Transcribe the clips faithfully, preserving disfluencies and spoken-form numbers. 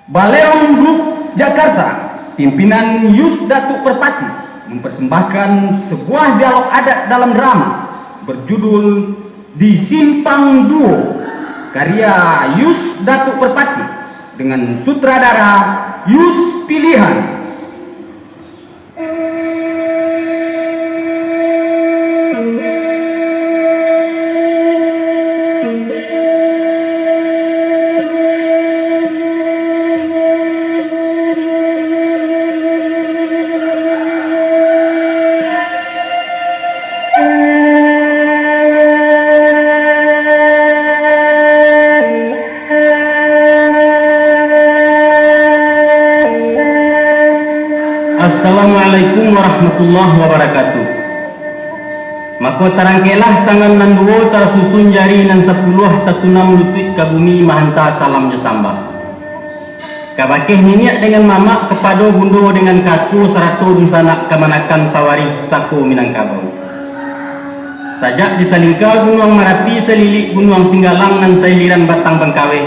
Balerong Group Jakarta, pimpinan Yus Datuk Perpati, mempersembahkan sebuah dialog adat dalam drama berjudul Di Simpang Duo, karya Yus Datuk Perpati, dengan sutradara Yus Pilihan. Assalamualaikum warahmatullahi wabarakatuh. Mako tarangkeklah tangan nan duo, tarasusun jari nan sapuluah, tatunam lutuik ka bumi, mahanta salam jo sambah. Kabakeh niniak dengan mamak, kapado bundo dengan kako, sarato dunsanak kamanakan pawarih pusako Minangkabau. Sajak di salingka Gunuang Marapi, salilik Gunuang Singgalang, nan sailiran Batang Bangkaweh,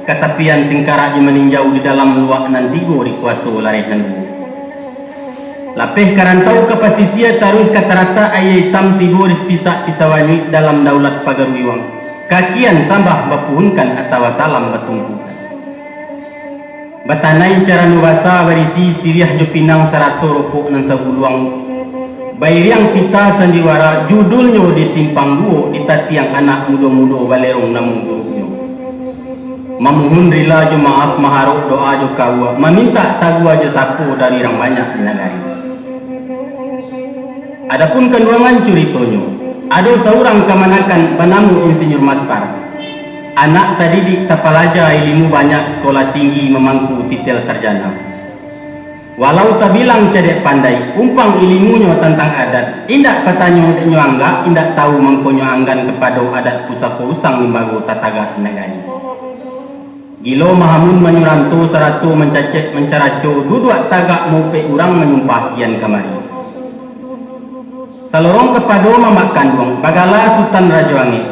katapian Singkarak jo Maninjau, di dalam luak nan tigo, di kuaso lareh nan duo. Lapeh ka rantau ka pasisia, taruih ka taratak Aia Itam, tibo di sapisak Pisau Anyuik, dalam daulat Pagaruiwang, kakian sambah bapuhunkan, atawa salam batungkukan. Batanai carano basa, barisi siriah jo pinang, sarato ropok nan sabuluang, bairiang pita sandiwara, judulnyo Di Simpang Duo, di tatiang anak mudo-mudo, balerong namo gurunyo. Mamuhun rila jo maaf, maharok doa jo kaua, mamintak tagua jo sapo dari urang banyak di nagari. Adapun kanduangan curitonyo, ado saurang kamanakan banamo Insinyur Maspar. Anak tadidik tapalaja, ilimu banyak, sekolah tinggi mamangku titel sarjana. Walau tabilang cadiak pandai, umpuang ilimunyo tantang adat, indak patanyo dek nyo anggak, indak tahu mangkonyo anggan kapado adat pusako usang limbago tatagak di nagari. Gilo mahamun manyuranto sarato mancacek mancaraco, duduak tagak maupek urang manyumpah kian kamari. Salorong kapado mamak kanduang, bagala Sutan Rajo Angek.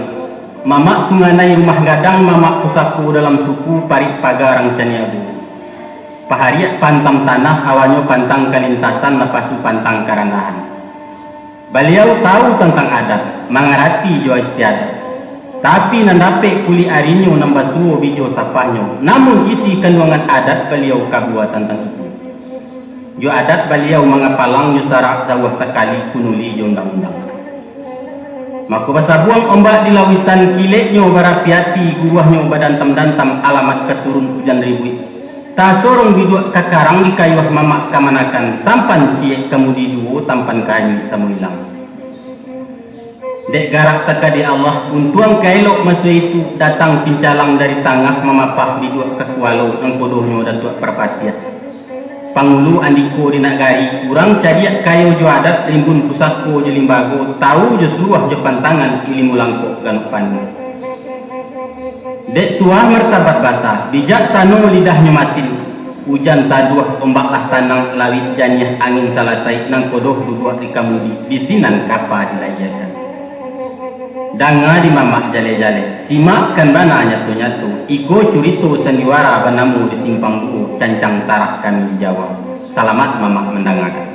Mamak tunganai rumah gadang, mamak pusako dalam suku, parik paga rangcaniago. Pahariak pantang tanah, awanyo pantang kalintasan, napasu pantang karandahan. Baliau tahu tantang adat, mangarati jo istiadat. Tapi nan dapek kulik arinyo, nan basuo bijo sapahnyo, namun isi kanduangan adat baliau kabua tantang itu. Jo adat baliau mangapalang, jo sarak jauah sakali, kunuli jo undang-undang. Mako basabuang ombak di lauitan, kileknyo barapi-api, guruahnyo badantam-dantam, alamat ka turun ujan ribuik. Tasorong biduak ka karang, dikayuah mamak kamanakan, sampan ciek kamudi juo, tampan ka anyuik samo ilang. Dek garak takadek Allah, untuang ka elok maso itu, datang pincalang dari tangah, mamapah biduak ka kualo, nangkodohnyo Datuak Parpatiah. Pangulu andiko di nagari, urang cadiak kayo jo adat, rimbun pusako jo limbago, tawu jo suluah jo pantangan, ilimu langkok ganok panuah. Dek tuah martabat basa, bijaksano lidahnyo masin, ujan taduah, ombak lah tanang, lawik janiah, angin salasai, nangkodoh duduak di kamudi, di sinan kapa dilayiekan. Danga di mamak jaleh-jaleh, simakkan bana nyato-nyato, iko curito sandiwara banamo Di Simpang Duo, cancang tarah kami di Jawa. Salamat mamak mandangakan.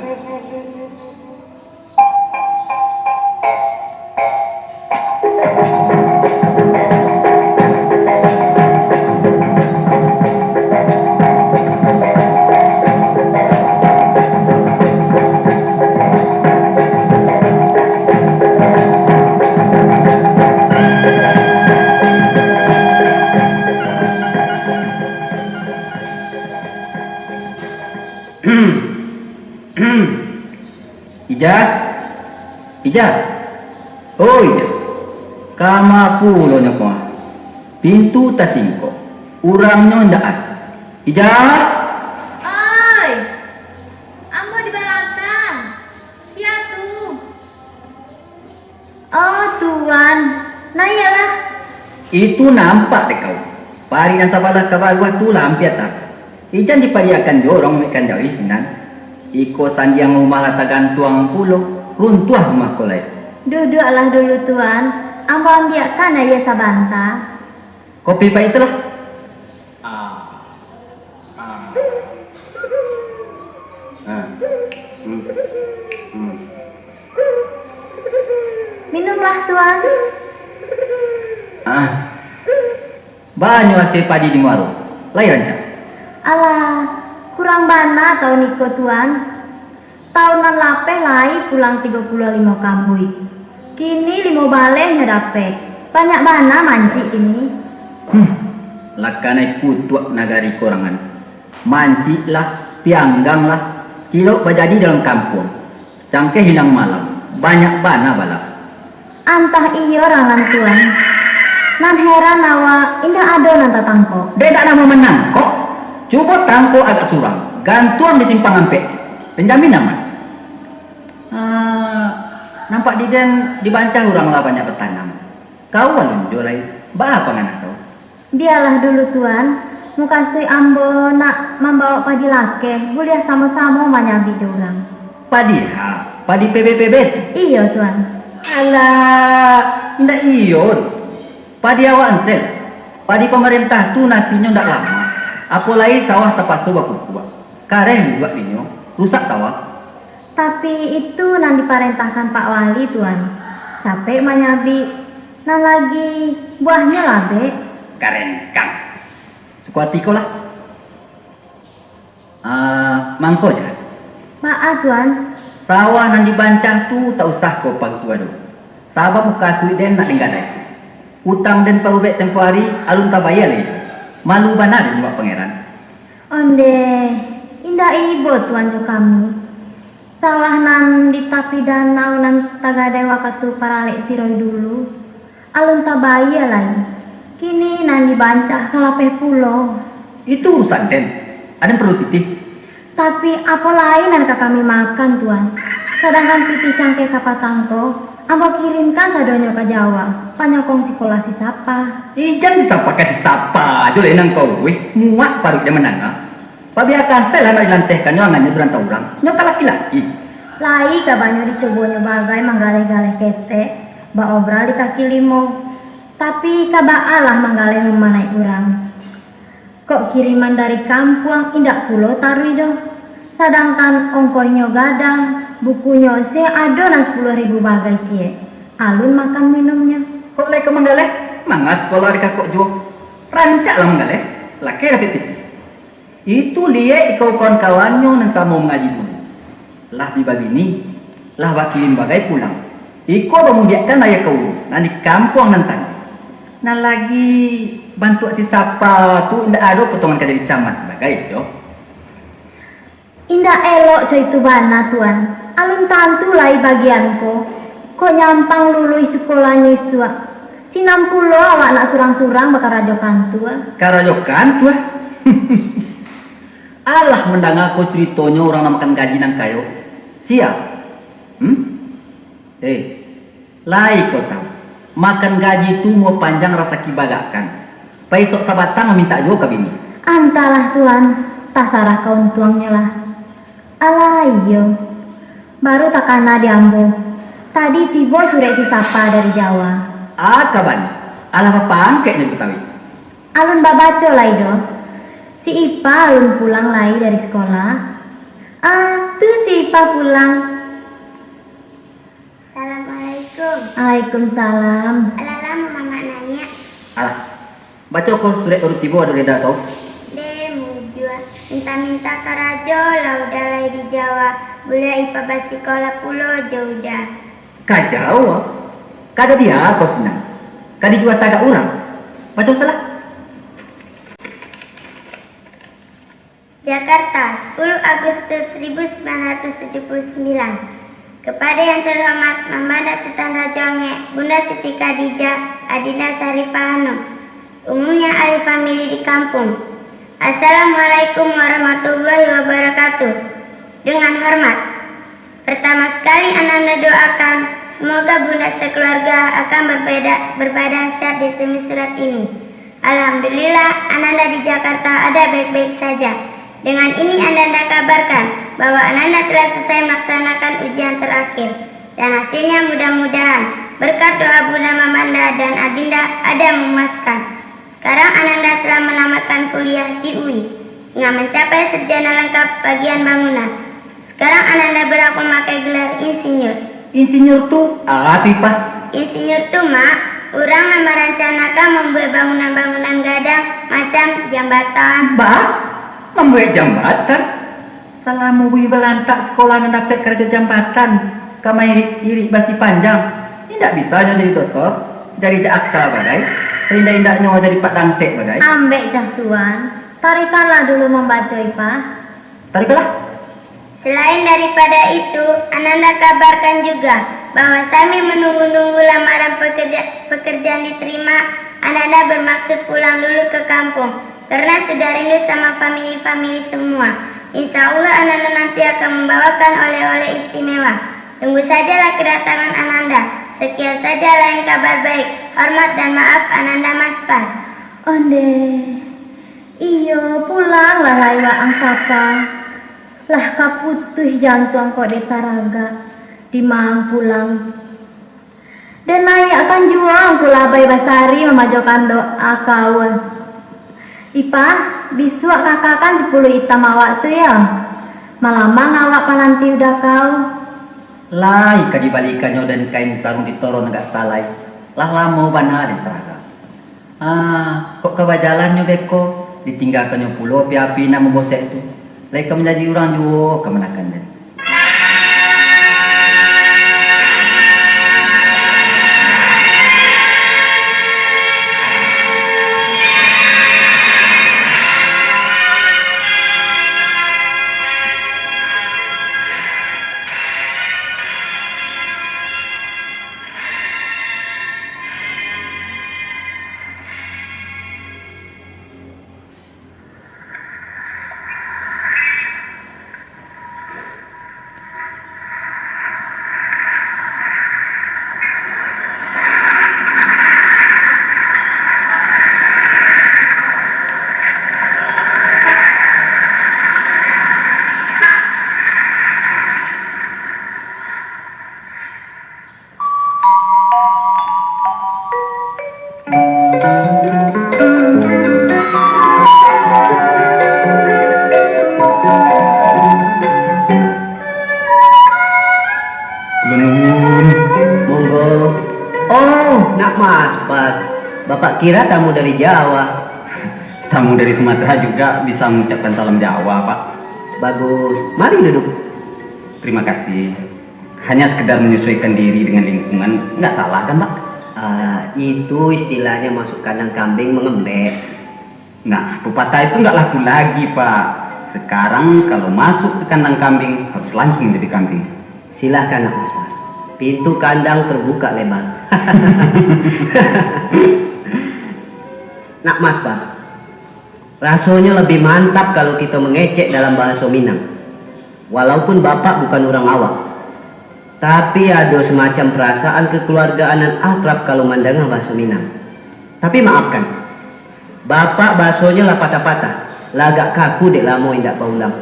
Ijah, Ijah, oh Ijah, kama pulo nyo ko? Pintu tasingkok, urangnyo indak ado. Ijah! Oi, ambo di balakang. Sia tu? Oh, Tuan. Naiaklah. Itu nampak dek kau. Parik nan sabalah ka baguah tu lah ampia tabah. Ijah dipadiakan jo urang mamekan jawi sinan. Iko sandiang rumah lah tagantuang pulo, runtuah rumah ko lai. Duduaklah dulu, Tuan. Ambo ambiakkan aia sabanta. Kopi paislah. Ah. Ah, banyak hasil padi di muaro. Lai rancak? Alah, kurang bana taun iko, Tuan. Taun nan lapeh lai pulang tigo puluah limo kabuik. Kini limo baleh nyo dapek. Banyak bana mancik kini. Hmm, lah kanai kutuak nagari korangan. Mancik lah, pianggang lah, cilok bajadi dalam kampuang. Cangkeh ilang malam, banyak bana bala. Antah iyo rangan Tuan. Nan heran awak, indak ado nan tatangkok. Dek ndak namuah manangkok. Cubo tangkok agak surang, gantuang di simpang ampek. Benjamin aman. Ah, nampak di den dibancah urang lah banyak batanam. Kau alun jo lai, baa panganah kau? Bialah dulu, Tuan. Mukasuik ambo nak mambawok padi lakeh, buliah samo-samo manyabik jo urang. Padi ha, padi P B P B tu? Iyo, Tuan. Alah, indak iyo. Padi awak ensel. Padi pamarentah tu nasinyo ndak lamo. Apo lai sawah tapaso bakukuak. Kareh luduak dinyo, rusak sawah. Tapi itu nan diparentahkan Pak Wali, Tuan. Capek manyabik, nan lagi buahnyo labek. Garengkang. Suko ati ko lah. Ah, mangko ja. Baa, Tuan? Sawah nan dibancah tu tak usah ko paguah doh. Sabab mukasuik den nak den gadai. Utang den parubek tempo ari alun tabayia lai. Malu bana den buek pangeran. Ondeh, indak ibo Tuan jo kami. Sawah nan di tapi danau nan tagadai wakatu paralek siroi dulu, alun tabayia lai. Kini nan dibancah ka lapeh pulo. Itu urusan den. Aden paralu pitih. Tapi, apo lai nan ka kami makan, Tuan? Sadangkan pitih cangkeh ka patang ko, ambo kirimkan sadonyo ka Jawa, panyokong sikolah si Sapa. Ijan si Sapa ka si Sapa, ajo lai nan kau, weh. Muak paruik den mandanga. Pabiakan se lah nak dilantehkannyo angannyo di rantau urang. Nyo ka laki-laki. Lai kabanyo dicubonyo bagai manggaleh-galeh ketek, baobral di kaki limo. Tapi ka baa lah manggaleh mamanaik urang. Kok kiriman dari kampuang indak pulo taruih doh. Sadangkan ongkohnyo gadang, bukunyo se ado nan sapuluah ribu bagai ciek. Alun makan minumnyo. Kok lai ka manggaleh? Manga sikolah di kakok juo. Rancak lah manggaleh. Lakeh lah pitih. Itu liek iko kawan-kawannyo nan samo mangaji dulu. Lah bi babini, lah bakilim bagai pulang. Iko bamudiakkan ayah kaulu, nan di kampuang nan tadi. Nan lagi bantuak si Sapa tu indak ado potongan ka jadi camat bagai doh. Indak elok co itu bana, Tuan. Alun tantu lai bagian ko. Kok nyampang luluih sikolahnyo isuak. Sinan pulo awak nak surang-surang bakarajo kantua. Karajo kantua? Alah mandanga ko curitonyo urang nan makan gaji nan kayo. Sia? Hmm? Eh, lai kau tahu, makan gaji tu umua panjang rasaki bagakkan. Paisok sabatang mintak juo ka bini. Antahlah, Tuan, tasarah ka untuangnyo lah. Alah iyo, baru takana di ambo. Tadi tibo surek si Sapa dari Jawa. Ah, kaban, alah bapangkeknyo Butawi. Alun babaco lai doh. Si Ipa alun pulang lai dari sikolah. Ah, tu si Ipa pulang. Assalamualaikum. Waalaikumsalam. Alah lamo mamak naiak? Alah, baco ko surek urut tibo ado reda kau. Deh, mujua. Minta-minta karajo lah Uda lai di Jawa. Buliah Ipa basikolah pulo jo Uda. Ka Jawa? Ka jadi a kau sinan? Ka dijua tagak urang? Baco salah. Jakarta, sepuluh Agustus seribu sembilan ratus tujuh puluh sembilan. Kepada Yang Terhormat Mamanda Sutan Rajo Angek, Bunda Siti Khadijah, Adinda Syarifah Hanum, umumnya ahli famili di kampung. Assalamualaikum warahmatullahi wabarakatuh. Dengan hormat. Pertama sekali Ananda doakan, semoga Bunda sekeluarga akan berbeda, berbadan sehat di semi surat ini. Alhamdulillah, Ananda di Jakarta ada baik-baik saja. Dengan ini Ananda kabarkan bahwa Ananda telah selesai melaksanakan ujian terakhir. Dan hasilnya mudah-mudahan berkat doa Bunda Mamanda dan Adinda ada memuaskan. Sekarang Ananda telah menamatkan kuliah di U I dengan mencapai sarjana lengkap bagian bangunan. Sekarang Ananda berhak memakai gelar insinyur. Insinyur tu apo, Ipah? Insinyur tu, Mak, urang nan marancanakan mambuek bangunan-bangunan gadang, macam jambatan. Bah, mambuek jambatan? Salamo Bui Balantak sakolah nan dapek karajo jambatan, ka mairik-irik basi panjang, indak bisa nyo jadi dotor, jadi jaksa bagai, saindak-indaknyo jadi pak dantek bagai. Ambek jah, Tuan. Tarikalah dulu mambaco, Ipah. Tarikalah. Selain daripada itu, Ananda kabarkan juga bahwa sambil menunggu-nunggu lamaran pekerja-, pekerjaan diterima, Ananda bermaksud pulang dulu ke kampung, karena sudah rindu sama famili-famili semua. Insya Allah, Ananda nanti akan membawakan oleh-oleh istimewa. Tunggu sajalah kedatangan Ananda. Sekian saja, lain kabar baik. Hormat dan maaf, Ananda Maspar. Ondeh. Iyo, pulanglah lai waang sapa. Lah ka putuih jantuang kok dek taragak, dimaang pulang. Den naiakkan juo angku labai basari mamajokan doa kaul. Ipah, bisuak kakakan sipuluah itam awak tu yo. Malamang awak pananti udah kau. Lai ka dibalikannyo den kain tarung di toron agak salai. Lah lamo bana den taragak. Ah, kok ka bajalannyo beko, ditinggakannyo pulo api-api nan mambosek tu. Lai ka manjadi urang juo kamanakan den. Ulun, monggo. Oh, nak Maspar. Bapak kira tamu dari Jawa. Tamu dari Sumatera juga bisa mengucapkan salam Jawa, Pak. Bagus. Mari duduk. Terima kasih. Hanya sekedar menyesuaikan diri dengan lingkungan, nggak salah kan, Pak? Ah, itu istilahnya masuk kandang kambing mengembek. Nah, pepatah itu nggak laku lagi, Pak. Sekarang kalau masuk ke kandang kambing, harus langsung jadi kambing. Silahkan, nak Maspar. Pintu kandang terbuka lebar. Nak Maspar, rasonyo lebih mantap kalau kito mangecek dalam bahaso Minang. Walaupun Bapak bukan urang awak, tapi ado semacam perasaan kekeluargaan nan akrab kalau mandanga bahaso Minang. Tapi maafkan, Bapak basonyo lah patah-patah, lah agak kaku dek lamo indak baulang.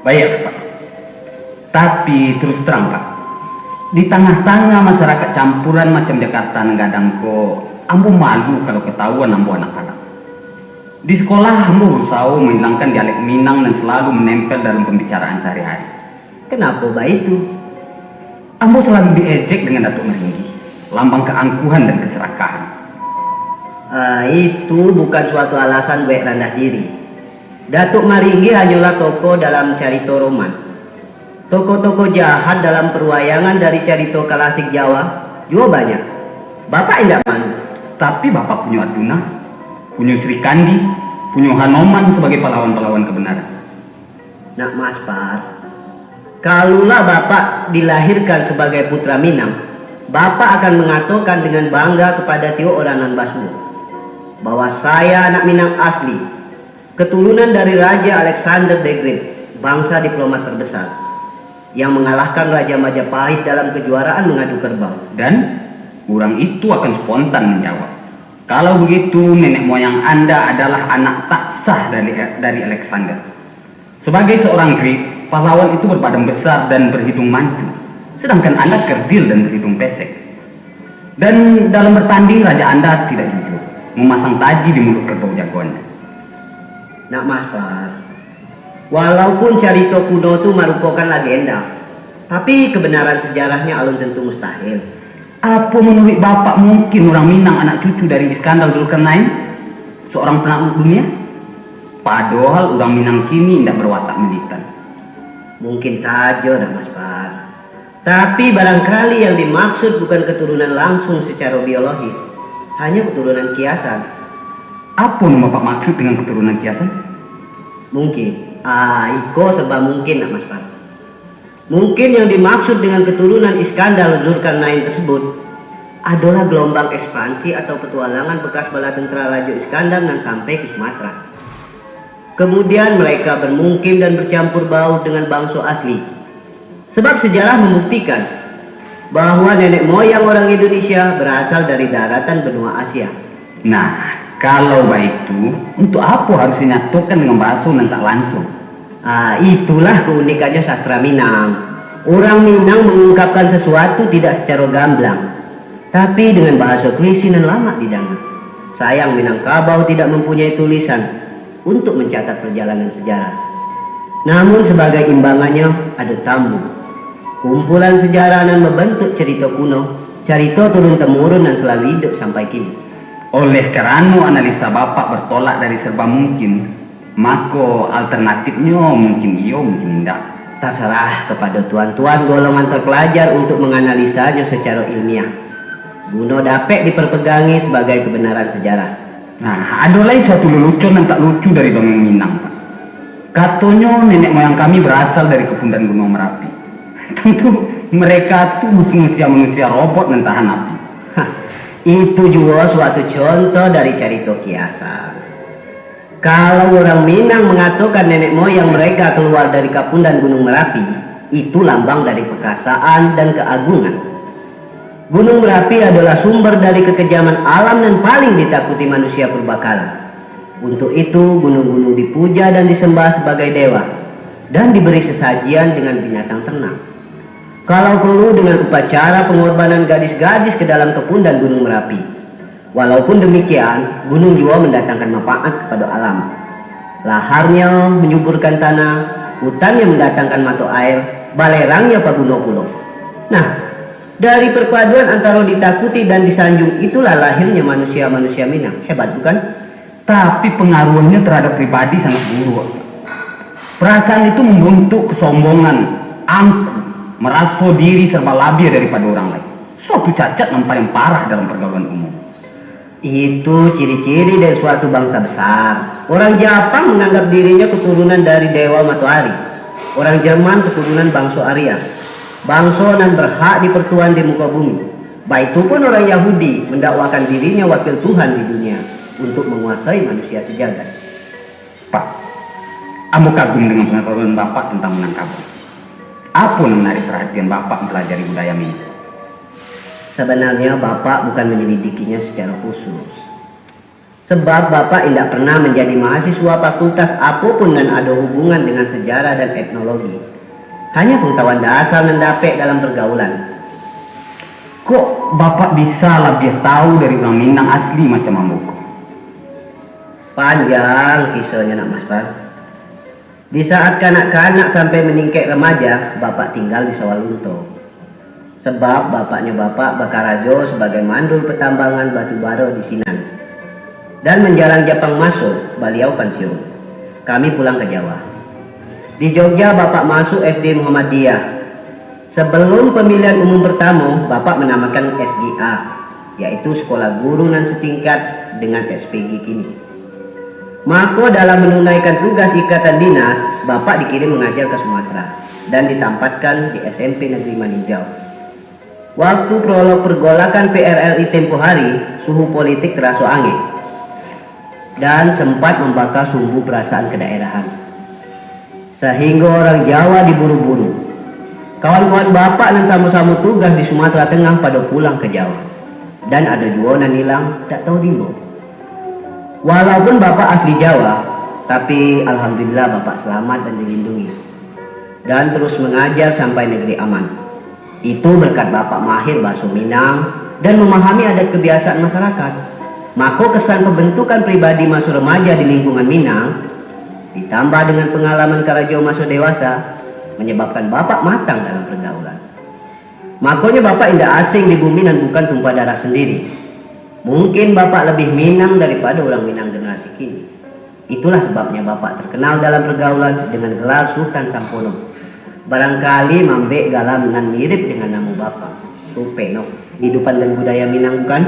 Baiak, Pak. Tapi, terus terang, Pak, di tangah-tangah masyarakat campuran macam Jakarta nan gadang ko, ambo malu kalau katahuan ambo anak Padang. Di sekolah, ambo berusaho mahilangkan dialek Minang nan selalu menempel dalam pembicaraan sehari-hari. Kenapa baitu? Ambo selalu diejek dengan Datuk Maringgi, lambang keangkuhan dan keserakahan. Ah, itu bukan suatu alasan buek randah diri. Datuk Maringgi hanyolah tokoh dalam carito roman. Tokoh-tokoh jahat dalam perwayangan dari carito klasik Jawa juo banyak. Bapak indak malu. Tapi Bapak punyo Arjuna, punyo Sri Kandi, punyo Hanoman sebagai pahlawan-pahlawan kebenaran. Nak Maspar, kalulah Bapak dilahirkan sebagai putra Minang, Bapak akan mangatokan dengan bangga kepada tiok urang nan basuo, bahwa saya anak Minang asli, keturunan dari Raja Alexander the Great, bangsa diplomat terbesar, yang mengalahkan Raja Majapahit dalam kejuaraan mengadu kerbau. Dan urang itu akan spontan menjawab, "Kalau begitu, nenek moyang Anda adalah anak tak sah dari, dari Alexander. Sebagai seorang Greek, pahlawan itu berbadan besar dan berhidung mancung, sedangkan Anda kerdil dan berhidung pesek. Dan dalam bertanding, raja Anda tidak jujur, memasang taji di mulut kerbau jagoannya." Nak Maspar, walaupun carito kuno tu marupokan legenda, Tapi kebenaran sejarahnya alun tentu mustahil. Apo manuruik Bapak mungkin urang Minang anak cucu dari Iskandar Zulkarnain, seorang penakluk dunia? Padohal urang Minang kini indak berwatak militan. Mungkin sajo, Nak Maspar. Tapi barangkali yang dimaksud bukan keturunan langsung secara biologis, hanya keturunan kiasan. Apo nan Bapak maksud dengan keturunan kiasan? Mungkin, ah, iko serba mungkin, Nak Maspar. Mungkin yang dimaksud dengan keturunan Iskandar Zulkarnain tersebut adalah gelombang ekspansi atau petualangan bekas bala tentara Rajo Iskandar nan sampai ke Sumatera. Kemudian mereka bermukim dan bercampur baur dengan bangso asli. Sebab sejarah membuktikan bahwa nenek moyang orang Indonesia berasal dari daratan benua Asia. Nah, kalau baitu, untuk apo harus dinyatokan dengan bahaso nan tak lanco? Ah, itulah keunikannya sastra Minang. Urang Minang mengungkapkan sesuatu tidak secara gamblang, tapi dengan bahaso puisi nan lamak didanga. Sayang, Minangkabau tidak mempunyai tulisan untuk mencatat perjalanan sejarah. Namun, sebagai imbangannya, ada tambu. Kumpulan sejarah nan membentuk cerita kuno, cerita turun-temurun nan selalu hidup sampai kini. Oleh karano analisa Bapak bertolak dari serba mungkin, mako alternatifnyo mungkin iyo, mungkin indak. Terserah kepada tuan-tuan golongan terpelajar untuk menganalisanya secara ilmiah, guno dapek diperpegangi sebagai kebenaran sejarah. Nah, ado lai suatu lelucon nan tak lucu dari dongeng Minang, Pak. Katonyo nenek moyang kami berasal dari Kepundan Gunuang Merapi. Tantu mereka tu manusia-manusia robot nan tahan api. Hah, itu juo suatu contoh dari carito kiasan. Kalau urang Minang mangatokan nenek moyang mereka keluar dari Kapundan Gunuang Merapi, itu lambang dari perkasaan dan keagungan. Gunuang Merapi adalah sumber dari kekejaman alam nan paling ditakuti manusia purbakala. Untuk itu, gunuang-gunuang dipuja dan disembah sebagai dewa, dan diberi sesajian dengan binatang ternak. Kalau perlu, dengan upacara pengorbanan gadis-gadis ke dalam Kepundan Gunuang Merapi. Walaupun demikian, gunuang juo mandatangkan manfaat kapado alam. Laharnyo manyuburkan tanah, hutannya mandatangkan mato air, balerangnyo paguno pulo. Nah, dari perpaduan antaro ditakuti dan disanjung itulah lahirnya manusia-manusia Minang. Hebat, bukan? Tapi pengaruhnya terhadap pribadi sangat buruk. Perasaan itu membentuk kesombongan, angkuh, meraso diri serba labiah daripada orang lain. Suatu cacat nan paling parah dalam pergaulan umum. Itu ciri-ciri dari suatu bangsa besar. Orang Japang menganggap dirinya keturunan dari dewa matoari. Orang Jerman keturunan bangso Arya. Bangso nan berhak dipertuan di muka bumi. Baitu pun orang Yahudi mendakwakan dirinya wakil Tuhan di dunia untuk menguasai manusia sejagat. Pak, ambo kagum dengan pengetahuan Bapak tentang Minangkabau. Apo nan menarik perhatian Bapak mempelajari budaya Minang? Sebenarnya Bapak bukan menyelidikinya secara khusus. Sebab Bapak indak pernah menjadi mahasiswa fakultas apo pun nan ado hubungan dengan sejarah dan etnologi. Hanya pengetahuan dasar nan dapek dalam pergaulan. Kok Bapak bisa labiah tahu dari urang Minang asli macam ambo ko? Panjang kisonyo, Nak Maspar. Di saat kanak-kanak sampai maningkek remaja, Bapak tinggal di Sawah Lunto. Sebab bapaknyo Bapak bakarajo sabagai mandul patambangan batu bara di sinan. Dan manjalang Japang maso, baliau pansiun. Kami pulang ka Jawa. Di Jogja, Bapak masuak S D Muhammadiyah. Sabalum pamilihan umum partamo, Bapak manamakan S G A, yaitu Sekolah Guru nan Satingkat dengan S P G kini. Mako, dalam manunaikan tugas ikatan dinas, Bapak dikirim mangaja ka Sumatera dan ditampatkan di S M P Negeri Maninjau. Waktu prolog pergolakan P R R I tempo hari, suhu politik taraso angek dan sempat mambaka sumbu parasaan kedaerahan. Sahinggo urang Jawa diburu-buru. Kawan-kawan Bapak nan samo-samo tugas di Sumatera Tengah pado pulang ka Jawa. Dan ado juo nan ilang, dak tau di ma. Walaupun Bapak asli Jawa, tapi alhamdulillah Bapak selamat dan dilindungi. Dan terus mangaja sampai negeri aman. Itu berkat Bapak mahir bahaso Minang dan mamahami adat kebiasaan masyarakat. Mako, kesan pembentukan pribadi maso remaja di lingkungan Minang, ditambah dengan pengalaman karajo maso dewasa, Manyababkan Bapak matang dalam pergaulan. Makonyo Bapak indak asing di bumi nan bukan tumpah darah sandiri. Mungkin Bapak labiah Minang daripado urang Minang generasi kini. Itulah sababnyo Bapak terkenal dalam pergaulan dengan gelar Sutan Sampono. Barangkali maambek gala nan mirip dengan namo Bapak, Supeno. Kehidupan dan budaya Minang bukan?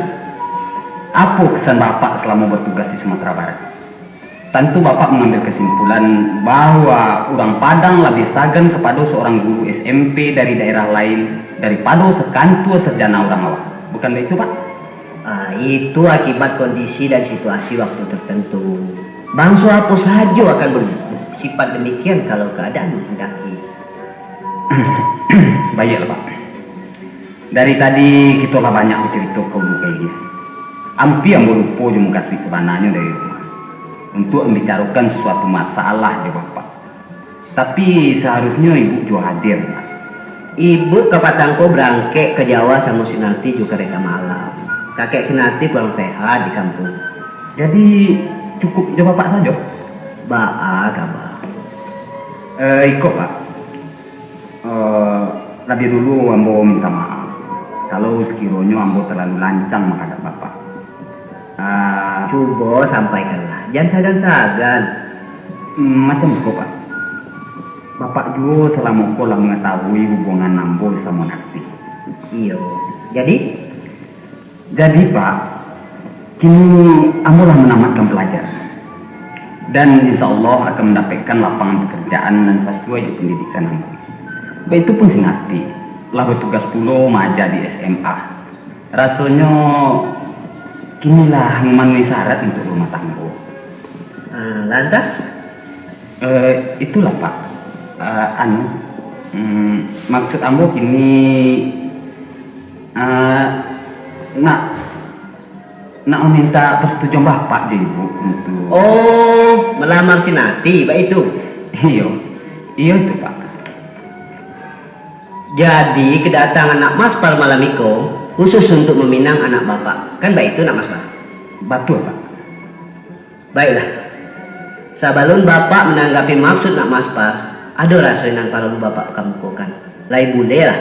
Apo kesan Bapak salamo batugas di Sumatera Barat? Tantu Bapak mangambil kasimpulan bahwa urang Padang labiah sagan kapado saurang guru S M P dari daerah lain daripado sakantua sarjana urang awak. Bukan baitu, Pak? Ah, itu akibat kondisi dan situasi waktu tertentu. Bangso apo sajo akan bersipat demikian kalau keadaan menghendaki. Baiaklah, Pak. Dari tadi kito lah banyak bacurito ka ulu ka ilia. Ampia ambo lupo jo mukasuik sabananyo dari rumah, untuak mambicarokan sasuatu masalah jo Bapak. Tapi, saharusnyo Ibu juo hadir, Pak. Ibu kapatang ko barangkek ka Jawa samo si Nati jo kareta malam. Kakek si Nati kurang sehat di kampuang. Jadi, cukuik jo Bapak sajo? Baa kaba? Eh, iko, Pak. Eh, labiah dulu ambo minta maaf, kalau sakironyo ambo talalu lancang mahadap Bapak. Ah, cubo sampaikanlah, jan sagan-sagan. Mm, macam iko, Pak. Bapak juo salamo ko lah mangatahui hubungan ambo samo Nati. Iyo. Jadi? Jadi, Pak, kini ambo lah manamatkan palajaran, dan insya Allah akan mandapekkan lapangan pakarajaan nan sasuai jo pandidikan ambo. Baitu pun si Nati, lah batugas pulo maaja di S M A. Rasonyo, kini lah mamanuhi syarat untuak barumah tanggo. Ah, lantas? Eh, itulah, Pak. Eh, anu, mm, maksud ambo kini, eh, nak, nak maminta persetujuan Bapak jo Ibu untuak. Oh, malamar si Nati, baitu? Iyo, iyo tu, Pak. Jadi, kedatangan Nak Maspar malam iko khusus untuak maminang anak Bapak, kan baitu, Nak Maspar? Batua, Pak. Baiklah, sabalun Bapak mananggapi maksud Nak Maspar, ado raso nan paralu Bapak kamukokan. Lai buliah lah.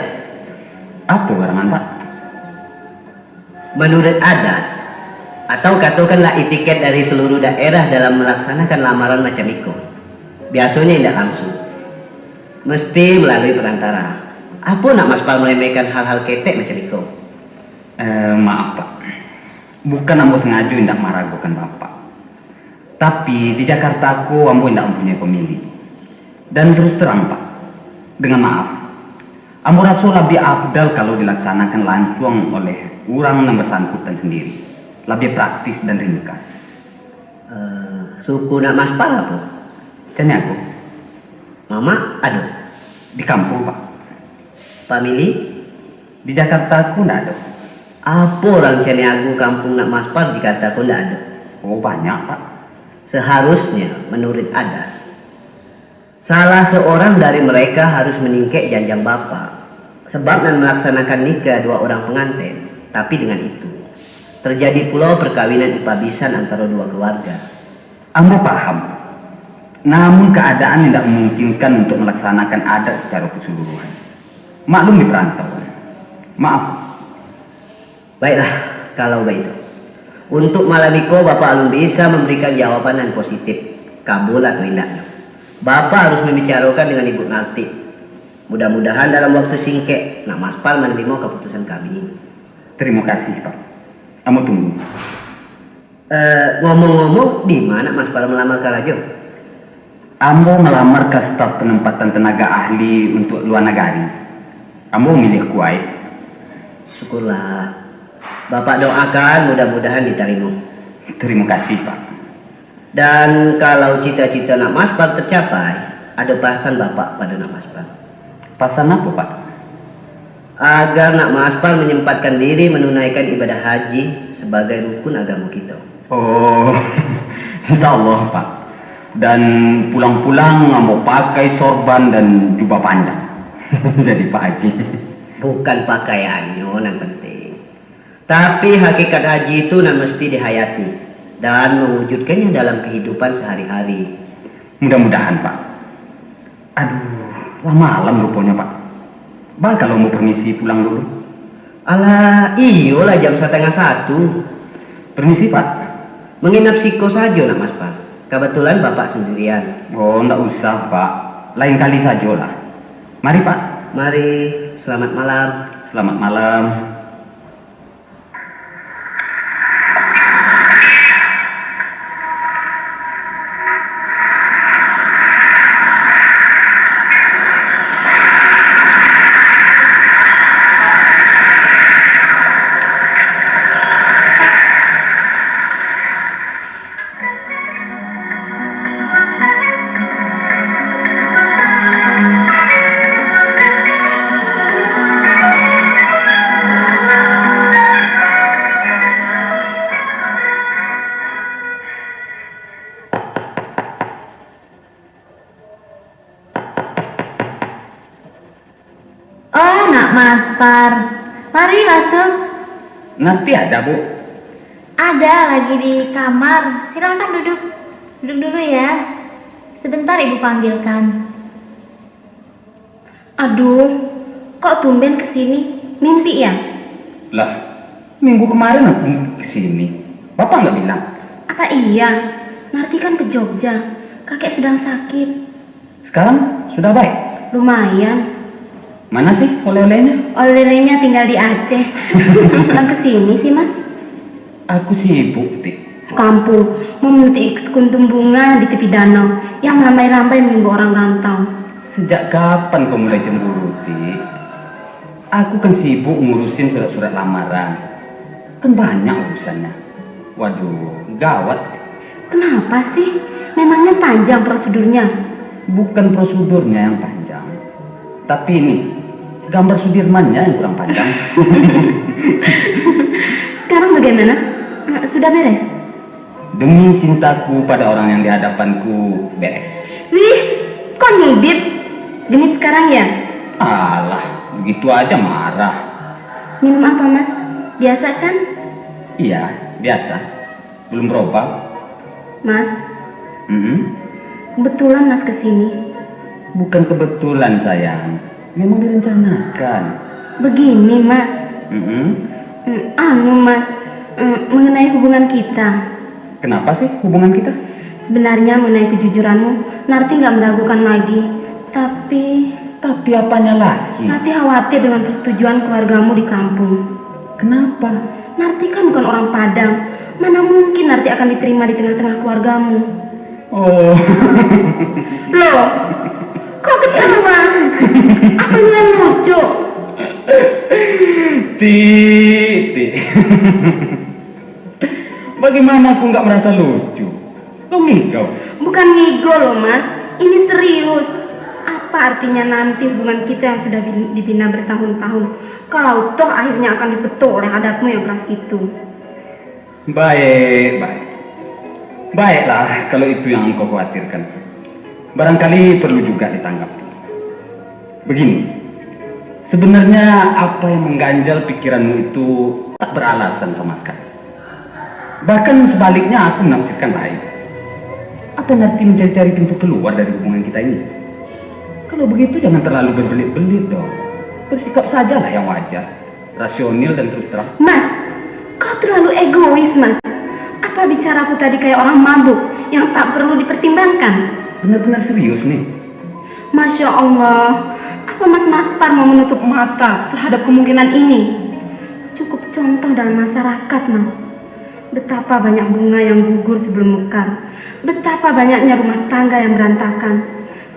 Apo karangan, Pak? Manuruik adat, atau katokanlah etiket dari saluruh daerah dalam malaksanakan lamaran macam iko, biasonyo indak langsuang, mesti malalui parantara. Apo Nak Maspar maremehkan hal-hal ketek macam iko? Eh, maaf, Pak. Bukan ambo sangajo indak maragokan Bapak. Tapi, di Jakarta ko ambo indak mampunyoi pamilih. Dan terus terang, Pak, dengan maaf, ambo raso labiah afdal kalau dilaksanakan lansuang oleh urang nan basangkutan sandiri. Labiah praktis dan ringkas. Eh, suku Nak Maspar apo? Caniago. Mamak ado? Di kampuang, Pak. Pamilih? Di Jakarta ko ndak ado. Apo urang Caniago kampuang Nak Maspar di Jakarta ko ndak ado? Oh, banyak, Pak. Saharusnyo, manuruik adat, salah saurang dari mereka harus maningkek janjang Bapak, sabab nan malaksanakan nikah dua urang panganten, tapi dengan itu, terjadi pulo parkawinan ipa bisan antaro duo kaluarga. Ambo paham, namun kaadaan indak mamungkinkan untuak malaksanakan adat sacaro kasaluruahan. Maklum di parantauan. Maaf. Baiklah, kalau baitu. Untuak malam iko, Bapak alun bisa mambarikan jawaban nan positif, kabul atau indaknyo. Bapak harus mambicarokan dengan Ibu Nartik. Mudah-mudahan dalam waktu singkek, Nak Maspar manarimo kaputusan kami. Tarimo kasih, Pak. Ambo tunggu. Eh, ngomong-ngomong, di ma Nak Maspar malamar karajo? Ambo malamar ka staf penempatan tenaga ahli untuak lua nagari. Ambo mamiliah Kuwait. Syukurlah. Bapak doakan mudah-mudahan ditarimo. Tarimo kasih, Pak. Dan kalau cita-cita Nak Maspar tercapai, ado pasan Bapak pado Nak Maspar. Pasan apo, Pak? Agar Nak Maspar manyempatkan diri manunaikan ibadah haji sabagai rukun agamo kito. Oh, insya Allah, Pak. Dan pulang-pulang ambo pakai sorban dan jubah panjang. Jadi Pak Haji. Bukan pakaiannyo nan penting, tapi hakikat haji itu nan mesti dihayati dan mawujudkannya dalam kahidupan sahari-hari. Mudah-mudahan, Pak. Aduh. Lah malam ruponyo, Pak. Baa kalau ambo permisi pulang dulu? Alah, iyolah jam satangah satu. Permisi, Pak. Manginap siko sajo nak, Mas Par. Kabatulan Bapak sandirian. Oh, ndak usah, Pak. Lain kali sajolah. Mari, Pak. Mari, selamat malam. Selamat malam. Oh, nak Mas Par. Mari masuk. Narti ada, Bu? Ada, lagi di kamar. Silakan duduk. Duduk dulu ya. Sebentar Ibu panggilkan. Aduh, kok tumben ke sini? Mimpi ya? Lah, minggu kemarin aku ke sini. Bapak nggak bilang? Apa iya? Narti kan ke Jogja. Kakek sedang sakit. Sekarang sudah baik? Lumayan. Mana sih oleh-olehnya? Oleh-olehnya tinggal di Aceh. Pulang ke sini sih, Mas. Aku sibuk, Ti. Kampung, memetik sekuntum bunga di tepi danau yang merambai-rambai menunggu orang rantau. Sejak kapan kau mulai cemburu, Ti? Aku kan sibuk ngurusin surat-surat lamaran. Kan banyak urusannya. Waduh, gawat. Kenapa sih? Memangnya panjang prosedurnya? Bukan prosedurnya yang panjang, tapi ini, gambar Sudirmannya yang kurang panjang. Sekarang bagaimana? Sudah beres? Demi cintaku pada orang yang di hadapanku, beres. Wih, kok nyubit? Genit sekarang ya? Alah, begitu aja marah. Minum apa, Mas? Biasa kan? Iya, biasa. Belum berubah. Mas. Mm-mm. Kebetulan Mas ke sini. Bukan kebetulan, sayang. Memang direncanakan. Begini, Mas. Mm-mm. Mm, anu, Mas, mm, mengenai hubungan kita. Kenapa sih hubungan kita? Sebenarnya mengenai kejujuranmu, Narti nggak meragukan lagi. Tapi Tapi apanya lagi? Narti khawatir dengan persetujuan keluargamu di kampung. Kenapa? Narti kan bukan orang Padang. Mana mungkin Narti akan diterima di tengah-tengah keluargamu? Oh. Loh, kok ketawa? Apa yang lucu? Ti, Ti. Bagaimana aku nggak merasa lucu? Kau ngigau? Bukan ngigo loh, Mas. Ini serius. Apa artinya nanti hubungan kita yang sudah di- dibina bertahun-tahun, kalau toh akhirnya akan dipetok oleh adatmu yang keras itu? Baik, baik. Baiklah, kalau itu yang engkau khawatirkan. Barangkali perlu juga ditanggapi. Begini, sebenarnya apa yang mengganjal pikiranmu itu tak beralasan sama sekali. Bahkan sebaliknya, aku menafsirkan lain. Apa Narti mencari-cari pintu keluar dari hubungan kita ini? Kalau begitu, jangan terlalu berbelit-belit dong. Bersikap sajalah yang wajar, rasional dan terus terang. Mas, kau terlalu egois, Mas. Apa bicaraku tadi kayak orang mabuk yang tak perlu dipertimbangkan? Benar-benar serius nih. Masya Allah, apa Mas Maspar mau menutup mata terhadap kemungkinan ini? Cukup contoh dalam masyarakat, Mas. Betapa banyak bunga yang gugur sebelum mekar. Betapa banyaknya rumah tangga yang berantakan,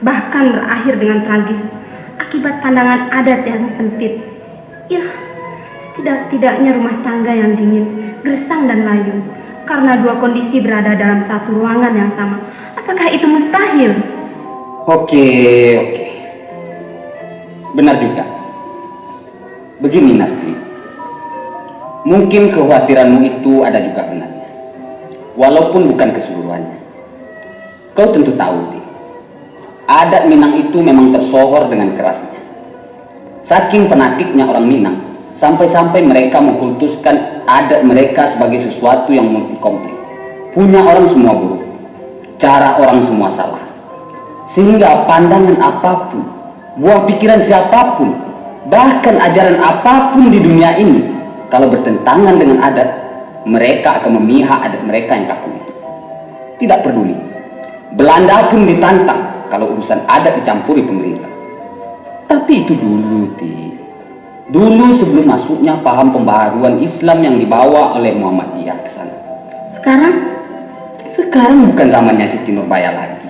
bahkan berakhir dengan tragis akibat pandangan adat yang sempit. Ya, setidak-tidaknya rumah tangga yang dingin, gersang dan layu, karena dua kondisi berada dalam satu ruangan yang sama. Apakah itu mustahil? Oke, oke. Benar juga. Begini, Narti. Mungkin kekhawatiranmu itu ada juga benarnya. Walaupun bukan keseluruhannya. Kau tentu tahu, Ti. Adat Minang itu memang tersohor dengan kerasnya. Saking fanatiknya orang Minang, sampai-sampai mereka mengkultuskan adat mereka sebagai sesuatu yang multi konflik. Punya orang semua buruk, cara orang semua salah. Sehingga pandangan apapun Buah pikiran siapapun, bahkan ajaran apapun di dunia ini, kalau bertentangan dengan adat, mereka akan memihak adat mereka yang kaku itu. Tidak peduli. Belanda pun ditantang kalau urusan adat dicampuri pemerintah. Tapi itu dulu, Ti. Dulu sebelum masuknya paham pembaharuan Islam yang dibawa oleh Muhammadiyah ke sana. Sekarang? Sekarang bukan zamannya Siti Nurbaya lagi.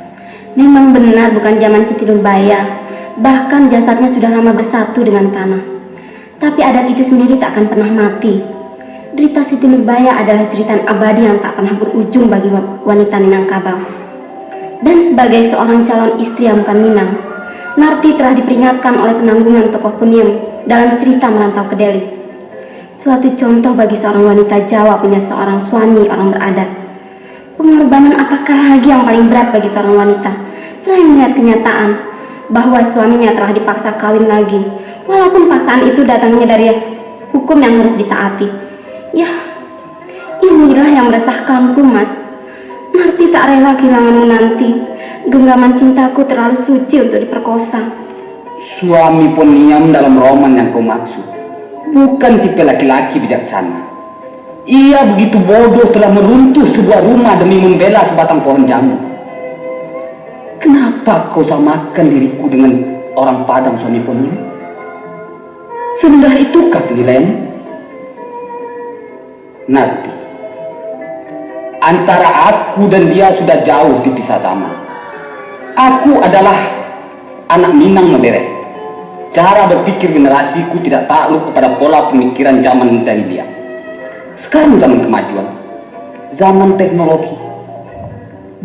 Memang benar bukan zaman Siti Nurbaya. Bahkan jasadnya sudah lama bersatu dengan tanah. Tapi adat itu sendiri tak akan pernah mati. Derita Siti Nurbaya adalah cerita abadi yang tak pernah berujung bagi wa-, wanita Minangkabau. Dan sebagai seorang calon istri Amukan Minang, Narti telah diperingatkan oleh penanggungan tokoh Kuniem dalam cerita Merantau ke Deli. Suatu contoh bagi seorang wanita Jawa punya seorang suami orang beradat. Pengorbanan apakah lagi yang paling berat bagi seorang wanita? Selain melihat kenyataan bahwa suaminya telah dipaksa kawin lagi, walaupun paksaan itu datangnya dari hukum yang harus ditaati. Yah, inilah yang meresahkanku, Mas. Narti tak rela kehilanganmu nanti. Genggaman cintaku terlalu suci untuk diperkosa. Suami Poniam dalam roman yang kau maksud bukan tipe laki-laki bijaksana. Ia begitu bodoh telah meruntuh sebuah rumah demi membela sebatang pohon jambu. Kenapa kau samakan diriku dengan orang Padang suami Poniam? Serendah itukah penilaianmu? Narti, antara aku dan dia sudah jauh dipisah zaman. Aku adalah anak Minang moderen. Cara berpikir generasiku tidak takluk kepada pola pemikiran zaman jahiliyah. Sekarang zaman kemajuan, zaman teknologi.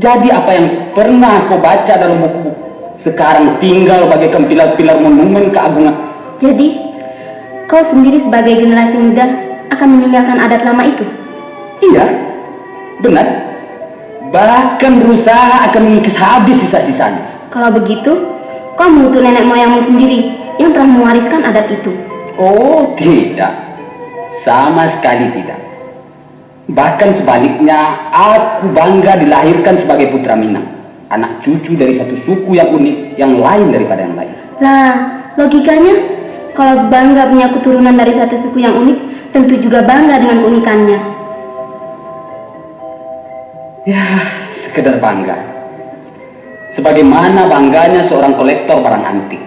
Jadi apa yang pernah kau baca dalam buku-buku, sekarang tinggal bagaikan pilar-pilar monumen keagungan. Jadi, kau sendiri sebagai generasi muda akan meninggalkan adat lama itu? Iya, benar. Bahkan berusaha akan mengikis habis sisa-sisanya. Kalau begitu, kau mengutuk nenek moyangmu sendiri yang telah mewariskan adat itu. Oh, tidak. Sama sekali tidak. Bahkan sebaliknya, aku bangga dilahirkan sebagai putra Minang, anak cucu dari satu suku yang unik, yang lain daripada yang lain. Lah, logikanya, kalau bangga punya keturunan dari satu suku yang unik, tentu juga bangga dengan keunikannya. Ya, sekedar bangga. Sebagaimana bangganya seorang kolektor barang antik.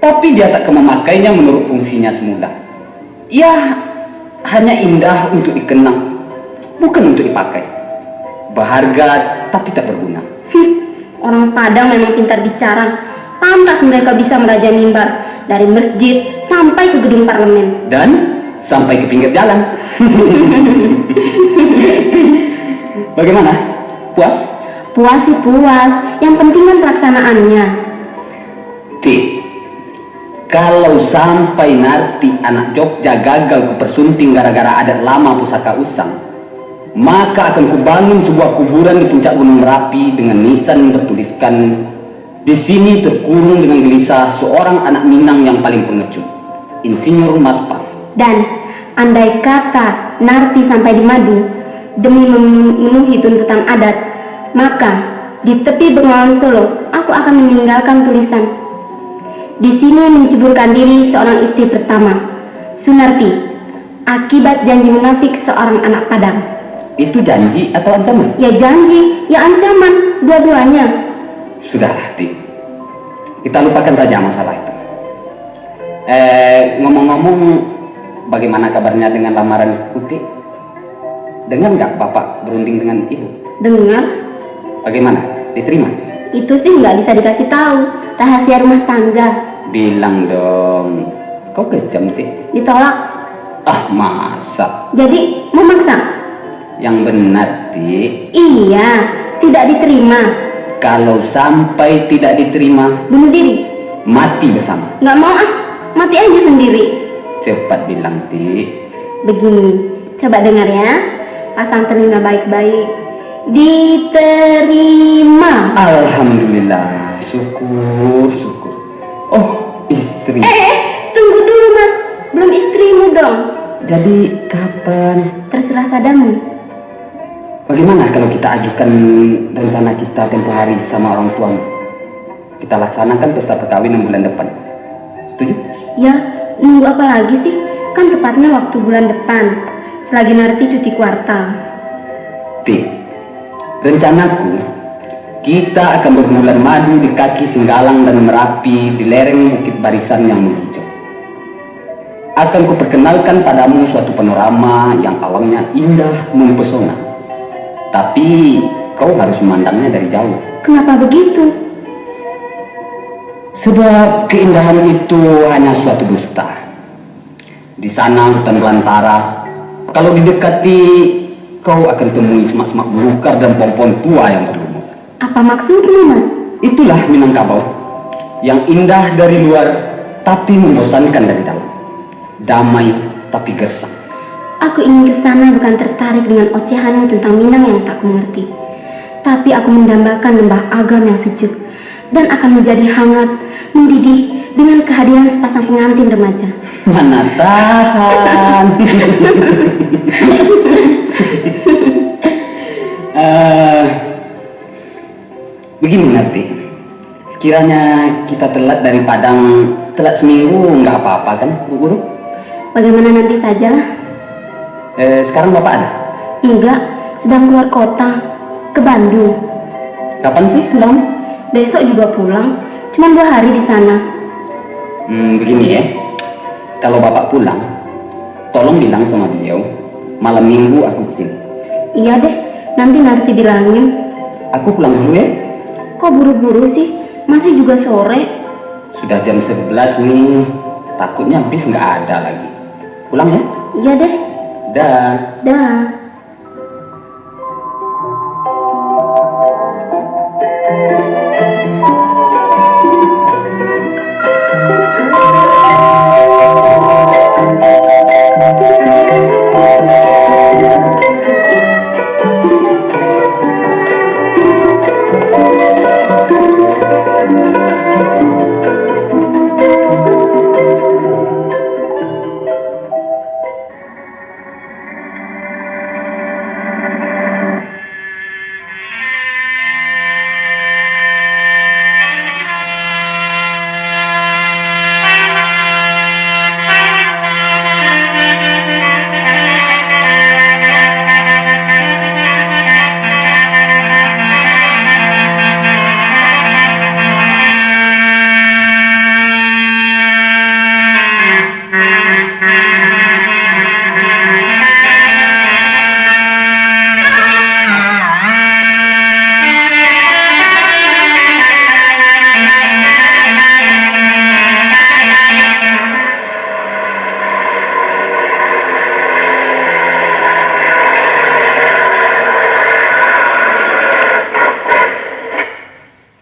Tapi dia tak akan memakainya menurut fungsinya semula. Ia hanya indah untuk dikenang, bukan untuk dipakai. Berharga, tapi tak berguna. Hmm, orang Padang memang pintar bicara. Pantas mereka bisa merajai mimbar dari masjid sampai ke gedung parlemen. Dan sampai ke pinggir jalan. Bagaimana? Puas? Puas sih puas. Yang penting kan pelaksanaannya. Ti, kalau sampai nanti anak Jogja gagal ku persunting gara-gara adat lama pusaka usang, maka akan kubangun sebuah kuburan di puncak Gunung Merapi dengan nisan bertuliskan, "Di sini terkurung dengan gelisah seorang anak Minang yang paling pengecut, Insinyur Maspar." Dan andai kata Narti sampai di Madu demi memenuhi tuntutan adat, maka di tepi Bengawan Solo aku akan meninggalkan tulisan, "Di sini menceburkan diri seorang istri pertama, Sunarti, akibat janji munafik seorang anak Padang." Itu janji atau ancaman? Ya janji, ya ancaman, dua-duanya. Sudahlah, Ti. Kita lupakan saja masalah itu. Eh, ngomong-ngomong, bagaimana kabarnya dengan lamaran Uti? Dengar nggak Bapak berunding dengan Ibu? Dengar. Bagaimana? Diterima? Itu sih nggak bisa dikasih tahu. Rahasia rumah tangga. Bilang dong. Kau kejam sih. Ditolak. Ah, masa? Jadi, mau maksa? Yang benar, Ti. Iya, tidak diterima. Kalau sampai tidak diterima, bunuh diri. Mati bersama. Nggak mau ah, mati aja sendiri. Cepat bilang, Ti. Begini, coba dengar ya. Pasang telinga baik-baik. Diterima. Alhamdulillah. Syukur, syukur. Oh, istri. Eh, eh, tunggu dulu, Mas. Belum istrimu dong. Jadi, kapan? Terserah padamu. Bagaimana kalau kita ajukan rencana kita tempo hari sama orang tuamu? Kita laksanakan pesta perkawinan bulan depan. Setuju? Ya, nunggu apa lagi sih? Kan tepatnya waktu bulan depan, selagi Narti cuti kuartal. Ti, rencanaku, kita akan berbulan madu di kaki Singgalang dan Merapi di lereng Bukit Barisan yang menghijau. Akan kuperkenalkan padamu suatu panorama yang alamnya indah mempesona. Tapi, kau harus memandangnya dari jauh. Kenapa begitu? Sebab keindahan itu hanya suatu dusta. Di sana hutan belantara. Kalau didekati, kau akan temui semak-semak belukar dan pohon-pohon tua yang berlumut. Apa maksudmu, Mas? Itulah Minangkabau, yang indah dari luar, tapi membosankan dari dalam. Damai, tapi gersang. Aku ingin ke sana bukan tertarik dengan ocehanmu tentang Minang yang tak kumengerti. Tapi aku mendambakan lembah Agam yang sejuk dan akan menjadi hangat, mendidih dengan kehadiran sepasang pengantin remaja. Mana tahan. Eh, Begini, Narti. Sekiranya kita telat dari Padang, telat seminggu, nggak apa-apa kan, Bu Guru? Bagaimana nanti sajalah. Eh, sekarang Bapak ada? Enggak, sedang keluar kota, ke Bandung. Kapan sih pulang? Besok juga pulang, cuma dua hari di sana. Hmm, begini ya. Kalau Bapak pulang, tolong bilang sama beliau, malam minggu aku kesini. Iya deh, nanti Narti bilangin. Aku pulang dulu ya. Kok buru-buru sih? Masih juga sore. Sudah jam sebelas nih, takutnya bis nggak ada lagi. Pulang ya. Iya deh. Dah. Dah.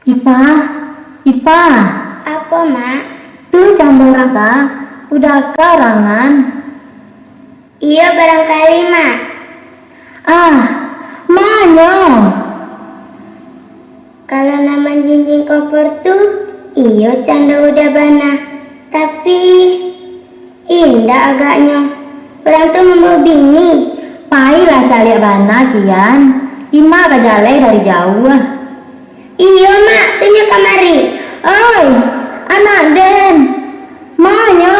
Ipa, Ipa. Apo, Mak? Tu cando urang ka, udah ka urangan. Iyo, barangkali, Mak. Ah, manyo? Kalau nan manjinjing kompor tu, iyo cando udah bana. Tapi, indak agaknyo. Urang tu mambawa bini. Pailah caliak bana kian. Imak ka jaleh dari jauah. Iyo, Mak, tunjuak kamari. Oi, anak den. Manyo?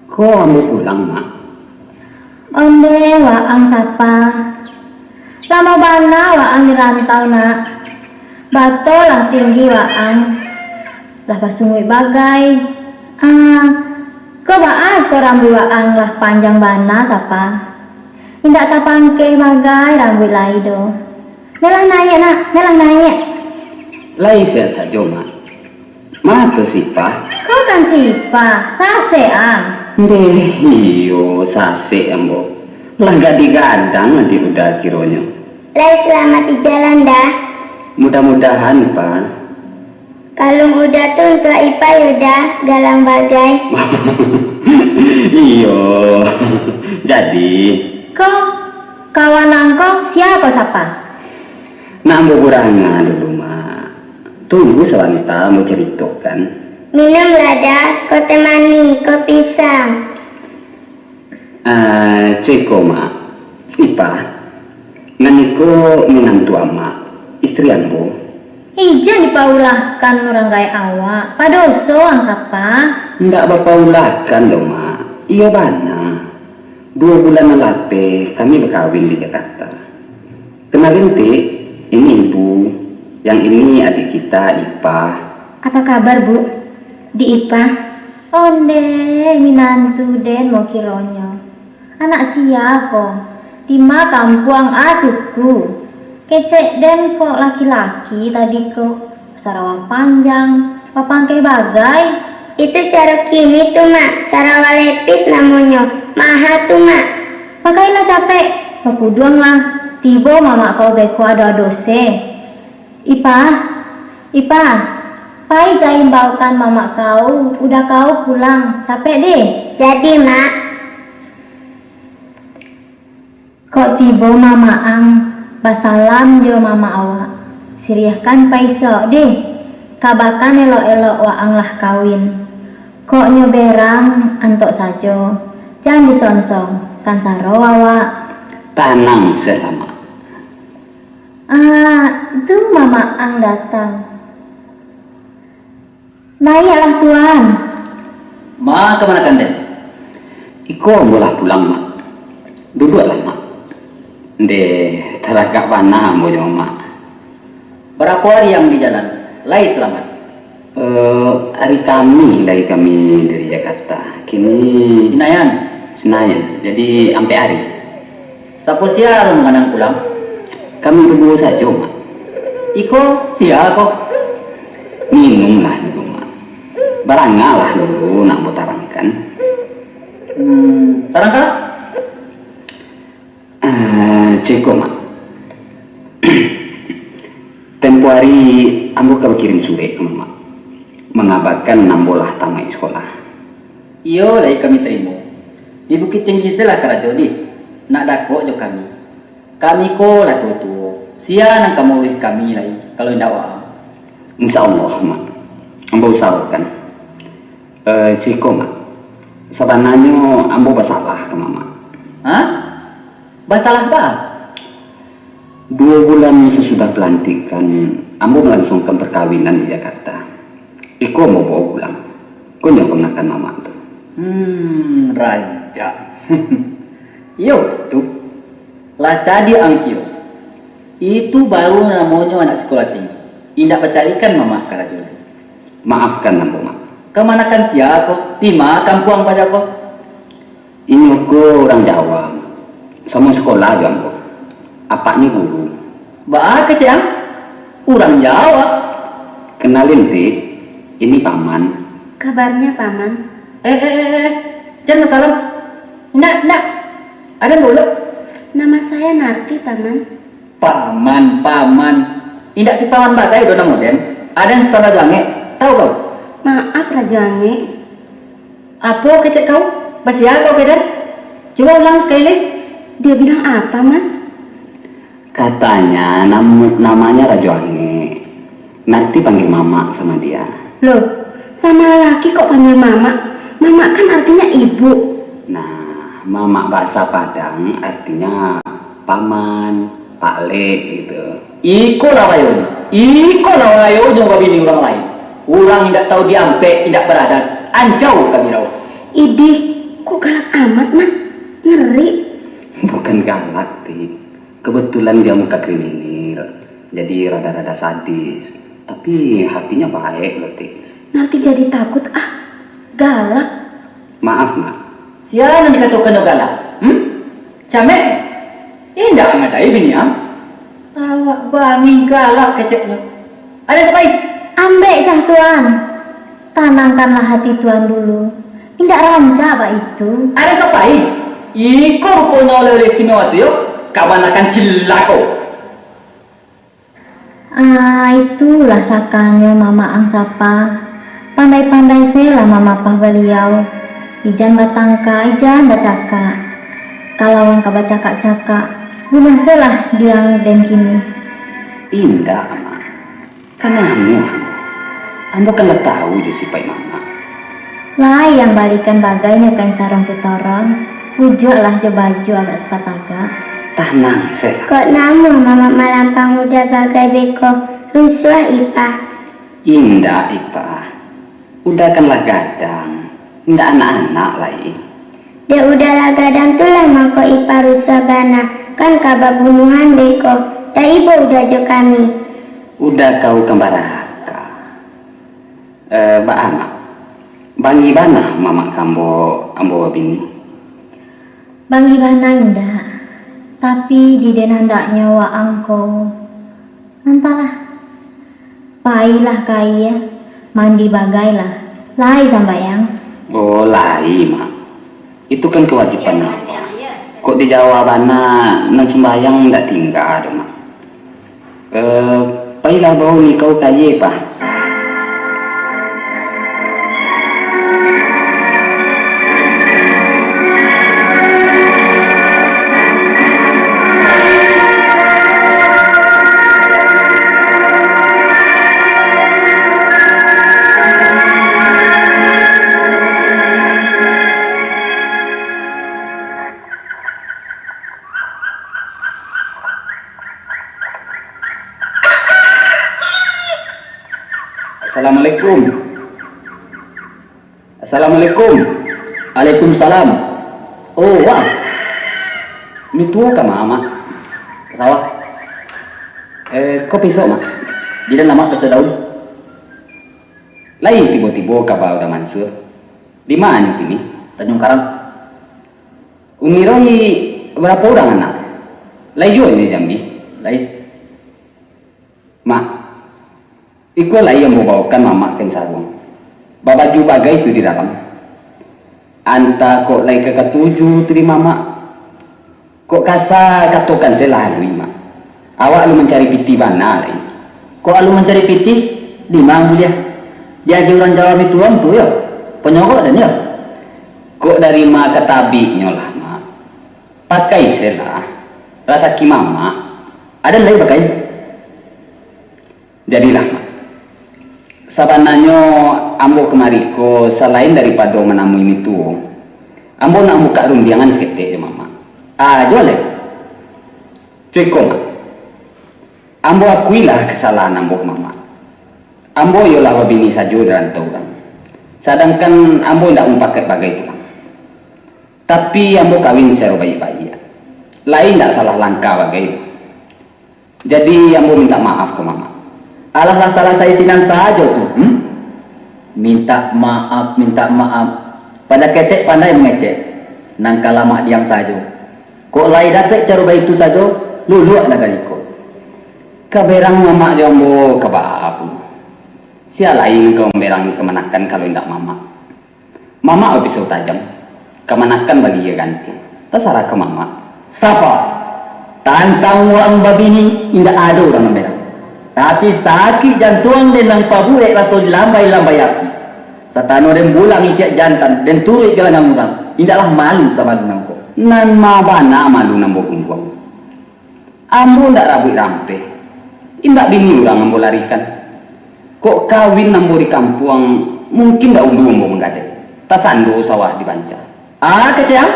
Ko ambo pulang, Mak. Ondeh, waang sapa? Lamo bana waang di rantau, Nak. Bato lah tinggi waang. Lah basunguik bagai. Ah, ko baa ko rambuik waang lah panjang bana, sapa? Indak tapangkeh bagai rambuik lai doh. Melah naiak, Nak, melah naiak. Lai sian sajo, Mak. Ma tu si Ipah? Ko kan si Ipah, sasek ang. Ndeh, iyo, sasek ambo. Lah gak digadang di uda kironyo. Lai salamaik di jalan, Da? Mudah-mudahan, Ipah. Kalung uda tu untuak Ipah yo, Da, galang bagai. Iyo, jadi. Ko, kawan ang ko, sia ko sapa? Nak ambo buranga dulu, Mak. Tunggu sabanta, ambo caritokan. Minumlah, Da, ko teh manih, ko pisang. Ah, co iko, Mak. Ipah, nan iko minantu Amak, istri ambo. Ijan dipaulahkan urang gaek awak, padoso ang kapa? Ndak bapaulahkan doh, Mak. Iyo bana. Duo bulan nan lapeh kami bakawin di Jakarta. Kenalin, Tik, ini Ibu, yang ini adik kita, Ipah. Apa kabar, Bu? Di Ipah? Ondeh, minantu den mo kironyo. Anak sia ko? Tima kampuang a suku. Kecek den kok laki-laki tadi ko. Sarawa panjang, bapangkeh bagai. Itu caro kini tu, Mak. Sarawa lepis namonyo. Maha tu, Mak. Pakailah capek, bakuduanglah. Tibo mamak kau beko ado-ado se. Ipah, Ipah, pai ja imbaukan mamak kau, udah kau pulang, capek deh. Jadi, Mak. Kok tibo mamak ang, basalam jo mamak awak, siriahkan pai siok deh, kabakan elok-elok waang lah kawin. Kok nyo berang, antok sajo, jan disonsong, sansaro awak. Tanang se lah, Mak. Ah, tu mamak ang datang. Naiaklah, Tuan. Ma, kamanakan den? Iko ambo lah pulang, Mak. Duduaklah, Mak. Ndeh, taragak bana ambo jo Mak. Barapo ari ang di jalan? Lai salamaik? Eh, ari Kamih lai kami dari Jakarta. Kini Sinayan? Sinayan. Jadi, ampek ari. Sapo sia alun manganang pulang? Kami baduo sajo, Mak. Iko sia ko? Minumlah dulu, Mak. Barangalah dulu, nak ambo tarangkan. Hmm, tarangkanlah. Eh, ceko, Mak. Tempo ari ambo ka bakirim surek ka Mamak, mangabakan ambo lah tamaik sikolah. Iyo, lai kami tarimo. Di Bukittinggi se lah karajo dih, nak dakek jo kami. Kami ko lah tuo-tuo, sia nan ka mauruih kami lai, kalau indak waang? Insya Allah, Mak. Ambo usahokan. Eh, ceko, Mak. Sabananyo ambo basalah ka Mamak. Hah? Basalah baa? Duo bulan sasudah pelantikan, ambo malansuangkan parkawinan di Jakarta. Iko ambo bao pulang. Ko nyo kamanakan Mamak tu. Hmm, rancak. Iyo, tu. Lah cadiak ang kiro. Itu baru namonyo anak sikolah tinggi. Indak bacalikan Mamak karajo lai. Maafkan ambo, Mak. Kamanakan sia ko? Di ma kampuang paja ko? Inyo ko urang Jawa, samo sikolah jo ambo. Apaknyo guru. Baa kecek ang? Urang Jawa? Kenalin, Tik. Ini Paman. Kabarnya, Paman? Eh, eh, eh, eh. Jan basalam. Indak, indak. Aden dulu. Nama saya Narti, Paman. Paman, paman. Indak si paman bagai do namo den. Aden si paman Rajo Angek. Tahu kau? Maaf, Rajo Angek. Apo kecek kau? Basia kau, Kedan? Cubo ulang sakali lai. Dia bilang apa, Mas? Katanya nam-, namanya Rajo Angek. Nanti panggil Mamak sama dia. Loh, sama laki kok panggil Mamak? Mamak kan artinya ibu. Nah, Mamak bahasa Padang artinya paman, paklek gitu. Iko lah rayonyo, iko lah rayonyo babini urang lain. Urang indak tahu diampek, indak baradat, ancau kami rawuh. Idih, kok galak amat, Mas? Ngeri. Bukan galak, Ti. Kebetulan dia muka kriminal, jadi rada-rada sadis. Tapi hatinya baik loh, Ti. Nanti jadi takut, ah. Galak. Maaf, Mak. Sia nan dikatokannyo galak? Hmm? Camek? Indak amadai bini ang. Awak bani galak keceknyo. Aden ka pai? Ambek sah, Tuan. Tanangkanlah hati Tuan dulu. Indak rancak baitu. Aden ka pai? Iko ruponyo oleh-oleh istimewa tu yo. Kabanakan cilako. Ah, itulah sakanyo mamak ang sapa. Pandai-pandai se lah mamapah baliau. Ijan batangka, ijan bacakak. Kalau ang ka bacakak-cakak, bunuah se lah diang den kini. Indak, Mak. Kan anu, ambo kan lah tahu jo sipaik Mamak. Lai ang balikan bagainyo kain sarung kitoron, ujuaklah jo baju agak sapatagak. Tanang se. Kok namuah Mamak malampang udah bagai beko, Rusuah, Ipah. Indak, Ipah. Uda kan lah gadang. Indak anak-anak lai. Dek Uda lah gadang tu lah mangko Ipah rusuah bana, kan ka babunuahan beko. Taibo Uda jo kami. Uda kau kan baraka. Eh, baa, Mak? Bangih bana mamak ka ambo, ambo babini? Bangih bana indak, tapi di den andaknyo waang ko, antahlah. Pailah ka aia, mandi bagailah, lai sambayang. Oh, lai, Mak. Itu kan kawajiban ambo. Kok di Jawa bana, nan sumbayang indak tingga doh, Mak. Eh, pailah bao nikau ka aia, Pah. Assalamualaikum. Assalamualaikum. Waalaikumsalam. Oh, wah. Mituo ka ma, Mak? Ka sawah. Eh, ko pisok, Mak? Di dalam, Mak, pacah daun. Lai tibo-tibo kaba Uda Mansur. Di ma nyo kini? Tanjung Karang. Umi Roy barapo urang anak? Lai juo nyo Jambi? Lai. Mak, iko lai ambo baokan mamak ka saruang. Babaju bagai tu di dalam. Antah kok lai ka katuju tu di mamak. Kok kasa katokan se lah alui, Mak. Awak alun mancari pitih bana lai. Kok alun mancari pitih? Di ma buliah? Di aja urang Jawa mituo tu yo. Ponyorok den yo. Kok dari ma ka tabiknyo lah, Mak. Pakai se lah. Rasaki mamak. Aden lai pakai. Jadilah, Mak. Sabananyo ambo kamari ko salain daripado manamui mituo, ambo nak mambukak rundiangan saketek jo mamak. Ajo lai. Cuko, Mak. Ambo akuilah kasalahan ambo ka mamak. Ambo iyolah babini sajo di rantau urang. Sadangkan ambo indak mupakaik bagai pulang. Tapi ambo kawin sacaro baiak-baiak. Lai indak salah langkah bagai. Jadi, ambo mintak maaf ka mamak. Alah lah salasai sinan sajo tu, hmm? Mintak maaf, mintak maaf. Pado ketek pandai mangecek. Nan ka lamak diam sajo. Kok lai dapek caro baitu sajo, luluak nagari ko. Ka berang mamak jo ambo ka baa pulo. Sia lain ka mamberang kamanakan kalau indak mamak. Mamak bapisau tajam, kamanakan bagi iyo gantiang. Tasarah ka mamak. Sapa? Tantang urang babini, indak ado urang mamberang. Tapi sakik jantuang den nan pabuek raso dilambai-lambai api. Satano den bulang itiak jantan, den turuik galangan urang, indaklah malu samalu nangko. Nan ma bana malu nan bakumbuang. Ambo indak rabuik rampeh, indak bini urang ambo larikan. Kok kawin ambo di kampuang, mungkin dahulu ambo manggadai, tasando sawah di banca. Ah, kecek ang?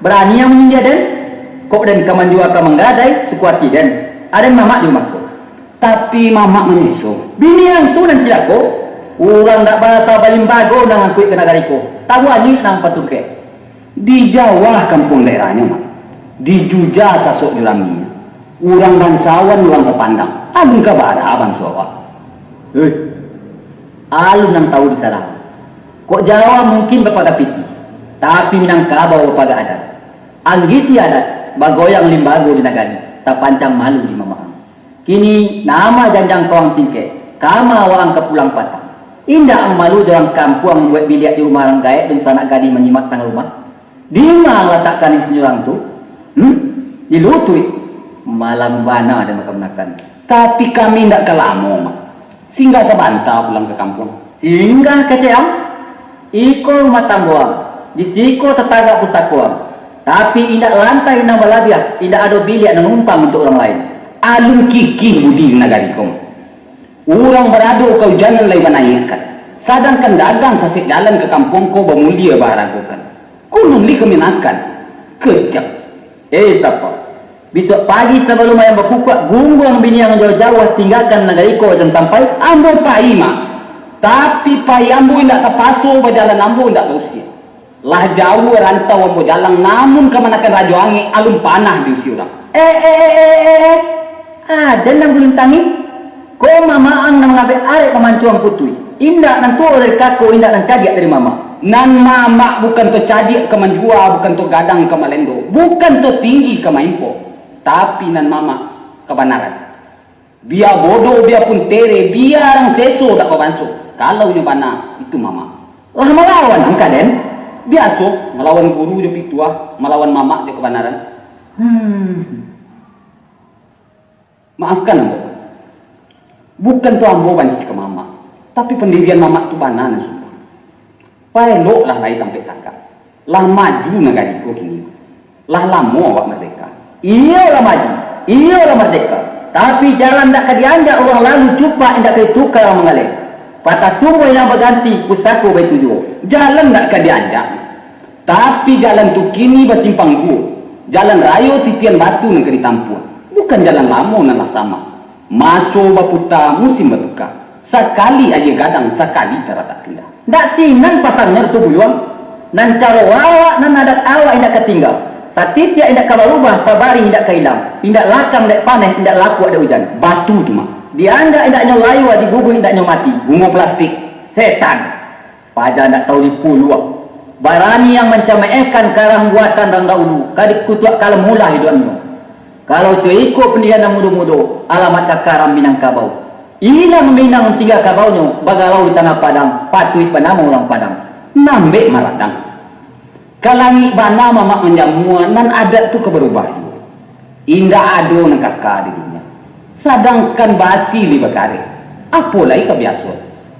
Barani ang manindia den? Kok den ka manjua ka manggadai, suko ati den. Aden mamak di rumah ko. Tapi mamak manyeso. Bini ang tu nan cilako. Urang dak barasa balimbago nan angkuik ka nagari ko. Tabuah anyuik nan patungkek. Di Jawa kampuang daerahnyo, Mak. Di Juja sasok jo rami. Urang bangsawan, urang tapandang. Alun ka bara bangso awak. Hei, alun nan tahu di sarang. Kok Jawa mungkin bapagak pitih, tapi Minangkabau bapagak adat. Anggiti adat, bagoyang limbago di nagari, tapancang malu di mamak ang. Kini, nama janjang kawang tingkek, kama waang ka pulang patang. Indak ang malu jo urang kampuang mambuek biliak di rumah urang gaek dunsanak gadih manyimak tangah rumah? Dima ang latakkan insin urang tu? Hmm? Di lutuik? Malam bana den makan-makan. Tapi kami indak ka lamo, Mak. Singgah sabanta pulang ka kampuang. Singgah kecek ang? Iko rumah tanggo ang, di siko tatagak pusako ang. Tapi indak lantai nan balabiah, indak ado biliak nan numpang untuak urang lain. Alun kikih budi di nagari ko. Urang barado kaujanan lai banaiakkan, sadangkan dagang sasek jalan ka kampuang ko bamulia baharagokan. Kunun lai kaminakan. Kejam. Eh, sapa? Bisuak pagi sabalun ayam bakukuak, gungguang biniang jauah-jauah, tinggakan nagari ko jan sampai, ambo pai, Mak. Tapi pai ambo indak tapaso, bajalan ambo indak bausia. Lah jauah rantau ambo jalang, namun kamanakan Rajo Angek alun panah diusia urang. Eh, eh, eh, eh, eh, eh. Aden nan bulun tangih. Ko mamak ang nan mangabek arek mamancuang putuih. Indak nan tuo dari kako, indak nan cadiak dari mamak. Nan mamak bukan to cadiak ka manjua, bukan to gadang ka malendo, bukan to tinggi ka maimpok. Tapi nan mamak kabanaran. Bia bodoh, bia pun tere, bia rang seso dak babanso. Kalau nyo bana, itu mamak. Lah malawan ang ka den? Biaso, malawan guru jo pituah, malawan mamak jo kabanaran. Hmm. Maafkan ambo. Bukan tu ambo banci ka mamak, tapi pandirian mamak tu bana nan sumpah. Paeloklah lai tampek tagak. Lah maju nagari ko kini. Lah lamo awak mardeka. Iyo lah maju, iyo lah mardeka. Tapi jalan ndak ka dianjak urang lalu, cupak indak ka ditukar urang manggaleh. Patah tumbuah indak baganti, pusako baitu juo. Jalan ndak ka dianjak. Tapi jalan tu kini basimpang duo. Jalan rayo titian batu nan ka ditampuah. Bukan jalan lamo nan lah samak. Maso baputa, musim batuka. Sakali aia gadang, sakali taratak pindah. Ndak sinan pasangnyo Datuak Buyuang. Nan caro awak, nan adat awak indak ka tingga. Satitiak indak ka barubah, sabarih indak ka ilang. Indak lakang dek paneh, indak lapuak dek ujan. Batu tu mah. Dianjak indak nyo layua, diguguih indak nyo mati. Bungo plastik. Setan. Paja ndak tahu dipuluah. Barani yang mancamehkan karang buatan rang dahulu, ka dikutuak kalam mulah iduiknyo. Kalau itu iko pandirian nan mudo-mudo, alamat ka karam Minangkabau. Ilang Minang tingga kabaunyo, bagalau di tangah padang, patuik banamo urang Padang. Nambek maradang. Ka langik bana mamak manjamua, nan adat tu ka barubah juo. Indak ado nan kaka di dunia. Sadangkan basi lai bakareh, apo lai ka biaso?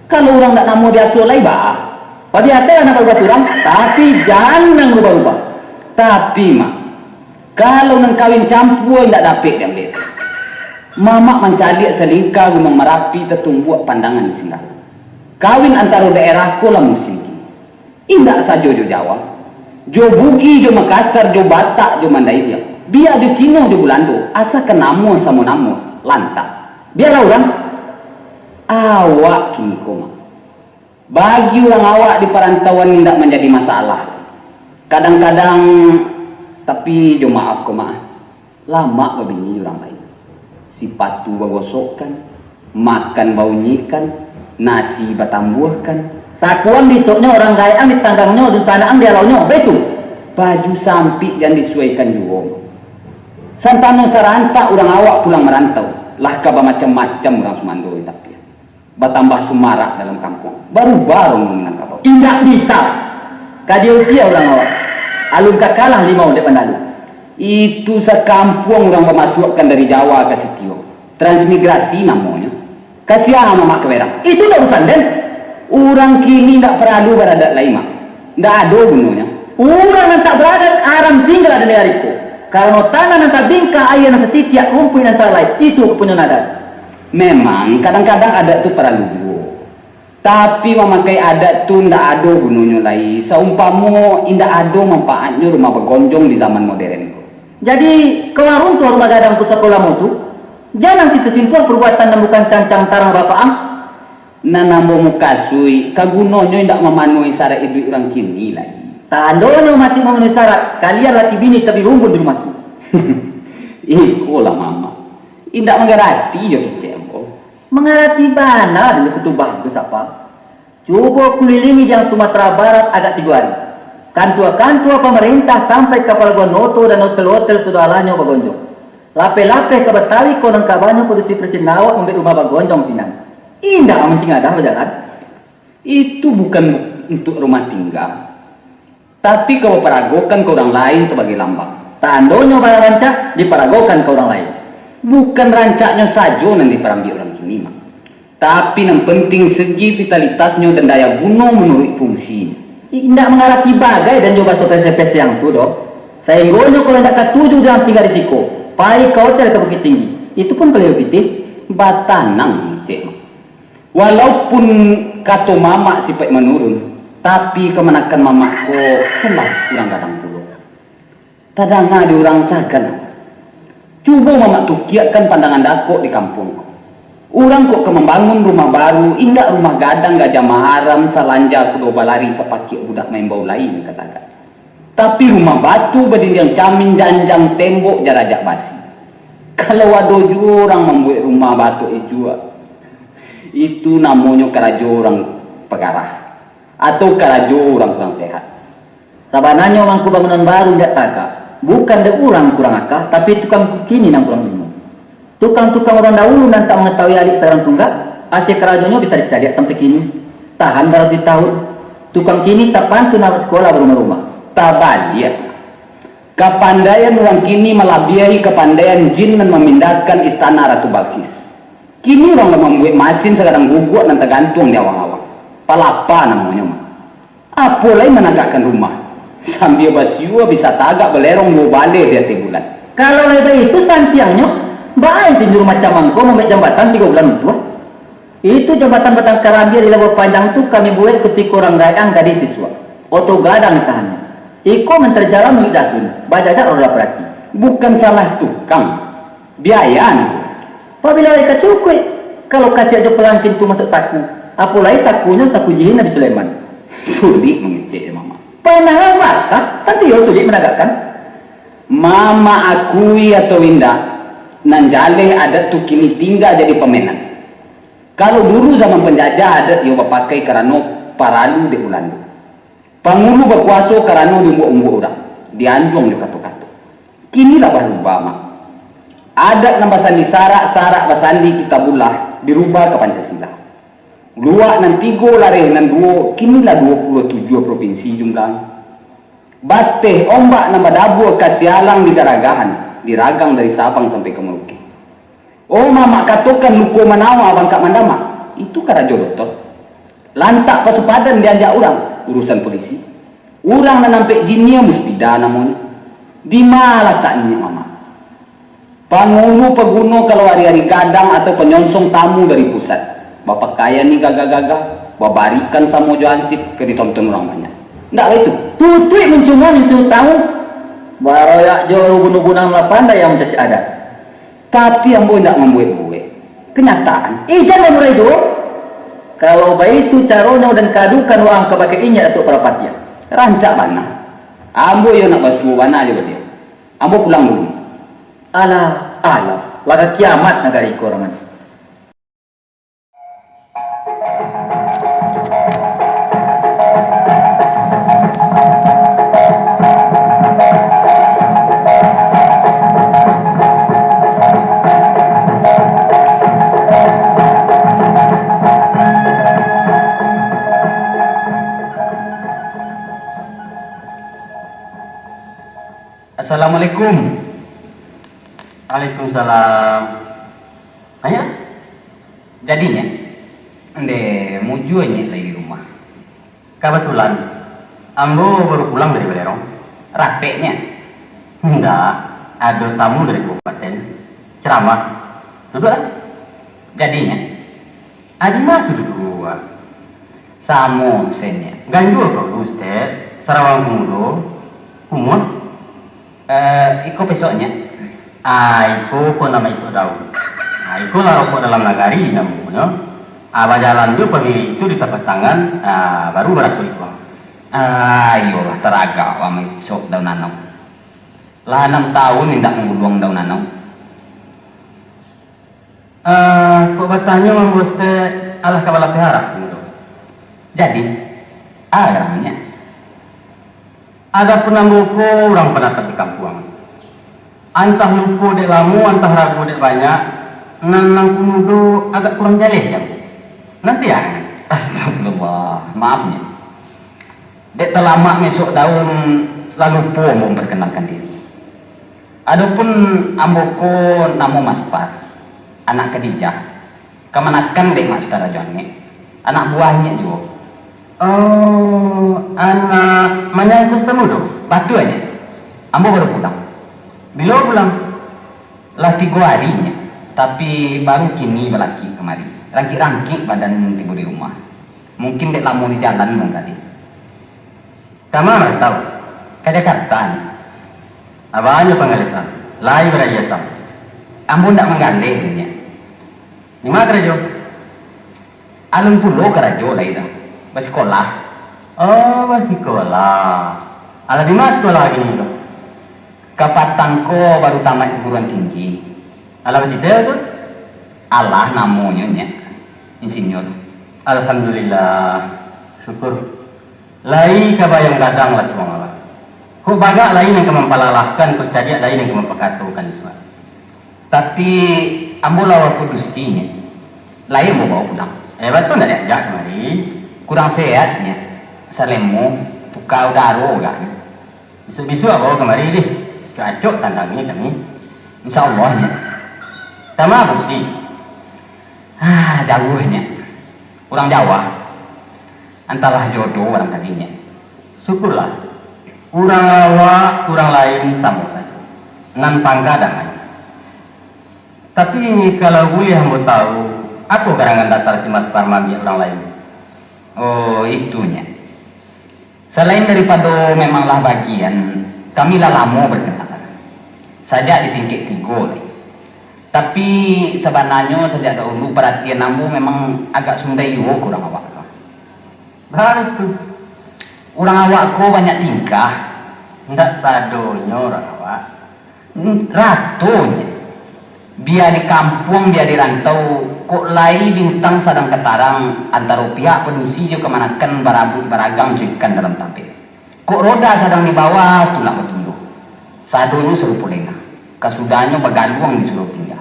Kalau urang ndak namuah biaso lai baa? Pabiasolah nak barubah surang, tapi jan nan barubah-ubah. Tapi, Mak, kalau nan kawin campua indak dapek diambiak. Mamak mancaliak salingka Gunuang Marapi tatumbuak pandangan di Singgalang. Kawin antaro daerah ko lah musim kini. Indak sajo jo Jawa, jo Bugis, jo Makassar, jo Batak, jo Mandaiya, bia jo Cino, jo Bulando, asakan namuah samo namuah, lantak. Bialah urang. Awak kini ko mah. Bagi urang awak di parantauan indak manjadi masalah. Kadang-kadang, tapi jo maaf ko mah, lamak babini urang lain. Sipatu bagosokkan, makan baunyikan, nasi batambuahkan. Sakuang disoknyo urang gaek ang ditanggangnyo, dunsanak ang dialaunyo, baitu. Baju sampik jan disuaikan juo. Santano sarantak urang awak pulang marantau, lah ka bamacam-macam urang sumando di tapian. Batambah sumarak dalam kampuang. Barubah urang Minangkabau. Indak bisa. Ka diusia urang awak. Alun ka kalah limau dek bandalu. Itu sakampuang urang bamasuakkan dari Jawa ka sitio. Transmigrasi namonyo. Kasiang mamak ka berang. Itu ndak urusan den. Urang kini ndak paralu baradat lai, Mak. Ndak ado gunonyo. Urang nan tak baradat aram tingga di nagari ko. Karano tanah nan tabingkah, aia nan satitiak, rumpuik nan salai, itu punyo adat. Memang, kadang-kadang adat tu paralu juo. Tapi, mamakai adat tu ndak ado gunonyo lai, saumpamo indak ado manfaatnyo rumah bagonjong di zaman moderen ko. Jadi, ka warung tu rumah gadang pusako lamo tu, jan ang kito simpuah perbuatan nan bukan cancang tarang bapak ang. Nan ambo mukasuik, ka gunonyo indak mamanuahi syarat iduik urang kini lai. Tandonyo mati mamanuahi syarat, kalian laki bini tabi rumbun di rumah tu. Ikolah mamak. Indak mangarati jo kecek ambo. Mangarati bana dulu kutubah tu sapa. Cubo kulilingi di Sumatera Barat agak tigo ari. Kantua-kantua pamarintah sampai ka palabuahan oto dan hotel-hotel sudah alanyo bagonjong. Lapeh-lapeh ka Batawi ko nan kabanyo padusi parisinan awak mambuek rumah bagonjong sinan. Indak mancing adah bajalan. Itu bukan untuak rumah tingga, tapi ka baparagokan ka urang lain sabagai lambang. Tandonyo barang rancak diparagokan ka urang lain. Bukan rancaknyo sajo nan diparambiak urang kini, Mak. Tapi nan penting segi vitalitasnyo dan daya guno manuruik fungsinyo. Indak mangarati bagai dan jo baso pese-pese ang tu doh. Sainggonyo kalau indak katuju jan tingga di siko, pai ka hotel ka Bukittinggi. Itu pun kalau pitih, batanang cek Mak. Walaupun kato mamak sipaik manurun, tapi kamanakan mamak ko salah urang gadang pulo. Tadanga di urang sagan. Cubo Mamak tukiakkan pandangan dakok di kampuang ko. Urang kok ka mambangun rumah baru, indak rumah gadang Gajah Maharam, salanja kudo balari, sapakiak budak maimbau lai nan ka tagak. Tapi rumah batu badindiang camin, janjang tembok jarajak basi. Kalau ado juo urang mambuek rumah batu ijuak, itu namonyo karajo urang pagarah, atau karajo urang kurang sehat. Sabananyo mangko bangunan baru indak tagak, bukan dek urang kurang aka, tapi tukang kini nan kurang ilmu. Tukang-tukang urang dahulu nan tak mangatahui alik sagarang tunggak, asie karajonyo bisa dicaliak sampai kini. Tahan baratuih tahun. Tukang kini tapantun awak sikolah barumah-rumah. Tabaliak. Kapandaian urang kini malabiahi kapandaian jin nan mamindahkan istana Ratu Balkis. Kini urang lah mambuek masin sagadang guguak nan tagantuang di awang-awang. Palapa namonyo mah. Apo lai managakkan rumah, sambia basiua bisa tagak balerong duo baleh di ateh bulan. Kalau lai baitu santiangnyo, baa inti nyuruah macam mangko mambuek jambatan tigo bulan untuah? Itu jambatan batang karambia di Labuah Panjang tu kami buek kutiko urang gaek gadih sisuak. Oto gadang disahannyo. Iko mantajalan mulik dasun, bajajak roda parati. Bukan salah tukang, biaya nan. Pabila lai ka cukuik, kalau kasiak jo palang pintu masuak saku, apo lai sakunyo saku jilid Nabi Sulaiman. Sulik mangecek, Mamak. Panah basah, tantu iyo sulik managakkan. Mamak akui atau indak, nan jaleh adat tu kini tingga jadi pamainan. Kalau dulu zaman panjajah, adat iyo bapakai karano paralu dek Bulando. Pangulu bakuaso karano diumbuak-umbuak urang, dianjuang jo kato-kato. Kini lah barubah, Mak. Adat nan basandi sarak, sarak basandi Kitabullah, dirubah ka Pancasila. Luak nan tigo, lareh nan duo, kini lah duo puluah tujuah propinsi jumlahnyo. Bateh ombak nan badabua ka sialang di garagahan, diragang dari Sabang sampai ka Merauke. Oh, Mamak katokan luko manawa bangkak mandamak, itu karajo doktor. Lantak pasupadan dianjak urang, urusan polisi. Urang nan ampek jinnyo muspida namonyo. Di ma lataknyo, Mamak? Pangulu paguno kalau ari-ari gadang atau panyonsong tamu dari pusat, bapakaian ni gagah-gagah, babarikan samo jo hansip ka ditonton urang banyak. Ndak baitu? Tutuik mancuma minsuh tamu, baroyak jo ubun-ubun nan lah pandai yang mancacik adat. Tapi ambo indak mambuek-buek. Kanyataan, ijan lah murai juo. Kalau baitu caronyo, den kadukan waang kabake inyiak Datuak Parapatiah. Rancak bana. Ambo iyo nak basuo bana jo baliau. Ambo pulang dulu. Alah, alah, lah ka kiamat nagari ko, Rahman. Assalamualaikum. Waalaikumsalam. Ayah, jadinyo, ndeh mujua nyo lai di rumah. Kabatulan, ambo baru pulang dari balerong. Rapeknyo. Indak, ado tamu dari kabupaten. Ceramah. Duduaklah. Jadinyo, Adi mah tu duo. Samo saiznyo. Ganjua ko, Ustaz. Sarawang kumudo. Kumut. Eh, iko pesoknyo. Ah, iko ko namo isok daun. Ah, iko lah rokok dalam nagari namonyo. Ah, bajalan jo pagi itu di tapak tangan, ah, baru baraso iko. Ah, iyolah, taragak wang isok daun anau. Lah anam taun indak mangguluang daun anau. Eh, kok batanyo, Bos, teh, alah ka balapeh arah tu. Jadi, a garannyo. Adapun ambo ko urang panatap di kampuang. Antah lupo dek lamo, antah ragu dek banyak, nan, nan kumudo agak kurang jaleh, jan. Nanti, ah. Astagfirullah, maaf, nyo. Dek talamak mesok daun, lah lupo ambo memperkenalkan diri. Adopun ambo ko namo Maspar, anak Kadijah, kamanakan dek Maspar Rajo Angek, anak buahnyo juo. Oh, anak manyangkus tamu tu? Batua nyo. Ambo baru pulang. Bilo pulang? Lah tigo ari nyo, tapi baru kini balaki kamari. Rangkik-rangkik badan tibo di rumah. Mungkin dek lamo di jalan mungkin. Ka ma marantau? Ka Jakarta ni. Abanyo panggaleh, lai baraiasan. Ambo ndak manggandeh, nyo. Di ma karajo? Alun pulo karajo lai tu. Basikolah. Oh, basikolah. Alah, di ma sikolah kini tu? Kapatang ko baru tamaik guruan tinggi. Alah, batiteh tu? Alah, namonyo nyo insinyur. Alhamdulillah. Syukur. Lai ka bayang gadang lah suang awak. Kok bagak lai nan ka mampalalahkan, kok cadiak lai nan ka mampakatokan isuak. Tapi, ambo lawa kudusinyo. Lai ambo bawa pulang. Eh, batua ndak diajak kamari. Kurang sehatnyo. Salemo, tuka udaro agaknyo. Bisuak-bisuak bawa kamari dih. Cocok tandangi kami. Insya Allah nyo. Tama kursi. Ah, jauahnyo. Urang Jawa. Antahlah jodoh urang tadinyo. Syukurlah. Urang awak, urang lain samo sajo. Nan pangka damai. Tapi, kalau buliah ambo tahu, apo karangan dasar si Mas Par maambiak urang lain? Oh, itunyo. Salain daripado memang lah bagian, kami lah lamo bakenalan. Sajak di tingkek tigo lai. Tapi, sabananyo sajak dahulu paratian ambo memang agak sundai juo ka urang awak tu. Baitu. Urang awak ko banyak tingkah. Ndak sadonyo urang awak. Ratonyo. Bia di kampuang, bia di rantau, kok lai bintang sadang katarang, antaro pihak padusi jo kamanakan barabuik baragang jo ikan dalam tabek. Kok roda sadang di bawah, tulak batundo. Sadonyo sarupo lengah. Kasudahnyo bagaluang di surau tingga.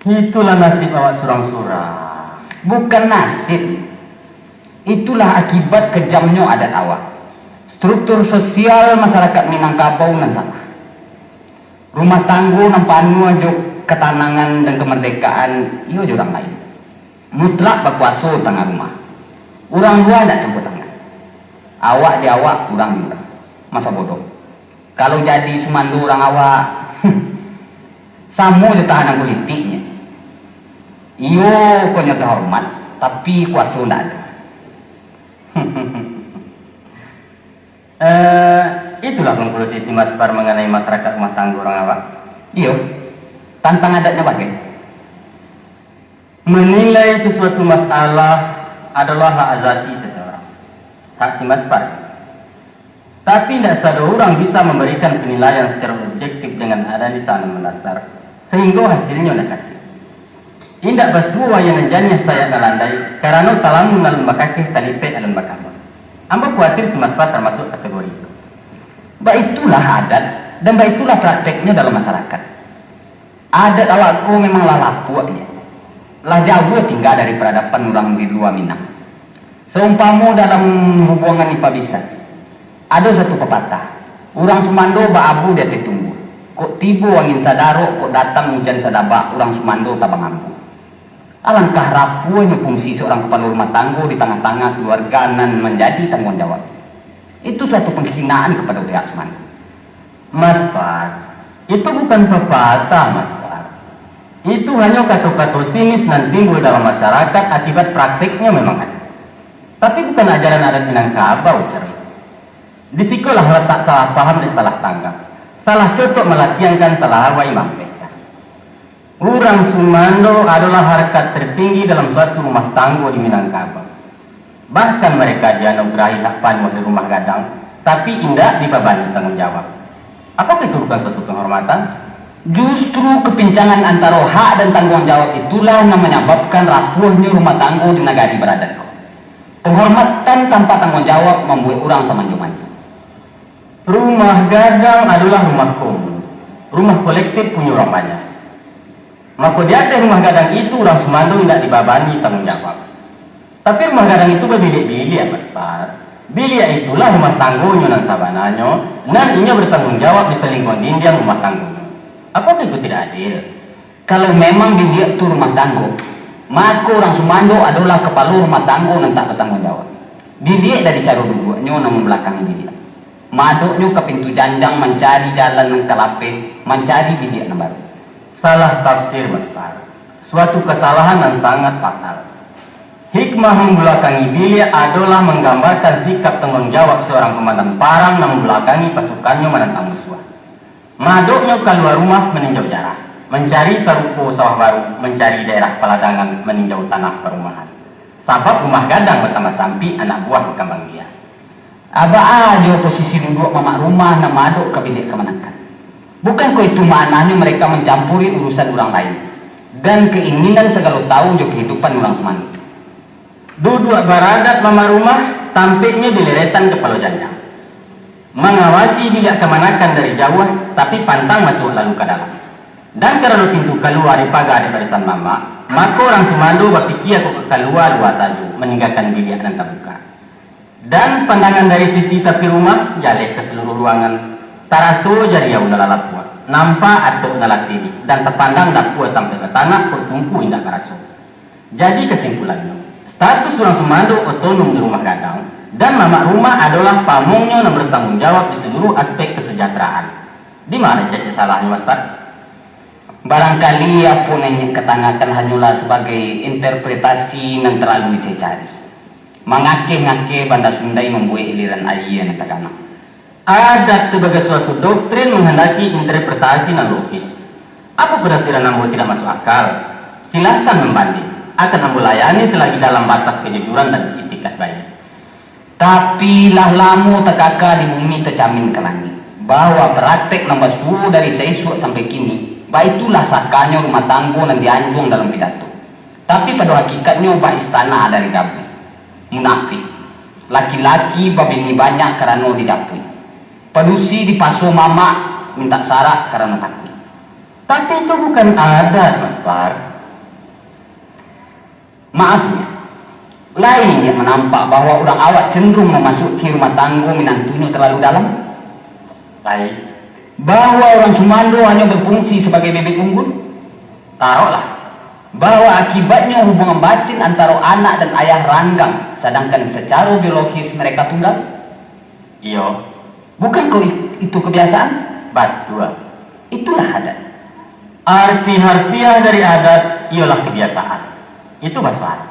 Itulah nasib awak surang-surang. Bukan nasib. Itulah akibat kejamnyo adat awak. Struktur sosial masarakat Minangkabau nan salah. Rumah tanggo nan panuah jo katanangan dan kamardekaan, iyo jo urang lain. Mutlak bakuaso tangah rumah. Urang lua indak campur tangan. Awak di awak, urang di urang. Masa bodoh. Kalau jadi sumando urang awak, samo jo tahanan politiknyo. Iyo, konyo tahormat, tapi kuaso ndak ado. Eh, itulah konklusi si Mas Par manganai masarakat rumah tanggo urang awak. Iyo, tantang adatnyo bagai. Menilai sesuatu masalah adalah hak azasi seseorang, hak si Mas Par. Tapi, indak sado urang bisa mambarikan panilaian sacaro objektif dengan adan di tanah mandasar, sahinggo hasilnyo negatif. Indak basuo ayah nan janiah sayak nan landai, karano talamun alun bakakeh, talipek alun bakambang. Ambo kuatir si Mas Par tamasuak kategori itu. Baitulah adat, dan baitulah prakteknyo dalam masarakat. Adat awak ko memang lah lapuak, yo. Lah jauah tingga dari paradaban urang di lua Minang. Saumpamo dalam hubuangan ipa bisan, ado satu papatah, urang sumando baabu di ateh tumbuah. Kok tibo angin sadarok, kok datang ujan sadabak, urang sumando tabang ambuih. Alangkah rapuahnyo fungsi seorang kapalo rumah tanggo di tangah-tangah kaluarga nan manjadi tangguang jawab. Itu suatu panghinaan kapado pihak sumando. Mas Par, itu bukan papatah, Mas Par. Itu hanyo kato-kato sinis nan timbul dalam masyarakat akibat prakteknyo memang ado. Tapi bukan ajaran adat Minangkabau caro itu. Di sikolah latak salah paham dek salah tanggap, salah cocok malatiangkan, salah awai maampehkan. Urang sumando adolah harkat tertinggi dalam suatu rumah tanggo di Minangkabau. Bahkan mereka dianugerahi hak panuah di rumah gadang, tapi indak dibabani tanggung jawab. Apakah itu bukan suatu penghormatan? Justru kepincangan antaro hak dan tangguang jawab itulah nan manyababkan rapuahnyo rumah tanggo di nagari baradat ko. Penghormatan tanpa tangguang jawab mambuek urang samanjo-manjo. Rumah gadang adolah rumah komun, rumah kolektif punyo urang banyak. Mako, di ateh rumah gadang itu, urang sumando indak dibabani tanggung jawab. Tapi, rumah gadang itu babiliak-biliak, Mas Par. Biliak itulah rumah tanggonyo nan sabananyo, nan inyo batanggung jawab di salingkuang dindiang rumah tanggonyo. Apakah itu tidak adil? Kalau memang biliak tu rumah tanggo, mako, urang sumando adolah kapalo rumah tanggo nan tak batanggung jawab. Biliak dari caro duduaknyo nan mambalakangi biliak. Maadoknyo ka pintu janjang mancari jalan nan ka lapeh, mancari biliak nan baru. Salah tafsir, Mas Par. Suatu kasalahan nan sangat fatal. Hikmah mambulakangi biliak adolah manggambarkan sikap tangguang jawab saurang kumandan parang nan mambulakangi pasukannyo manantang musuah. Maadoknyo kalua rumah maninjau jarah. Mancari sarupo sawah baru, mancari daerah paladangan, maninjau tanah parumahan. Sabab rumah gadang batambah sampik, anak buah bakambang biak. Abaa jo posisi duduak mamak rumah nan maadok ka biliak kamanakan? Bukan ko itu maknanyo mereka mancampuri urusan urang lain, dan keinginan sagalo tahu jo kahidupan urang sumando. Duduak baradat mamak rumah, tampeknyo di leretan kapalo janjang. Mangawasi biliak kamanakan dari jauah, tapi pantang masuak lalu ka dalam. Dan karano pintu kalua di paga di barisan mamak, mako urang sumando bapikia kok ka kalua-lua sajo, maninggakan biliak nan tabuka. Dan pandangan dari sisi tapi rumah, jaleh ka saluruah ruangan. Taraso jariau nan lah lapuak, nampak atok nan lah tirik, dan tapandang dapua sampai ka tanah, kok tumpu indak baraso. Jadi, kasimpulannyo, status urang sumando otonom di rumah gadang, dan mamak rumah adolah pamongnyo nan batangguang jawab di saluruah aspek kasajahteraan. Di ma cacek salahnyo, Mastar? Barangkali apo nan inyiak katangakan hanyolah sabagai interpretasi nan talalu dicari-cari. Mangakeh-ngakeh banda sundai mambuek iliran aia nan taganang. Adat sabagai suatu doktrin mangandaki interpretasi nan logis. Apo panafsiran ambo tidak masuk akal? Silahkan mambanding. Akan ambo layani salagi dalam batas kajujuran dan itikad baik. Tapi, lah lamo takaka di bumi tacamin ka langik, bahwa praktek nan basuo dari saisuak sampai kini, baitulah sakanyo rumah tanggo nan dianjuang dalam pidato. Tapi, pado hakikatnyo baistana dari dabuik. Munafik. Laki-laki babini banyak karano didapuik. Padusi dipaso mamak mintak sarak karano takuik. Tapi, itu bukan adat, Mastar. Maafnyo, lain yang manampak bahwa urang awak cenderung mamasuki rumah tanggo minantunyo talalu dalam? Lain. Bahwa urang sumando hanyo bafungsi sabagai bebek unggul? Taroklah. Bahwa akibatnyo hubungan batin antaro anak dan ayah ranggang, sadangkan sacaro biologis mereka tunggal? Iyo. Bukan ko i-, itu kebiasaan? Batua. Itulah adat. Arti harfiah dari adat iyolah kebiasaan. Itu baso Arab.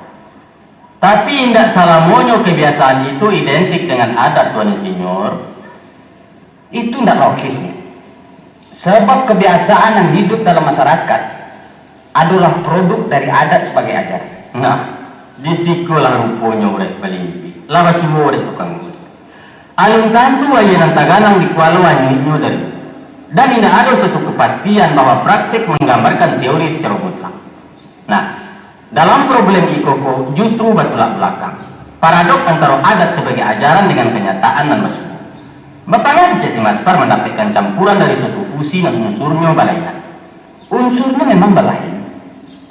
Tapi, indak salamonyo kebiasaan itu identik dengan adat, Tuan Insinyur. Itu ndak logis, ni. Sabab kebiasaan yang hidup dalam masyarakat adolah produk dari adat sabagai ajaran. Nah, di sikolah ruponyo urek balimbik, lah basuo dek tukang guli. Alun tantu aia nan taganang di kualo anyuiknyo dari, dan indak ado satu kepastian bahwa praktek manggambarkan teori sacaro mutlak. Nah, dalam problem iko ko justru batulak balakang, paradok antaro adat sabagai ajaran dengan kanyataan nan basuo. Bapangah cek si Mastar mandapekkan campuran dari suatu fusi nan unsurnyo balainan. Unsurnyo memang balain,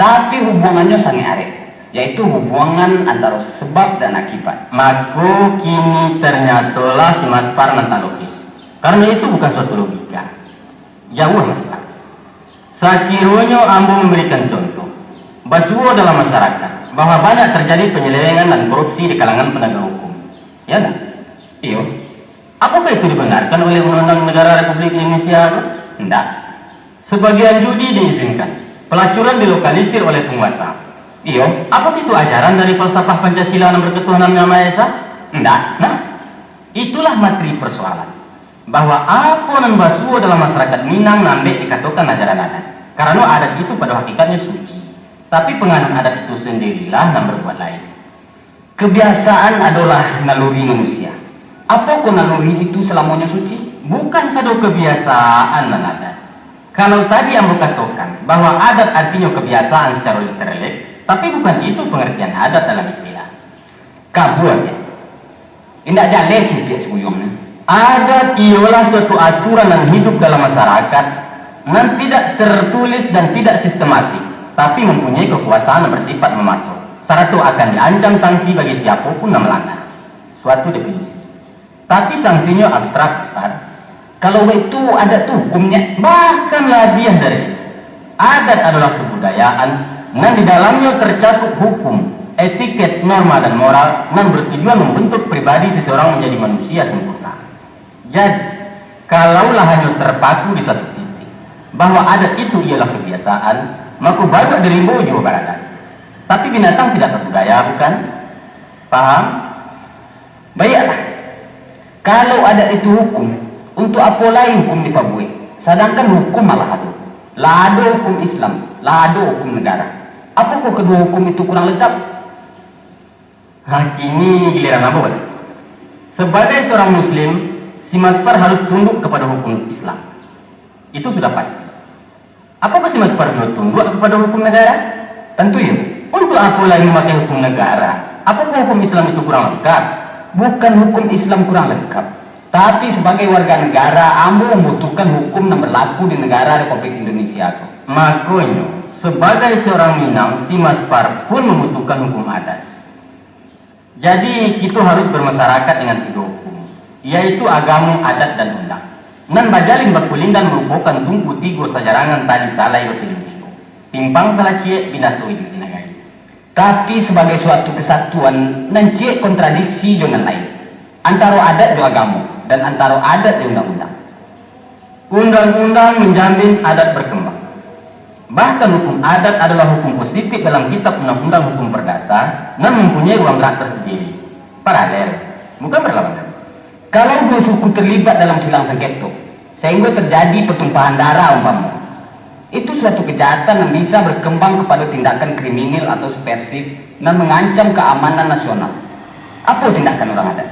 tapi hubungannyo sangaik arek, yaitu hubungan antaro sabab dan akibat. Mako, kini ternyatolah si Mastar nan talogis, karano itu bukan suatu logika. Jauah, Mastar. Sakironyo ambo mambarikan contoh, basuo dalam masyarakat, bahwa banyak terjadi penyelewengan dan korupsi di kalangan penegak hukum. Ya ndak? Iyo. Apakah itu dibenarkan oleh Undang-Undang Negara Republik Indonesia? Ndak. Sebagian judi diizinkan, pelacuran dilokalisir oleh penguasa. Iyo. Apakah itu ajaran dari falsafah Pancasila nan berketuhanan yang Maha Esa? Ndak. Nah, itulah materi persoalan. Bahwa apo nan basuo dalam masyarakat Minang nan dek dikatokan ajaran adat, karano adat itu pado hakikatnyo suci, tapi panganan adat itu sandirilah nan berbuat lain. Kebiasaan adolah naluri manusia. Apo ko naluri itu salamonyo suci? Bukan sado kebiasaan nan adat. Kalau tadi ambo katokan bahwa adat artinyo kebiasaan sacaro literalek, tapi bukan itu pangartian adat dalam istilah. Kabuannya. Indak jaleh sih pihak Sibuyuang ni. Adat iyolah suatu aturan nan hidup dalam masyarakat, nan tidak tertulis dan tidak sistematik, tapi mempunyai kekuasaan yang bersifat memaksa, sarato akan diancam sanksi bagi siapapun yang melanggar. Suatu definisi. Tapi sanksinya abstrak, Ustaz. Kalau baitu, adat tu hukumnya bahkan labiah dari itu. Adat adalah kebudayaan nan di dalamnya tercakup hukum, etiket, norma, dan moral nan bertujuan membentuk pribadi seseorang menjadi manusia sempurna. Jadi, kalaulah hanya terpaku di satu titik, bahwa adat itu ialah kebiasaan, maka banyak di rimbo juga baradat. Tapi binatang tidak berbudaya, bukan? Paham? Baiaklah, kalau adat itu hukum, untuak apo lai hukum dipabuek, sadangkan hukum malah ado? Lah ado hukum Islam, lah ado hukum negara. Apokoh kaduo hukum itu kurang lengkap? Ha, kini giliran ambo. Sabagai saurang muslim, si Maspar harus tunduk kapado hukum Islam. Itu sudah pasti. Apokoh si Maspar juo tunduak kapado hukum nagara? Tantu iyo. Untuak apo lai mamakai hukum nagara? Apokoh hukum Islam itu kurang lengkap? Bukan hukum Islam kurang lengkap, tapi sabagai warga nagara, ambo mambutuhkan hukum nan balaku di nagara Republik Indonesia ko. Makonyo, sabagai saurang Minang, si Maspar pun mambutuhkan hukum adat. Jadi, kito harus bermasyarakat dengan tigo hukum, yaitu agamo, adat, dan undang. Nan bajalin bakulindan marupokan tungku tigo sajarangan tali salai batiling tigo, timpang salaciek binaso iduik di nagari. Tapi, sabagai suatu kesatuan, nan ciek kontradiksi jo nan lain, antaro adat jo agamo, dan antaro adat jo undang-undang. Undang-undang manjamin adat berkembang. Bahkan hukum adat adalah hukum positif dalam kitab undang-undang hukum perdata nan mempunyai ruang gerak tersendiri, paralel, bukan berlawanan. Kalau duo suku terlibat dalam silang sengketo, sehingga terjadi pertumpahan darah umpamo, itu suatu kejahatan yang bisa berkembang kepada tindakan kriminal atau subversif nan mengancam keamanan nasional. Apo tindakan urang adat?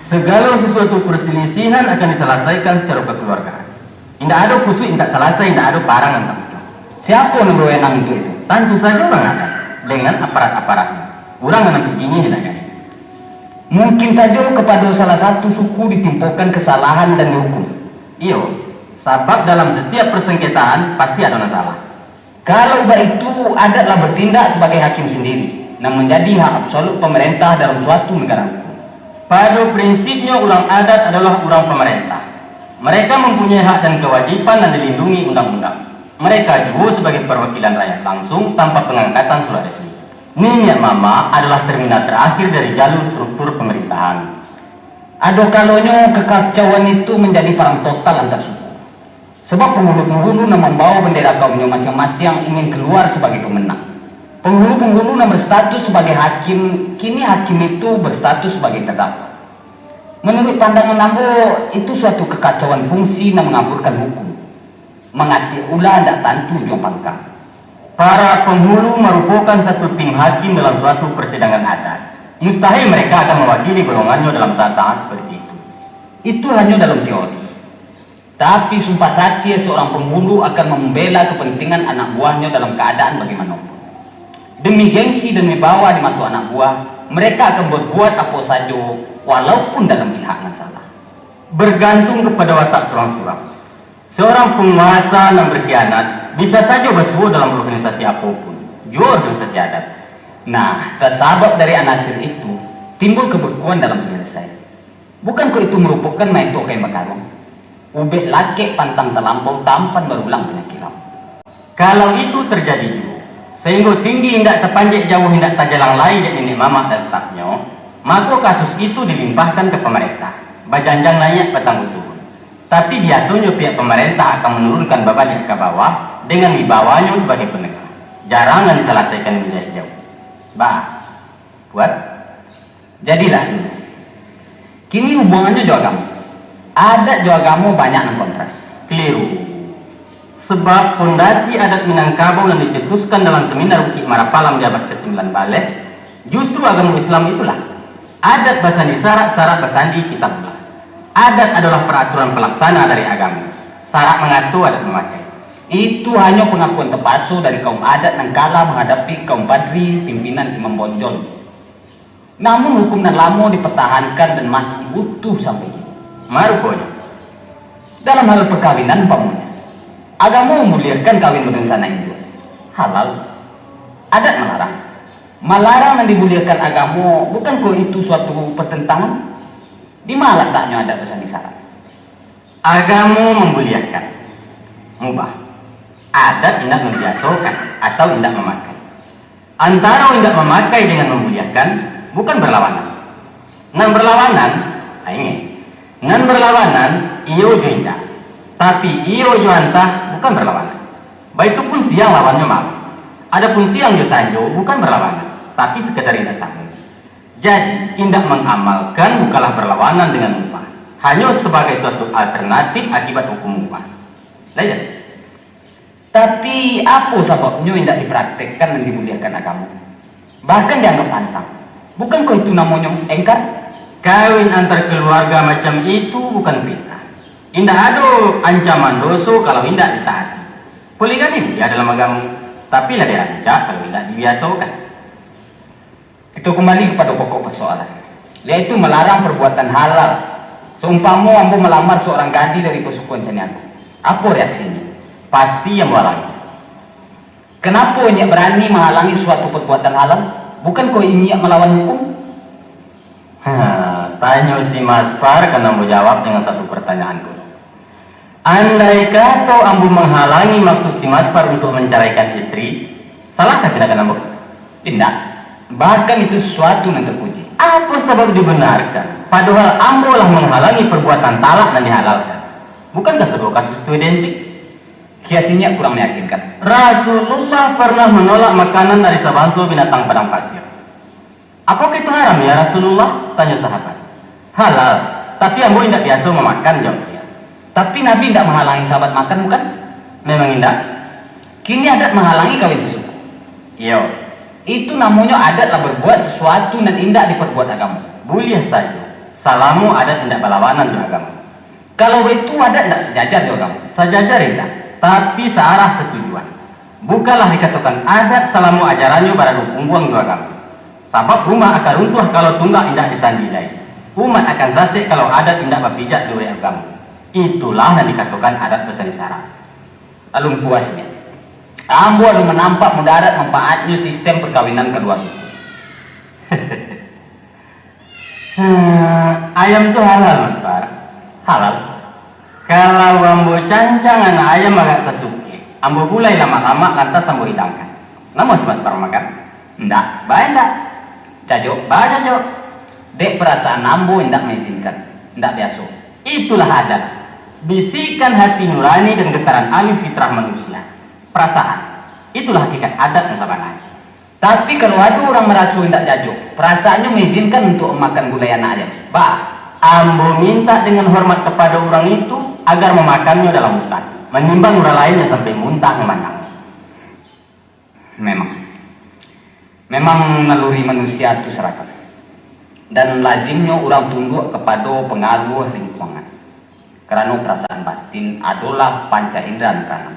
Segalo sesuatu perselisihan akan disalasaikan secara kekeluargaan. Indak ado kusuik indak salasai, indak ado parang nan tak pecah. Siapo nan bawenang untuak itu? Tantu sajo urang adat, dengan aparat-aparatnyo. Urang nan ampek kini di nagari. Mungkin sajo kapado salah satu suku ditimpokan kesalahan dan dihukum. Iyo, sabab dalam setiap persengketaan pasti ado nan salah. Kalau baitu, adat lah batindak sabagai hakim sandiri, nan manjadi hak absolut pamarentah dalam suatu nagara hukum. Pado prinsipnyo, urang adat adolah urang pamarentah. Mereka mampunyai hak dan kawajiban nan dilindungi undang-undang. Mereka juo sabagai parwakilan rakyat langsung tanpa pangangkatan surat resmi. Niniak mamak adolah terminal terakhir dari jalur struktur pamarintahan. Ado kalonyo kakacauan itu manjadi parang total antar suku. Sabab panghulu-panghulu nan mambawa bandera kaumnyo masiang-masiang ingin kalua sabagai pamenang. Panghulu-panghulu nan berstatus sabagai hakim, kini hakim itu berstatus sabagai tardakwa. Manuruik pandangan ambo, itu suatu kakacauan fungsi nan mangaburkan hukum, mangatiak ula indak tantu ujuang pangka. Para panghulu marupokan satu tim hakim dalam suatu parsidangan adat. Mustahil mereka akan mawakili golongannyo dalam saat-saat seperti itu. Itu hanyo dalam teori. Tapi, sumpah satia, seorang panghulu akan mambela kapantingan anak buahnyo dalam kaadaan bagaimanopun. Demi gengsi dan wibawa di mato anak buah, mereka akan babuek apo sajo, walaupun dalam pihak nan salah. Bergantung kapado watak surang-surang. Seorang panguasa nan bakhianat bisa sajo basuo dalam organisasi apo pun, juo organisasi adat. Nah, tasabab dari anasir itu, timbul kabekuan dalam panyalasaian. Bukankah itu marupokan maetoh kain bakaruang? Ubek lakek pantang talambau, tampan barulang panyakik lamo. Kalau itu tarjadi juo, sainggo tinggi indak tapanjek, jauah indak tajalang lai dek niniak mamak dan stafnyo, mako kasus itu dilimpahkan ka pamarentah, bajanjang naiak batanggo turun. Tapi, biasonyo pihak pamarentah akan manurunkan babaliak ka bawah dengan wibawanyo sabagai panegak. Jarang nan disalasaikan di wilayah jauah. Bah, kuat. Jadilah dulu. Kini hubungannyo jo agamo. Adat jo agamo banyak nan kontras. Keliru. Sebab pondasi adat Minangkabau nan dicetuskan dalam seminar Bukik Marapalam di abad kasambilan baleh, justru agamo Islam itulah. Adat basandi syarak, syarak basandi kitabullah. Adat adolah paraturan palaksana dari agamo. Syarak mangato, adat mamakai. Itu hanyo pangakuan tapaso dari kaum adat nan kalah manghadapi kaum Badri, pimpinan Imam Bonjol. Namun, hukum nan lamo dipartahankan dan masih utuh sampai kini. Maruponyo, dalam hal pakawinan, umpamonyo, agamo mambuliahkan kawin badunsanak induak, halal. Adat malarang. Malarang nan dibuliahkan agamo, bukankah itu suatu partantangan? Di ma lataknyo adat basandi syarak? Agamo mambuliahkan, mubah. Adat indak mambiasokan atau indak mamakai. Antaro indak mamakai dengan mambuliahkan, bukan barlawanan. Nan barlawanan, ha, ingek. Nan barlawanan, iyo jo indak. Tapi, iyo jo antah bukan barlawanan. Baitu pun siang lawannyo malam. Adapun siang jo sanjo bukan barlawanan, tapi sakadar indak samo. Jadi, indak mangamalkan bukanlah barlawanan dengan mubah, hanyo sabagai suatu alternatif akibat hukum mubah. Lah iyo? Tapi, apo sababnyo indak dipraktekkan nan dibuliahkan agamo? Bahkan dianggap pantang. Bukankah itu namonyo engkar? Kawin antar keluarga macam itu bukan fitnah. Indak ado ancaman doso kalau indak ditaati. Poligami buliah dalam agamo, tapi lah dirancak kalau indak dibiasokan. Kito kumbali kapado pokok parsoalan, yaitu malarang parbuatan halal. Saumpamo ambo malamar saurang gadih dari pasukuan Caniago, apo reaksinyo? Pasti ambo halangi. Kanapo inyiak barani mahalangi suatu parbuatan halal? Bukankah inyiak malawan hukum? Ha, tanyo si Maspar kan ambo jawab dengan satu pertanyaan ko. Andai kato ambo manghalangi maksud si Maspar untuk mancaraikan istri, salahkah tindakan ambo? Indak. Bahkan itu suatu nan terpuji. Apo sabab dibenarkan, padohal ambo lah manghalangi parbuatan talak nan dihalalkan? Bukankah kaduo kasus tu identik? Kias inyiak kurang meyakinkan. Rasulullah pernah manolak makanan dari sabanso binatang padang pasir. "Apakah itu haram, ya Rasulullah?" tanyo sahabat. "Halal, tapi ambo indak biaso mamakan," jawab dia. Tapi Nabi indak mahalangi sahabat makan, bukan? Memang indak. Kini adat mahalangi kawin sasuku. Iyo. Itu namonyo adat lah berbuat sesuatu nan indak diperbuat agamo. Buliah sajo, salamo adat indak balawanan jo agamo. Kalau baitu, adat indak sajajar jo agamo? Sajajar indak, tapi saarah satujuan. Bukanlah dikatokan adat salamo ajarannyo baradu pungguang jo agamo. Sabab rumah akan runtuah kalau tunggak indak ditandilai. Umat akan sasek kalau adat indak bapijak di urek agamo. Itulah nan dikatokan adat basari sara. Alun puas nian. Ambo alun manampak mudarat manfaatnyo sistem parkawinan kaduo suku. Hmm, ayam tu halal, Mas Far? Halal. Kalau ambo cancang anak ayam agak sasukik, ambo gulai lamak-lamak, lantas ambo hidangkan. Namuah si Mas Far makan? Ndak, baa ndak. Jajok, baa jajok. Dek parasaan ambo indak maizinkan. Ndak biaso. Itulah adat. Bisikan hati nurani dan getaran alun fitrah manusia. Parasaan. Itulah hakikat adat nan sabananyo. Tapi, kalau ado urang maraso indak jajok, parasaannyo maizinkan untuak mamakan gulai anak ayam, baa? Ambo mintak dengan hormat kapado urang itu, agar mamakannyo dalam hutan, manimbang urang lain nan sampai muntah mamandang. Memang, memang naluri manusia tu saragam, dan lazimnyo urang tunduak kapado pangaruah lingkungan, karano parasaan batin adolah panca indra nan kaanam.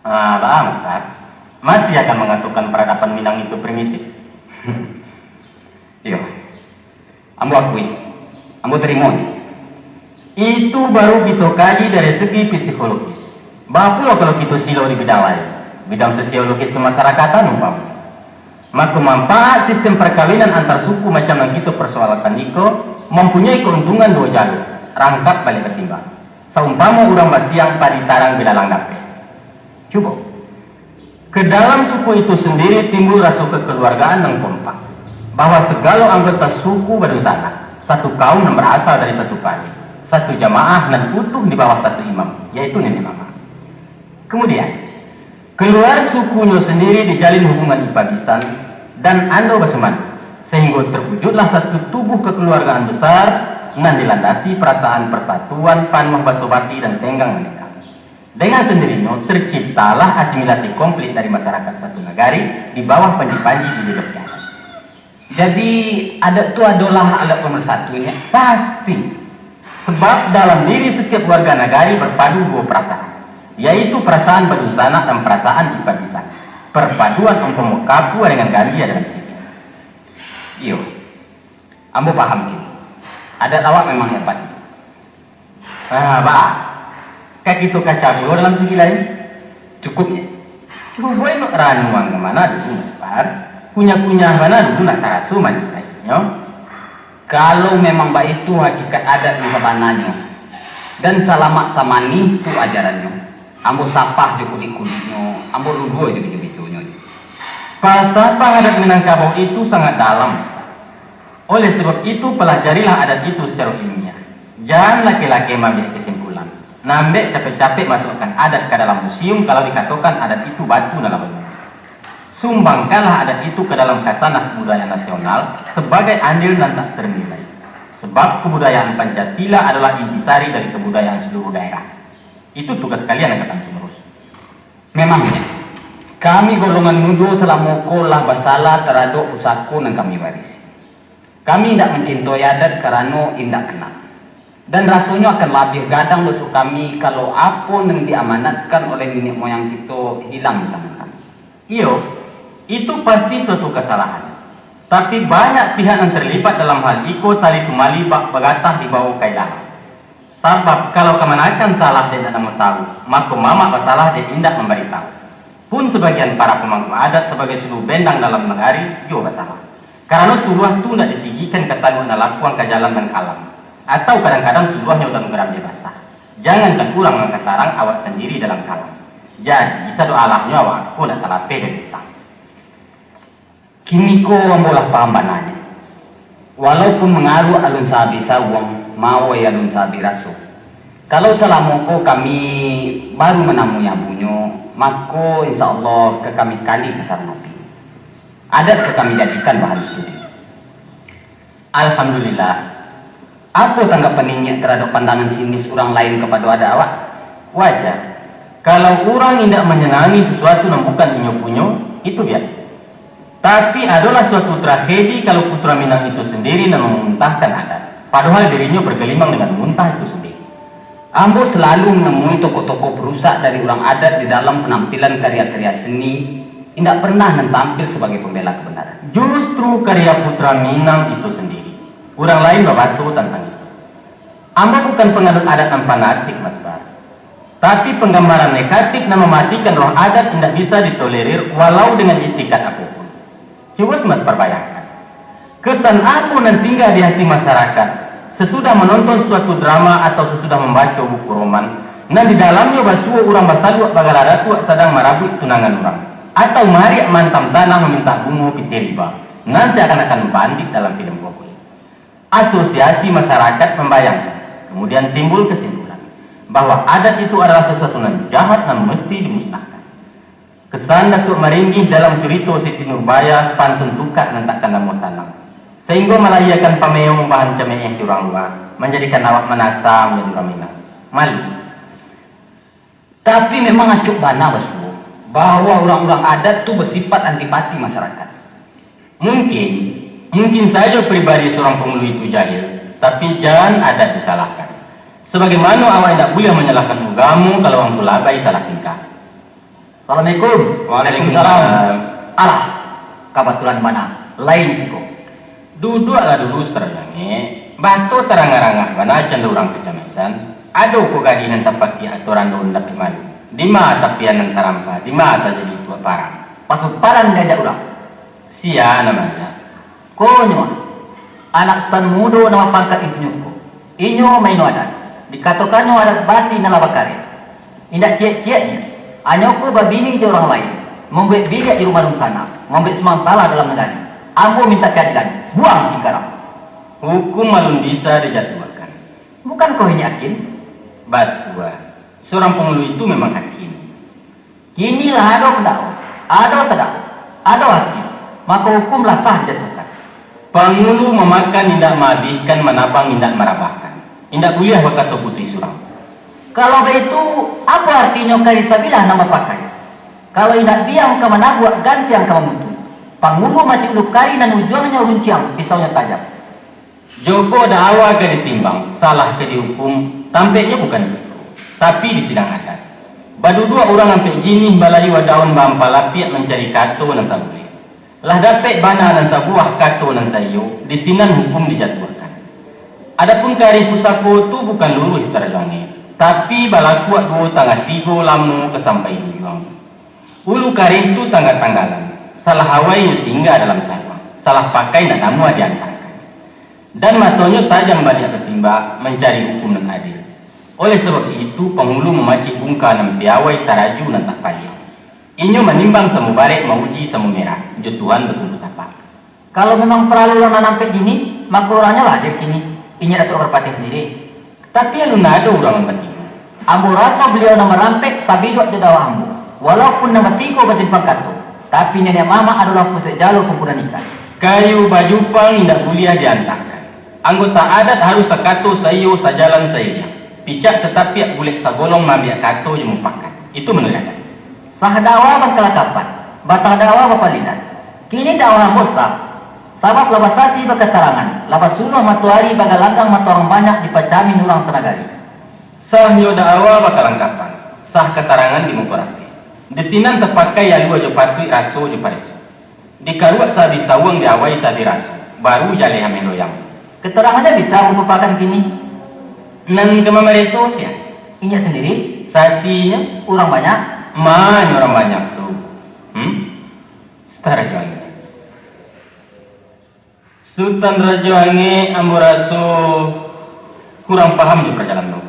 Ah, baa, Mas Far? Masih akan mangatokan paradaban Minang itu primitif? Iyo. Ambo akui. Ambo tarimo. Itu baru kito kaji dari segi psikologis. Baa pulo kalau kito silo di bidang lain, bidang sosiologis kemasyarakatan umpamo? Mako, manfaat sistem parkawinan antar suku macam nan kito parsoalkan iko mampunyai kauntungan duo jalur, rangkap baliak batimbang. Saumpamo urang basiang padi tarang bilalang dapek. Cubo. Ka dalam suku itu sandiri timbul raso kakeluargaan nan kompak, bahwa sagalo anggota suku badunsanak, satu kaum nan barasal dari satu paruik, satu jamaah nan utuh di bawah satu imam, yaitu niniak mamak. Kamudian, kalua sukunyo sandiri dijalin hubungan ipa bisan dan ando basumando, sahinggo tarwujudlah satu tubuah kakeluargaan basar nan dilandasi parasaan parsatuan panuah basobati dan tenggang maninggang. Dengan sandirinyo, tarciptalah asimilasi komplit dari masarakat satu nagari di bawah panji-panji ideologi adat. Jadi, adat tu adolah alat pamarsatunya? Pasti. Sabab dalam diri satiap warga nagari barpadu duo parasaan, yaitu parasaan badunsanak dan parasaan ipa bisan. Parpaduan umpamo kapua dengan gambia dalam siriah. Iyo, ambo paham kini. Adat awak memang hebat. Ah, baa. Ka kito kaca pulo dalam sigi lain. Cukuiknyo. Cubo elok ranuang ka mano dulu, Mas Far. Kunyah-kunyah bana dulu nak taraso manih pahitnyo. Kalau memang baitu hakikat adat nan sabananyo, dan salamak samanih tu ajarannyo, ambo sapah jo kulik-kuliknyo, ambo ruduah jo bijo-bijonyo. Falsafah adat Minangkabau itu sangat dalam. Oleh sabab itu, palajarilah adat itu sacaro ilmiah. Jan lakeh-lakeh maambiak kasimpulan. Nan ambek capek-capek masuakkan adat ka dalam museum, kalau dikatokan adat itu batu nan lah banyak. Sumbangkanlah adat itu ka dalam khazanah kabudayaan nasional sabagai andil nan tak tarnilai. Sabab kabudayaan Pancasila adolah intisari dari kabudayaan saluruah daerah. Itu tugas kalian angkatan panerus. Memangnya, kami golongan mudo salamo ko lah basalah taradok pusako nan kami warisi. Kami indak mancintoi adat karano indak kenal. Dan rasonyo akan labiah gadang doso kami, kalau apo nan diamanatkan oleh niniak moyang kito hilang di tangan kami. Iyo, itu pasti suatu kasalahan. Tapi banyak pihak nan tarlibat dalam hal iko, tali tumali bak bagatah dibao ka ilalang. Sabab, kalau kamanakan salah dek indak namo tahu, mako mamak basalah dek indak mambari tahu. Pun sabagian para pamangku adat sabagai suluah bendang dalam nagari juo basalah. Karano suluah tu indak disigikan ka taluak nan lakuang ka jalan nan kalam, atau kadang-kadang suluahnyo dalam garambia basah. Jangankan urang nan ka tarang awak sandiri dalam kalam. Jadi, sadoalahnyo awak ko indak talapeh dari utang. Kiniko ambo lah paham bananyo. Walaupun mangaruak alun saabih sauang, maoi alun saabih raso. Kalau salamo ko kami baru manamui abunyo, mako, insya Allah, ka kami kali ka saranapi. Adat ka kami jadikan bahan studi. Alhamdulillah. Apo tanggapan niniak taradok pandangan sinis urang lain kapado adat awak? Wajar. Kalau urang indak manyanangi sasuatu nan bukan inyo punyo, itu biaso. Tapi, adolah suatu tragedi kalau putra Minang itu sandiri nan mamuntahkan adat, padohal dirinyo bagelimang dengan muntah itu sandiri. Ambo salalu manamui tokoh-tokoh parusak dari urang adat di dalam panampilan karya-karya seni, indak pernah nan tampil sabagai pambela kabanaran. Justru karya putra Minang itu sandiri, urang lain babaso tantang itu. Ambo bukan panganut adat nan fanatik, Mas Bar. Tapi, panggambaran negatif nan mamatikan roh adat indak bisa ditolerir walau dengan itikad apo pun. Cubo Mas Bar bayangkan, kesan apo nan tingga di hati masarakat sasudah manonton suatu drama atau sasudah mambaco buku roman, nan di dalamnyo basuo urang basaluak bagala datuak sadang marabuik tunangan urang, atau maariak maantam tanah mamintak bungo pitih riba, nan seakan-akan bandit dalam filem Gogoy. Asosiasi masarakat mambayangkan, kamudian timbul kasimpulan, bahwa adat itu adalah sasuatu nan jahat nan musti dimusnahkan. Kesan Datuak Maringgih dalam curito Siti Nurbaya sapantun tukak nan takkan namuah tanang, sainggo malahiakan pameong bahan cameeh di urang lua, manjadikan awak manasa manjadi urang Minang. Malu. Tapi, memang acok bana basuo, bahwa urang-urang adat tu basipaik antipati masarakat. Mungkin, mungkin sajo pribadi surang pangulu itu jahil, tapi jan adat disalahkan. Sabagaimano awak indak buliah manyalahkan ugamo kalau angku labai salah tingkah. Assalamualaikum. Waalaikumsalam. Alah, kabatulan bana, lain siko. Duduaklah dulu, Sutan Jangek. Bato tarangah-rangah bana cando urang kacamatan. Ado ko gadih nan tapakiak atau rando nan dapek malu? Dima tapian nan tarampa? Dima tajadi tuak parang? Pasupalan diajak urang. Sia nan maajak? Konyo, anak sutan mudo nan bapangkat insinyur ko. Inyo maino adat. Dikatokannyo adat basi nan lah bakareh. Indak ciek-cieknyo, anyo ko babini jo urang lain, mambuek biliak di rumah dunsanak, mambuek sumang salah dalam nagari. Ambo mintak kaadilan, buang tingkarang. Hukum alun bisa dijatuahkan. Bukankoh inyo hakim? Batua. Surang pangulu itu memang hakim. Kini lah ado pandakwa, ado tadakwa, ado hakim, mako hukum lah sah dijatuahkan. Pangulu mamakan indak maabihkan, manabang indak marabahkan. Indak buliah bakato putuih surang. Kalau baitu, apo artinyo kayu sabilah nan bapakai? Kalau indak biang ka manabuak, gantiang ka mamutuih. Pangulu macik ulu kari nan ujuangnyo runciang, pisaunyo tajam. Joko dakwa ka ditimbang, salah ka diukum, tampeknyo bukan di siko, tapi di sidang adat. Baduduak urang ampek jinih, balayua daun baampah lapiak mancari kato nan sabuleh. Lah dapek bana nan sabuah, kato nan saiyo, di sinan hukum dijatuahkan. Adapun karih pusako tu bukan luruih tarjuangnyo, tapi balakuak duo tangah tigo lamo ka sampai di ujuang. Ulu karih tu tangga-tanggalan, salah awai nyo tingga dalam saruang, salah pakai ndak namuah diantakan. Dan matonyo tajam baliak batimbak mancari hukum nan adil. Oleh sabab itu, pangulu mamacik bungka nan piawai taraju nan tak paliang. Inyo manimbang samo barek, mauji samo merah, jo Tuhan batumpu tapak. Kalau memang paralu urang nan ampek jinih, mako urangnyo lah hadir kini, inyo Datuak Parpatiah sandiri. Tapi alun ado urang nan batigo. Ambo raso baliau nan marampek sabiduak jo dakwah ambo. Walaupun nan batigo basimpang kato, tapi niniak mamak adolah pusek jalo kumpulan ikan. Kayu bajupang indak buliah diantakan. Anggota adat harus sakato, saiyo, sajalan, sairiang. Picak satapiak, bulek sagolong, maambiak kato jo mupakat. Itu manuruik adat. Sah dakwa bakalangkapan, batal dakwa bapalilan. Kini dakwa ambo sah, sabab lah basasi bakatarangan, lah basuruah matoari bagalanggang mato urang banyak dipacami urang sanagari. Sah nyo dakwa bakalangkapan, sah katarangan di muko rame. Di sinan tapakai alua jo patuik, raso jo pareso. Dikaruak sahabih sawuang, diawai sahabih raso, baru jaleh ameh loyang. Katarangannyo bisa ambo papakan kini. Nan ka mamareso sia? Inyo sandiri. Sasinyo? Urang banyak. Ma nyo urang banyak tu? Hmm? Sutan Rajo Angek. Sutan Rajo Angek, ambo raso kurang paham jo parjalanan.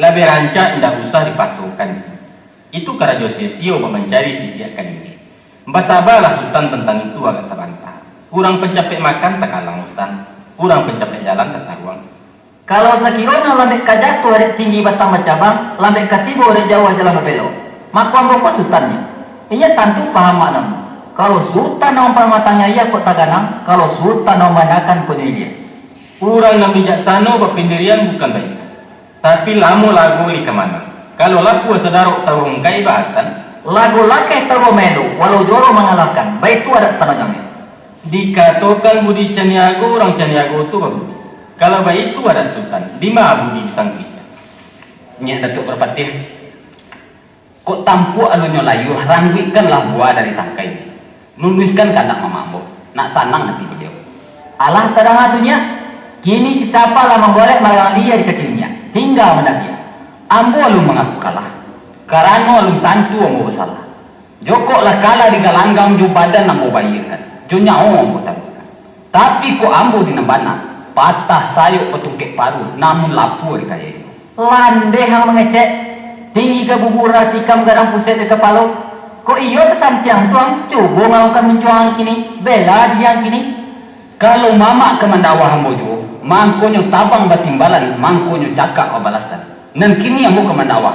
Labiah rancak indak usah dipasokan. Itu karajo sia-sia bak mancari sisiak kalinggih. Basabalah Sutan tantang itu agak sabanta. Urang pancapek makan takalang Sutan, urang pancapek jalan tataruang. Kalau sakiro nan lambek ka jatuah dek tinggi batang bacabang, lambek ka tibo dek jauah jalan babelok, mako ambo ko Sutannyo. Inyo tantu paham maknanyo. Kalau Sutan nan mampamatangnya iya kok taganang, kalau Sutan nan mambanyakan kok nyo ilia. Urang nan bijaksano bapandirian bukan baitu, tapi lamo lago di kamana. Kalau lapua sadarok taruang ka ibahatan, lago lakeh taruang maelo, walau joro mangalahkan, baitu adat Sutan Rajo Angek. Dikatokan budi caniago, urang caniago tu babudi. Kalau baitu adat Sutan, dima budi disangkuikan? Nyiak Datuak Parpatiah. Kok tampuak alunnyo layuah, rangguikkanlah buah dari tangkai. Lunuihkan kandak mamak ambo, nak sanang ati baliau. Alah tadanga tu nyiak, kini si Sapa lah mambualek maralang lia di kaki nyiak, tingga mandabiak. Ambo alun mangaku kalah, karano alun tantu ambo basalah. Jokok lah kalah digalanggang jo badan ambo baiakkan, jo nyawo ambo taruihkan. Tapi kok ambo di nan bana, patah sayok patungkek paruah, namun lapua di kayo. Landeh ang mangecek, tinggi ka bubu, rasi ka magadang pusek di kapalo. Kok iyo tasantiang tu ang, cubo ngawangkan mincuang ang kini, bela diri ang kini. Kalau mamak ka mandakwa ambo juo, mangkonyo tabang batimbalan, mangkonyo cakak babalasan. Nan kini ambo ka mandakwa.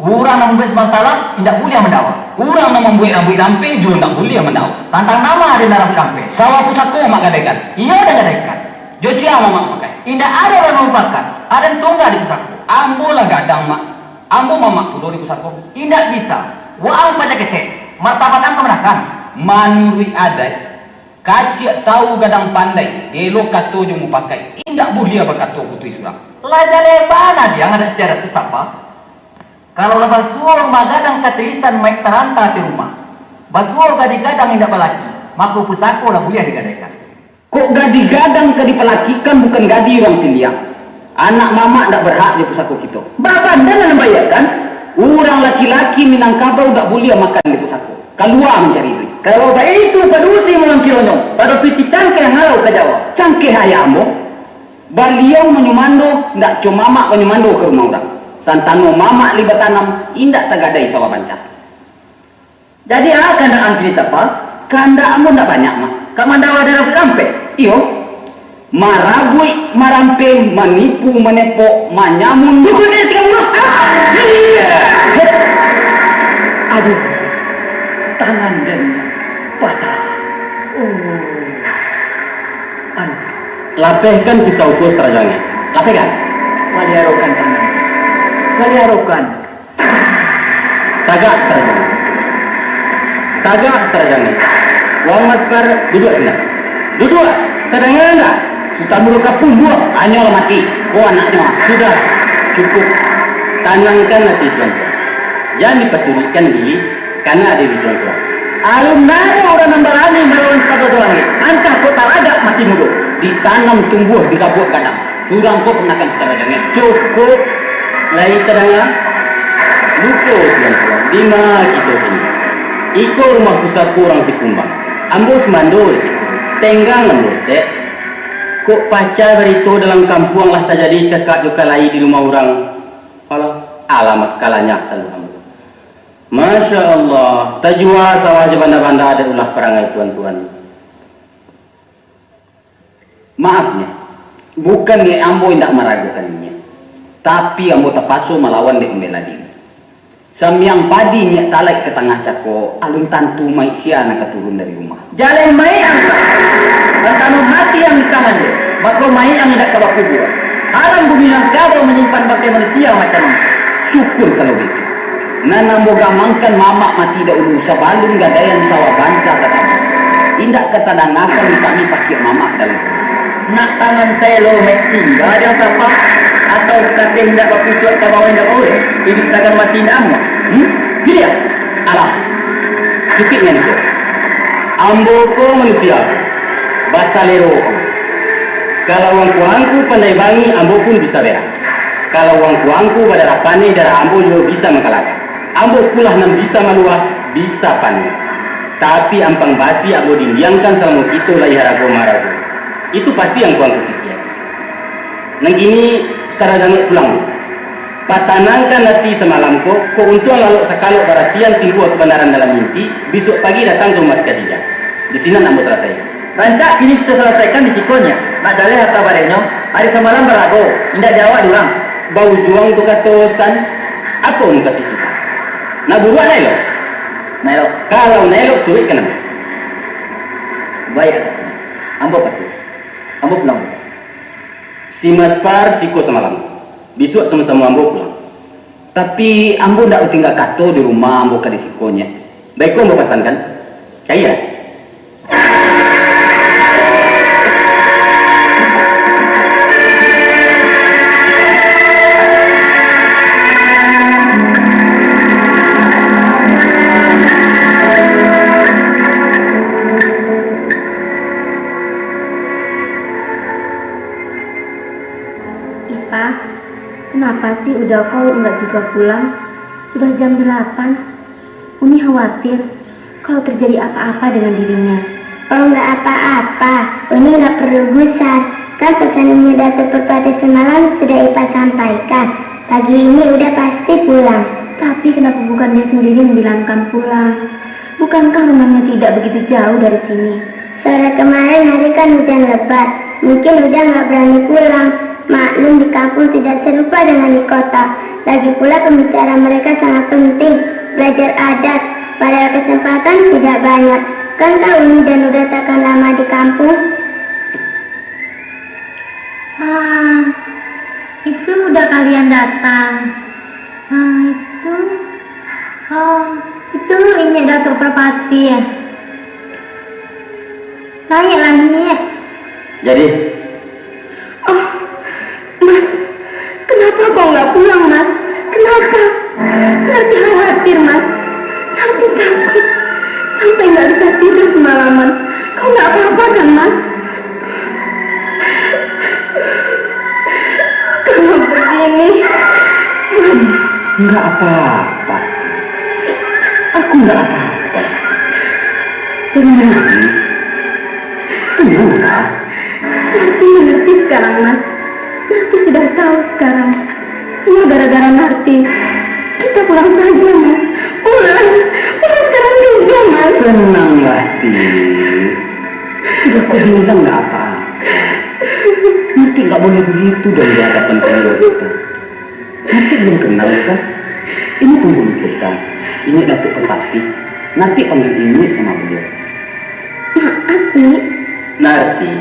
Urang nan mambuek sabanta alam indak buliah mandakwa. Urang nan mambuek rambuik rampeh juo indak buliah mandakwa. Tantang nama den Darapuik Rampeh? Sawah pusako Mak gadaikan? Iyo, den gadaikan. Jo sia mamak pakai? Indak ado urang nan mamupakan. Aden tungga di pusako. Ambo lah gadang, Mak. Ambo mamak pulo di pusako. Indak bisa. Waang paja ketek. Martabat ang kamanakan? Manuruik adaik, kaciak tawu gadang pandai, elok kato jo mupakai, indak buliah bakato putuih surang. Lah jaleh bana diang adat istiadat tu, Sapa. Kalau lah basuo rumah gadang katirisan maik taranta di rumah, basuo gadih gadang indak balaki, mako pusako lah buliah digadaikan. Kok gadih gadang ka dipalakikan, bukan gadih urang tiliak. Anak mamak ndak berhak di pusako kito. Bapak ndak nan baiakan, urang laki-laki Minangkabau ndak buliah makan di pusako. Kalua mancari duit. Kalau baitu, padusi malam kironyo, tarapi cangkeh halau ka Jawa. Cangkeh ayah ambo. Baliau manyumando, ndak co mamak manyumando ka rumah urang. Santano mamak lai batanam, indak tagadai sawah banca. Jadi, a, kandak ang kini, Sapa? Kandak ambo ndak banyak, Mak. Ka mandakwa Darapuik Rampeh? Iyo. Marabuik, marampeh, manipu, manepok, manyamun. Bukan dia tiga puluh. Ah! Aduh. Tangan den patah. Oh. Aduh. Lapehkan pisau ko, Sutan Rajo Angek. Lapehkan. Paliarokan tangan. Paliarokan. Tagak, Sutan Rajo Angek. Tagak, Sutan Rajo Angek. Wang Maskar, duduak sinan. Duduak! Tadanga ndak? Sutan Muruk Kapung, duduak! Anyo lah mati. Ko anaknyo. Sudah. Cukup. Tanangkan ati tuan-tuan. Jan dipaculikkan diri, kana diri tuan-tuan. Alun ado urang nan barani malawan Sutan Rajo Angek. Antah kok taragak mati mudo, ditanam tumbuah di rabuak gadang. Surang ko kamanakan Sutan Rajo Angek. Cukup. Lai tadanga? Lupo, tuan-tuan. Dima kito kini? Iko rumah pusako urang Sikumbang. Ambo sumando di siko. Tenggang ambo, Tek. Kok pacah barito dalam kampuang lah tajadi cakak jo kalai di rumah urang. Alah, alamak, kalanyah saluang. Masya Allah, tajua sawah jo banda-banda, ado ulah parangai tuan-tuan. Maaf, Nyiak. Bukan Nyiak ambo indak maragokan Nyiak, tapi ambo tapaso malawan dek membela diri. Samiang padi Nyiak talaik ka tangah cako, alun tantu maik sia nan ka turun dari rumah. Jaleh maik ang! Santano mati ang di tangan den, mako maik ang indak ka bakubua. Haram bumi nan kaba manyimpan bangkai manusia macam ang. Syukur kalau baitu. Nan ambo gamangkan mamak mati dahulu, sabalun gadaian sawah bansa tatabuah. Indak ka tadangakan kami pakiak mamak dalam. Nak tangan sayo lo mek tingga di atap, atau kateh indak bapucuak ka bawah indak bauleh, iduik tagan mati indak amuah. Hmm? Piliah. Alah, cukuik nan tu. Ambo ko manusia, basalero. Kalau angku-angku pandai bangih, ambo pun bisa berang. Kalau angku-angku badarah paneh, darah ambo juo bisa mangkalahkan. Ambo pulah nan bisa maluah, bisa paneh. Tapi ampang basi ambo dindiangkan salamo kito lai harago marago. Itu pasti angku-angku pikia. Nan kini, sarato dangek pulang. Patanangkan ati samalam ko, ko untuang lalok sakalok barasian timbua kabanaran dalam mimpi, bisuak pagi datang ka rumah si Khadijah. Di sinan ambo salasaikan. Rancak kini kito salasaikan di siko nyo. Nak jaleh harta barenyo, ari samalam barago, indak jawab di urang. Baujuang tu kato San, apo mukasuik Sutan? Nak buruak nak elok? Nak elok. Kalau nak elok, suruikkan ambo. Baik, ambo patuah. Ambo pulang. Si Maspar siko samalam. Bisuak samo-samo ambo pulang. Tapi, ambo ndak batingga kato di rumah ambo ka di sikonyo. Baiko ambo pasankan. Ka iyo? Ipa, kenapa sih Uda ko nggak juga pulang? Sudah jam delapan. Uni khawatir kalau terjadi apa-apa dengan dirinya. Oh, nggak apa-apa. Uni nggak perlu gusar. Kan pesan Uni Datuk Perpati semalam sudah Ipa sampaikan. Pagi ini Uda pasti pulang. Tapi kenapa bukan dia sendiri yang dibilangkan pulang? Bukankah rumahnya tidak begitu jauh dari sini? Sore kemarin hari kan hujan lebat, mungkin Uda nggak berani pulang. Maklum, di kampung tidak serupa dengan di kota. Lagi pula, pembicaraan mereka sangat penting, belajar adat, padahal kesempatan tidak banyak. Kan tahu Uni dan Uda takkan lama di kampung? Ah, itu Uda kalian datang. Ah, itu. Oh, itu Inyiak Datuk Perpati. Naiklah, Nyiak. Jadi? Oh, Mas, kenapa kau nggak pulang, Mas? Kenapa? Nanti khawatir, Mas. Nanti takut. Sampai nggak bisa tidur semalaman. Kau nggak apa-apa kan, Mas? Kalau begini, Mas. Enggak apa-apa. Aku enggak apa-apa. Jangan menangis. Tenanglah. Narti mengerti sekarang, Mas. Narti sudah tahu sekarang. Semua gara-gara Narti. Kita pulang saja, Mas. Pulang. Pulang sekarang juga, Mas. Tenanglah, Ti. Sudah kau bilang nggak apa-apa. Narti nggak boleh begitu dong di hadapan keluarga kita. Narti belum kenal kan? Ini penghulu kita. Ini Datuk Perpati. Narti panggil Inyiak sama beliau. Maaf, Nyiak. Narti,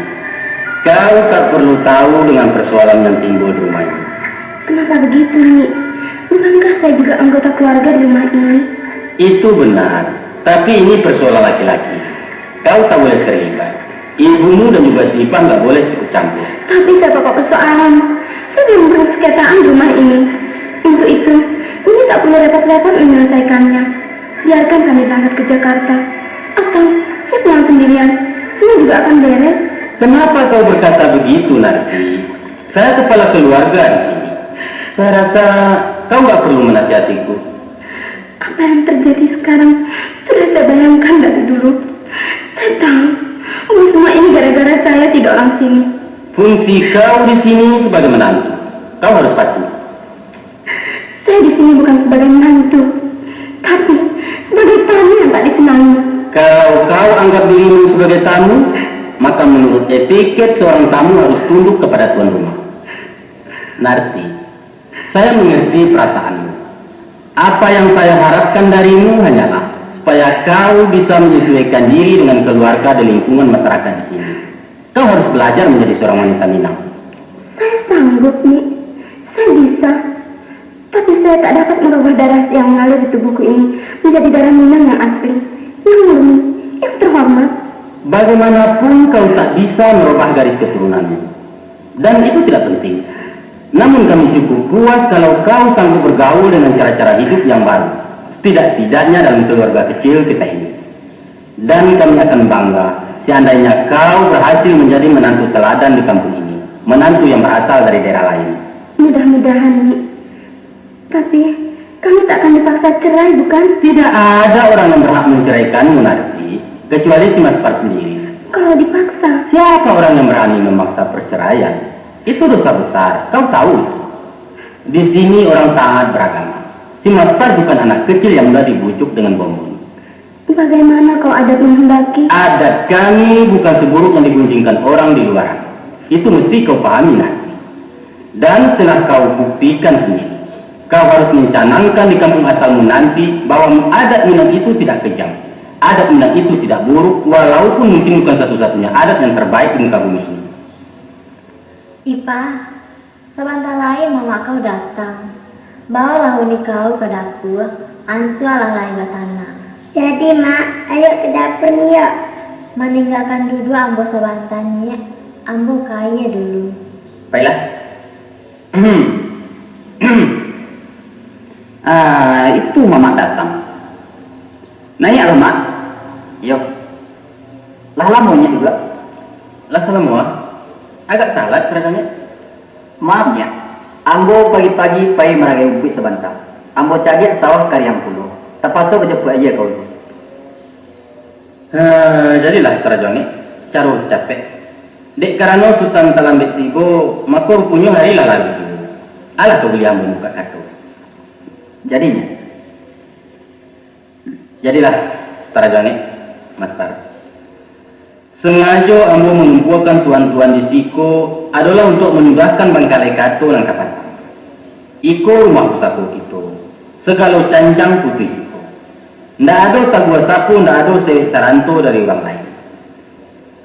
kau tak perlu tahu dengan persoalan yang timbul di rumah ini. Kenapa begitu, Nyiak? Bukankah saya juga anggota keluarga di rumah ini? Itu benar, tapi ini persoalan laki-laki. Kau tak boleh terlibat. Ibumu dan juga si Ipan tak boleh ikut campur. Tapi saya pokok persoalan. Saya belum pernah sekiraan di rumah ini. Untuk itu, ini tak perlu repot-repot menyelesaikannya. Biarkan kami berangkat ke Jakarta. Atau, saya pulang sendirian. Semua juga akan beres. Kenapa kau berkata begitu, Narti? Saya kepala keluarga di sini. Saya rasa kau nggak perlu menasihatiku. Apa yang terjadi sekarang sudah saya bayangkan dari dulu. Saya tahu bahwa semua ini gara-gara saya tidak orang sini. Fungsi kau di sini sebagai menantu. Kau harus patuh. Saya di sini bukan sebagai menantu, tapi sebagai tamu yang tak disenangi. Kalau kau anggap dirimu sebagai tamu, maka menurut etiket seorang tamu harus tunduk kepada tuan rumah. Narti, saya mengerti perasaanmu. Apa yang saya harapkan darimu hanyalah supaya kau bisa menyesuaikan diri dengan keluarga dan lingkungan masyarakat di sini. Kau harus belajar menjadi seorang wanita Minang. Saya sanggup, Nyiak. Saya bisa. Tapi Tapi saya tak dapat merubah darah yang mengalir di tubuhku ini menjadi darah Minang yang asli, yang murni, yang terhormat. Bagaimanapun kau tak bisa merubah garis keturunanmu. Dan itu tidak penting. Namun kami cukup puas kalau kau sanggup bergaul dengan cara-cara hidup yang baru. Setidak-tidaknya dalam keluarga kecil kita ini. Dan kami akan bangga seandainya kau berhasil menjadi menantu teladan di kampung ini, menantu yang berasal dari daerah lain. Mudah-mudahan, Nyik. Tapi, kami tak akan dipaksa cerai, bukan? Tidak ada orang yang berhak menceraikanmu, Narti, kecuali si Mas Par sendiri. Kalau dipaksa? Siapa orang yang berani memaksa perceraian? Itu dosa besar, kau tahu itu. Di sini orang taat beragama. Si Mas Par bukan anak kecil yang mudah dibujuk dengan bonbon. Bagaimana kalau adat menghendaki? Adat kami bukan seburuk yang digunjingkan orang di luaran. Itu mesti kau pahami, Narti. Dan setelah kau buktikan sendiri, kau harus mencanangkan di kampung asalmu nanti bahwa adat Minang itu tidak kejam. Adat Minang itu tidak buruk, walaupun mungkin bukan satu-satunya adat yang terbaik di muka bumi ini. Ipa, sabanta lai mamak kau datang. Baolah uni kau ka dapua, ansualah lai batanang. Jadi, Mak, ayo ka dapua ni, yok. Maninggakan duduak ambo sabanta, Nyik, ambo ka aia dulu. Baiklah. Ah, itu mamak datang. Naiaklah, Mak. Iyo. Lah lamo nyo duduak? Lah salamo, ah. Agak talat, rasonyo. Maaf, Nyak. Ambo pagi-pagi pai maragai umpuik sabanta. Ambo cadiak sawah kariang pulo. Tapaso bajapuik aia ka ulu. Ha, jadilah tarajo angek, caro capek. Dek karano Sutan talambek tibo, mako ruponyo hari lah lalu juo. Alah ka buliah ambo mukak kato. Jadinyo, Jadilah, tarajo angek, Mas Tar. Sangajo ambo mangumpuakan tuan-tuan di siko adolah untuak manyuruahkan bangkalai kato nan ka patang. Iko rumah pusako kito, sagalo canjang putuih siko. Ndak ado sabuah sapo, ndak ado sewek saranto dari urang lain.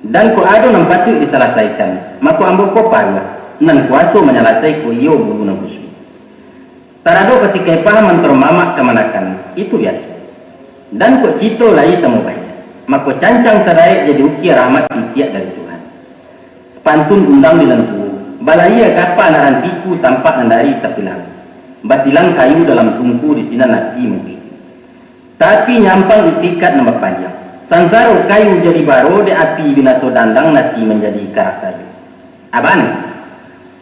Dan kok ado nan patuik disalasaikan, mako ambo ko paruah, nan kuwaso manyalasai kok iyo bulu nan kusuik. Tarado patikai pahaman taro mamak kamanakan, itu biaso. Dan kok cito lai samo baiak, mako cancang tadaek jadi ukia rahmat titiak dari Tuhan. Sapantun undang di nan tuo, balayia kapa nan rantiku tampak nan dari tapi lalu, basilang kayu dalam tungku di sinan api mungkin. Tapi nyampang itikad nan bapanjang. Sansaro kayu jadi baro, dek api binaso dandang nasi manjadi karak sajo. Aban,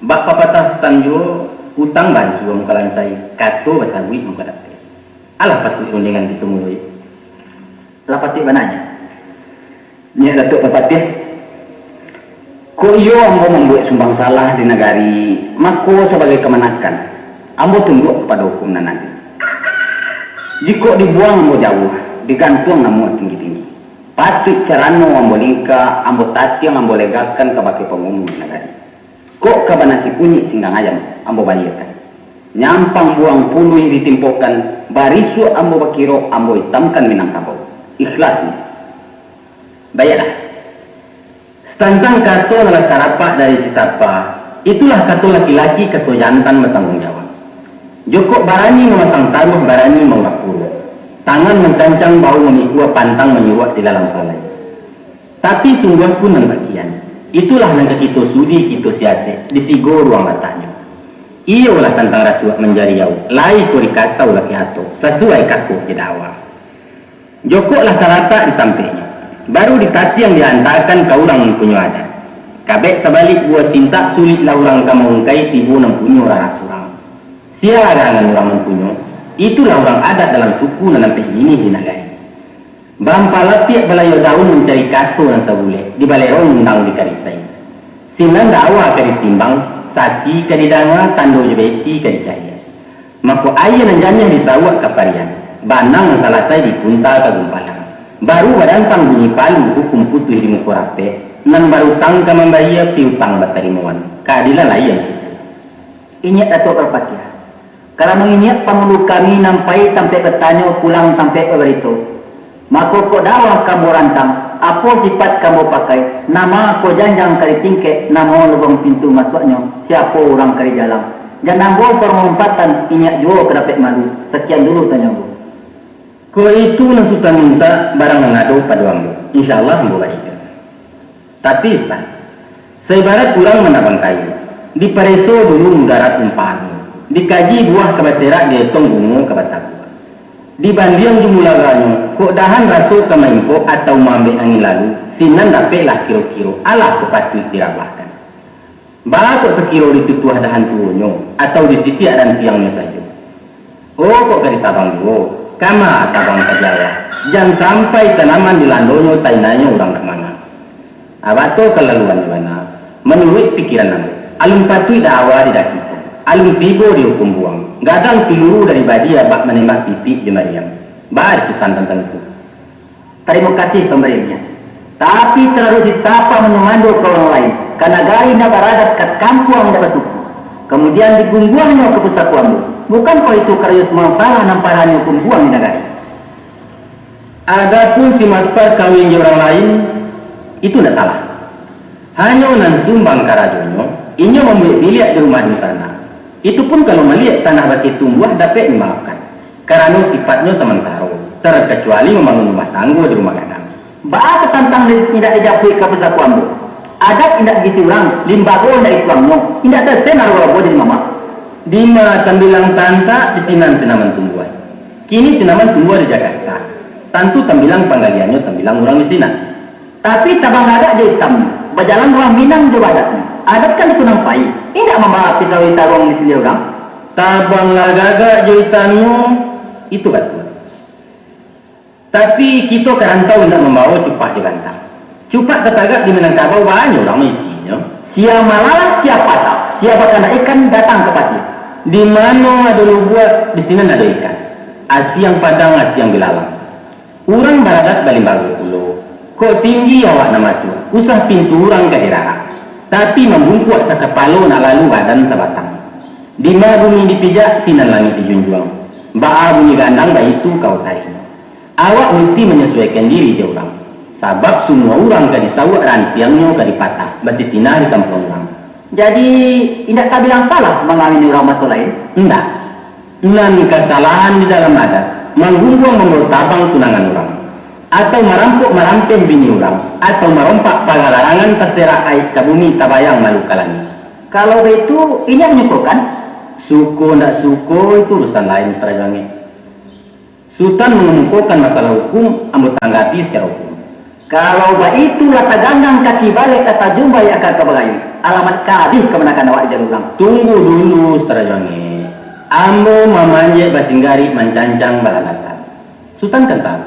bak papatah Sutan juo, utang bansua mukalansai, kato basabuik mukadapek. Alah patuik rundiangan kito muloi. Lah patuik bananyo. Nyiak Datuak Parpatiah, kok iyo ambo mambuwek sumbang salah di nagari, mako sabagai kamanakan, ambo tunduak kapado hukum nan ado. Jikok dibuwang ambo jauah, digantuang namuah tinggi-tinggi. Patuik carano ambo lingka, ambo tatiang, ambo legakan kabake pangulu di nagari. Kok ka banasi kunyik singgang ayam, ambo baliakan. Nyampang buwang puluih ditimpokan, barisuak ambo bakirok, ambo itamkan Minangkabau. Ikhlasnyo. Baiaklah. Satantang kato nan lah tarapak dari si sapa, itulah kato laki-laki, kato jantan batangguang jawab. Jokok barani mamasang taruah, barani maulak puruak. Tangan mancancang, bahu mamikua, pantang manyuruak di lalam salai. Tapi sungguah pun nan bakian, itulah nan ka kito sudi, kito siasek, di sigo ruang lataknyo. Iyolah tantang rasuak manjariau, lai ko dikasau laki ato, sasuai kato didakwa. Jokok lah talatak di tampeknyo, baru ditatiang diantakan ka urang nan punyo adat. Kabek sabalik buah sintak, suliklah urang ka maungkai tibo nan punyo ralah surang. Sia garangan urang nan punyo, itulah urang adat dalam suku nan ampek niniah di nagari. Bampalapiak balayo daun mancari kato nan sabulek, dibalerong undang dikarisai. Sinan dakwa ka ditimbang, sasi ka didanga, tando jo beti ka dicaliak. Mako aia nan janiah disawuak ka parian, banang nan salasai dipunta ka gumpalan. Baru badantang bunyi palu, hukum putuih di muko rapek, nan barutang ka mambayia, piutang batarimoan, kaadilan lai di situ. Inyiak Datuak Parpatiah, karano inyiak pangulu kami nan pai tampek batanyo, pulang tampek babarito. Mako kok dakwa ka ambo rantang, apo sipaik ka ambo pakai, nan ma ko janjang ka ditingkek, nan ma lubuang pintu masuaknyo, siapo urang ka dijalang. Jan ambo saurang lompatan, inyak juo ka dapek malu. Sakian dulu tanyo ambo. Kok itu nan Sutan mintak, barang nan ado pado ambo. Insya Allah ambo barikan. Tapi, Sutan, saibarat urang manabang kayu, dipareso dulu mudarat umpaanyo, dikaji buah ka baserak, dietong bungo ka batabuah. Dibandiang jo mularanyo, kok dahan raso ka maimpok atau maambek angin lalu, sinan dapeklah kiro-kiro, alah kok patuik dirabahkan. Baa kok sakiro ditutuah dahan tuonyo, atau disisiak rantiangnyo sajo? Oh, kok ka ditabang juo, kama tabang ka jawa, jan sampai tanaman dilandonyo tainanyo urang nak mangah. Abak tu kalaluan di bana, manuruik pikiran ambo. Alun patuik daawa di dakiko, alun tibo diukum buang, gadang piluru dari badia bak manembak pipik jo mariam. Baa di Sutan tantang itu? Tarimo kasih pambariannyo. Tapi, tararuih disapa mando-mando ka urang lain, ka nagari indak baradat, ka kampuang indak basuku, kamudian digungguangnyo ka pusako ambo. Bukan kok itu karajo sumang salah nan parah diukum buang di nagari? Adapun si Maspar kawin jo urang lain, itu indak salah. Hanyo nan sumbang karajonyo, inyo mambuek biliak di rumah dunsanak. Itu pun kalau maliek tanah bakeh tumbuah dapek dimaafkan, karano sifatnyo samantaro, tarkacuali mambangun rumah tanggo di rumah gadang. Baa tantang indak dijapuik ka pusako ambo? Adat indak diisi urang, limbago indak dituangnyo, indak selesai narago-rago dari mamak. Dima tambilang taantak, di sinan tanaman tumbuah. Kini tanaman tumbuah di Jakarta. Tantu tambilang panggaliannyo tambilang urang di sinan. Tapi, tabang gagak jo itam, bajalan urang Minang jo badak. Adat kan itu nan pai, indak mambawa pisau di saruang di siliah urang. Tabang lah gagak jo itamnyo, itu batua. Tapi, kito ka rantau indak mambawa cupak di bantang. Cupak tatagak di Minangkabau banyak urang isinyo. Sia malalah, sia patah, sia bakandak ikan datang ka pasia. Di mano ado lubuak, di sinan ado ikan. Asiang padang, asiang bilalang. Urang baradat balimbago pulo. Kok tinggi awak nan masuak, usah pintu urang ka dirarak. Tapi mambungkuak sakapalo nak lalu badan sabatang. Dima bumi dipijak, sinan langik dijunjuang. Baa bunyi gandang, baitu ka utainyo. Awak musti manyasuaikan diri jo urang. Sabab sumua urang ka disauak, rantiangnyo ka dipatah, basitinah di kampuang urang. Jadi, indak tabilang salah mangawini urang maso lain? Indak. Nan kasalahan di dalam adat, manggungguang mambawa tabang tunangan urang, atau marampok marampeh bini urang, atau marompak pagar larangan, taserak aia ka bumi, tabayang malu ka langik. Kalau baitu, inyo manyukokan? Suko ndak suko, itu urusan lain, Sutan Jangek. Sutan mangamukokan masalah hukum, ambo tanggapi sacaro hukum. Kalau baitu, lah tagangang kaki balek, lah tajumbai aka ka bagayu. Alamat kabih kamanakan awak di jalua urang. Tunggu dulu, Sutan Jangek. Ambo mamanjek basinggarik, mancancang balandasan. Sutan kan tahu,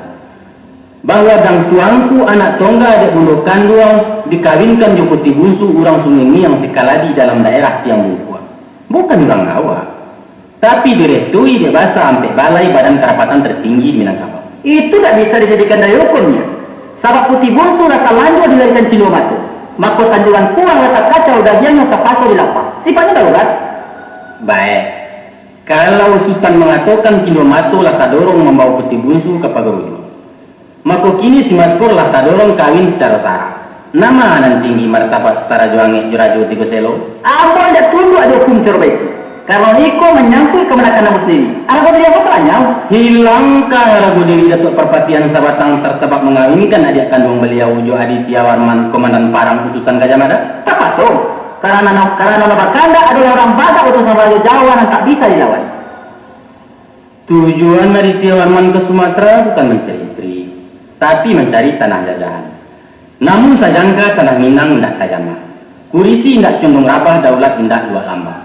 bahwa dang tuangku anak tongga dek bundo kanduang dikawinkan jo Puti Bunsu urang Sungai Miang Sikaladi dalam daerah Tiang Bungkuang. Bukan urang awak, tapi direstui dek basa ampek balai badan karapatan tertinggi di Minangkabau. Itu dak bisa dijadikan dalil hukumnyo, sabab Puti Bunsu lah talanjua dilahirkan cindua mato, mako tanjuran tulang lah takacau, dagiangnyo tapaso dilapah. Sifatnyo darurat. Baik, kalau Sutan mangatokan cindua mato lah tadorong mambawa Puti Bunsu ka pagar ujuang, mako kini si Maspar lah tadorong kawin sacaro sara. Nama nan tinggi martabat Sutan Rajo Angek jo Rajo Tigo Selo? Ambo indak tunduak di hukum sacaro baitu, karano iko manyangkuik kamanakan ambo sandiri. Arago diri ambo talanyau. Hilangkan arago diri Datuak Parpatiah nan sabatang, tasabab mangawinkan adiak kanduang baliau jo Adityawarman, komandan parang utusan Gajah Mada? Tapaso, karano, karano nan bakandak adolah urang badak utusan Rajo Jawa nan tak bisa dilawan. Tujuan Adityawarman ka Sumatera bukan mancari istri, tapi mancari tanah jajahan. Namun sajangka tanah Minang indak tajamah, kurisi indak condong rabah, daulat indak luak lambah.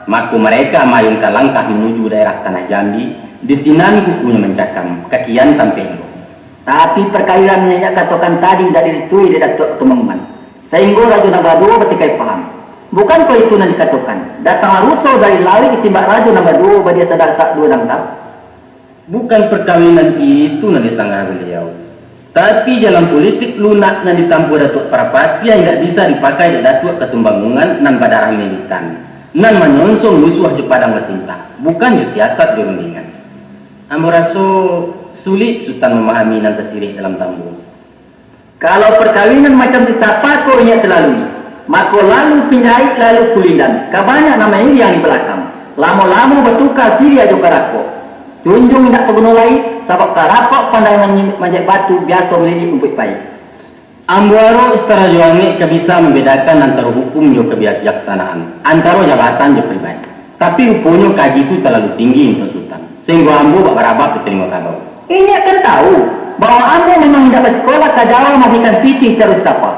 Mako mereka maayunkan langkah manuju daerah tanah Jambi, di sinan kukunyo mancakam, kakian tampek imbau. Tapi parkawinannyo nan katokan tadi indak direstui dek Datuak Tumangguangan. Sainggo rajo nan baduo batikai paham. Bukan kok itu nan dikatokan, datanglah ruso dari lauik ditimbak rajo nan baduo, badia sadarasak duo dangkal? Bukan parkawinan itu nan disanggah baliau, tapi jalan politik lunak nan ditampuah Datuak Parpatiah indak bisa dipakai dek Datuak Katumangguangan nan badarah militan, nan manyonsong musuah jo padang basintak, bukan jo siasat jo rundingan. Ambo raso sulik Sutan mamahami nan tasiriah dalam tambo. Kalau parkawinan macam tu, sapa ko inyo talalui? Mako lalu pinjaik lalu kulindan, ka banyak nan mairiang di balakang. Lamo-lamo batuka siriah jo karakok. Junjuang indak baguno lai, sabab karakok pandai manyi-, manjek batu, biaso malilik rumpuik paik. Ambo arok Sutan Rajo Angek ka bisa mambedakan antaro hukum jo kabijaksanaan, antaro jabatan jo pribadi. Tapi ruponyo kaji tu talalu tinggi untuak Sutan, sahinggo ambo bak barabak jo talingo kabau. Inyiak kan tahu, bahwa ambo memang indak basikolah ka Jawa mabikan pitih caro sapa.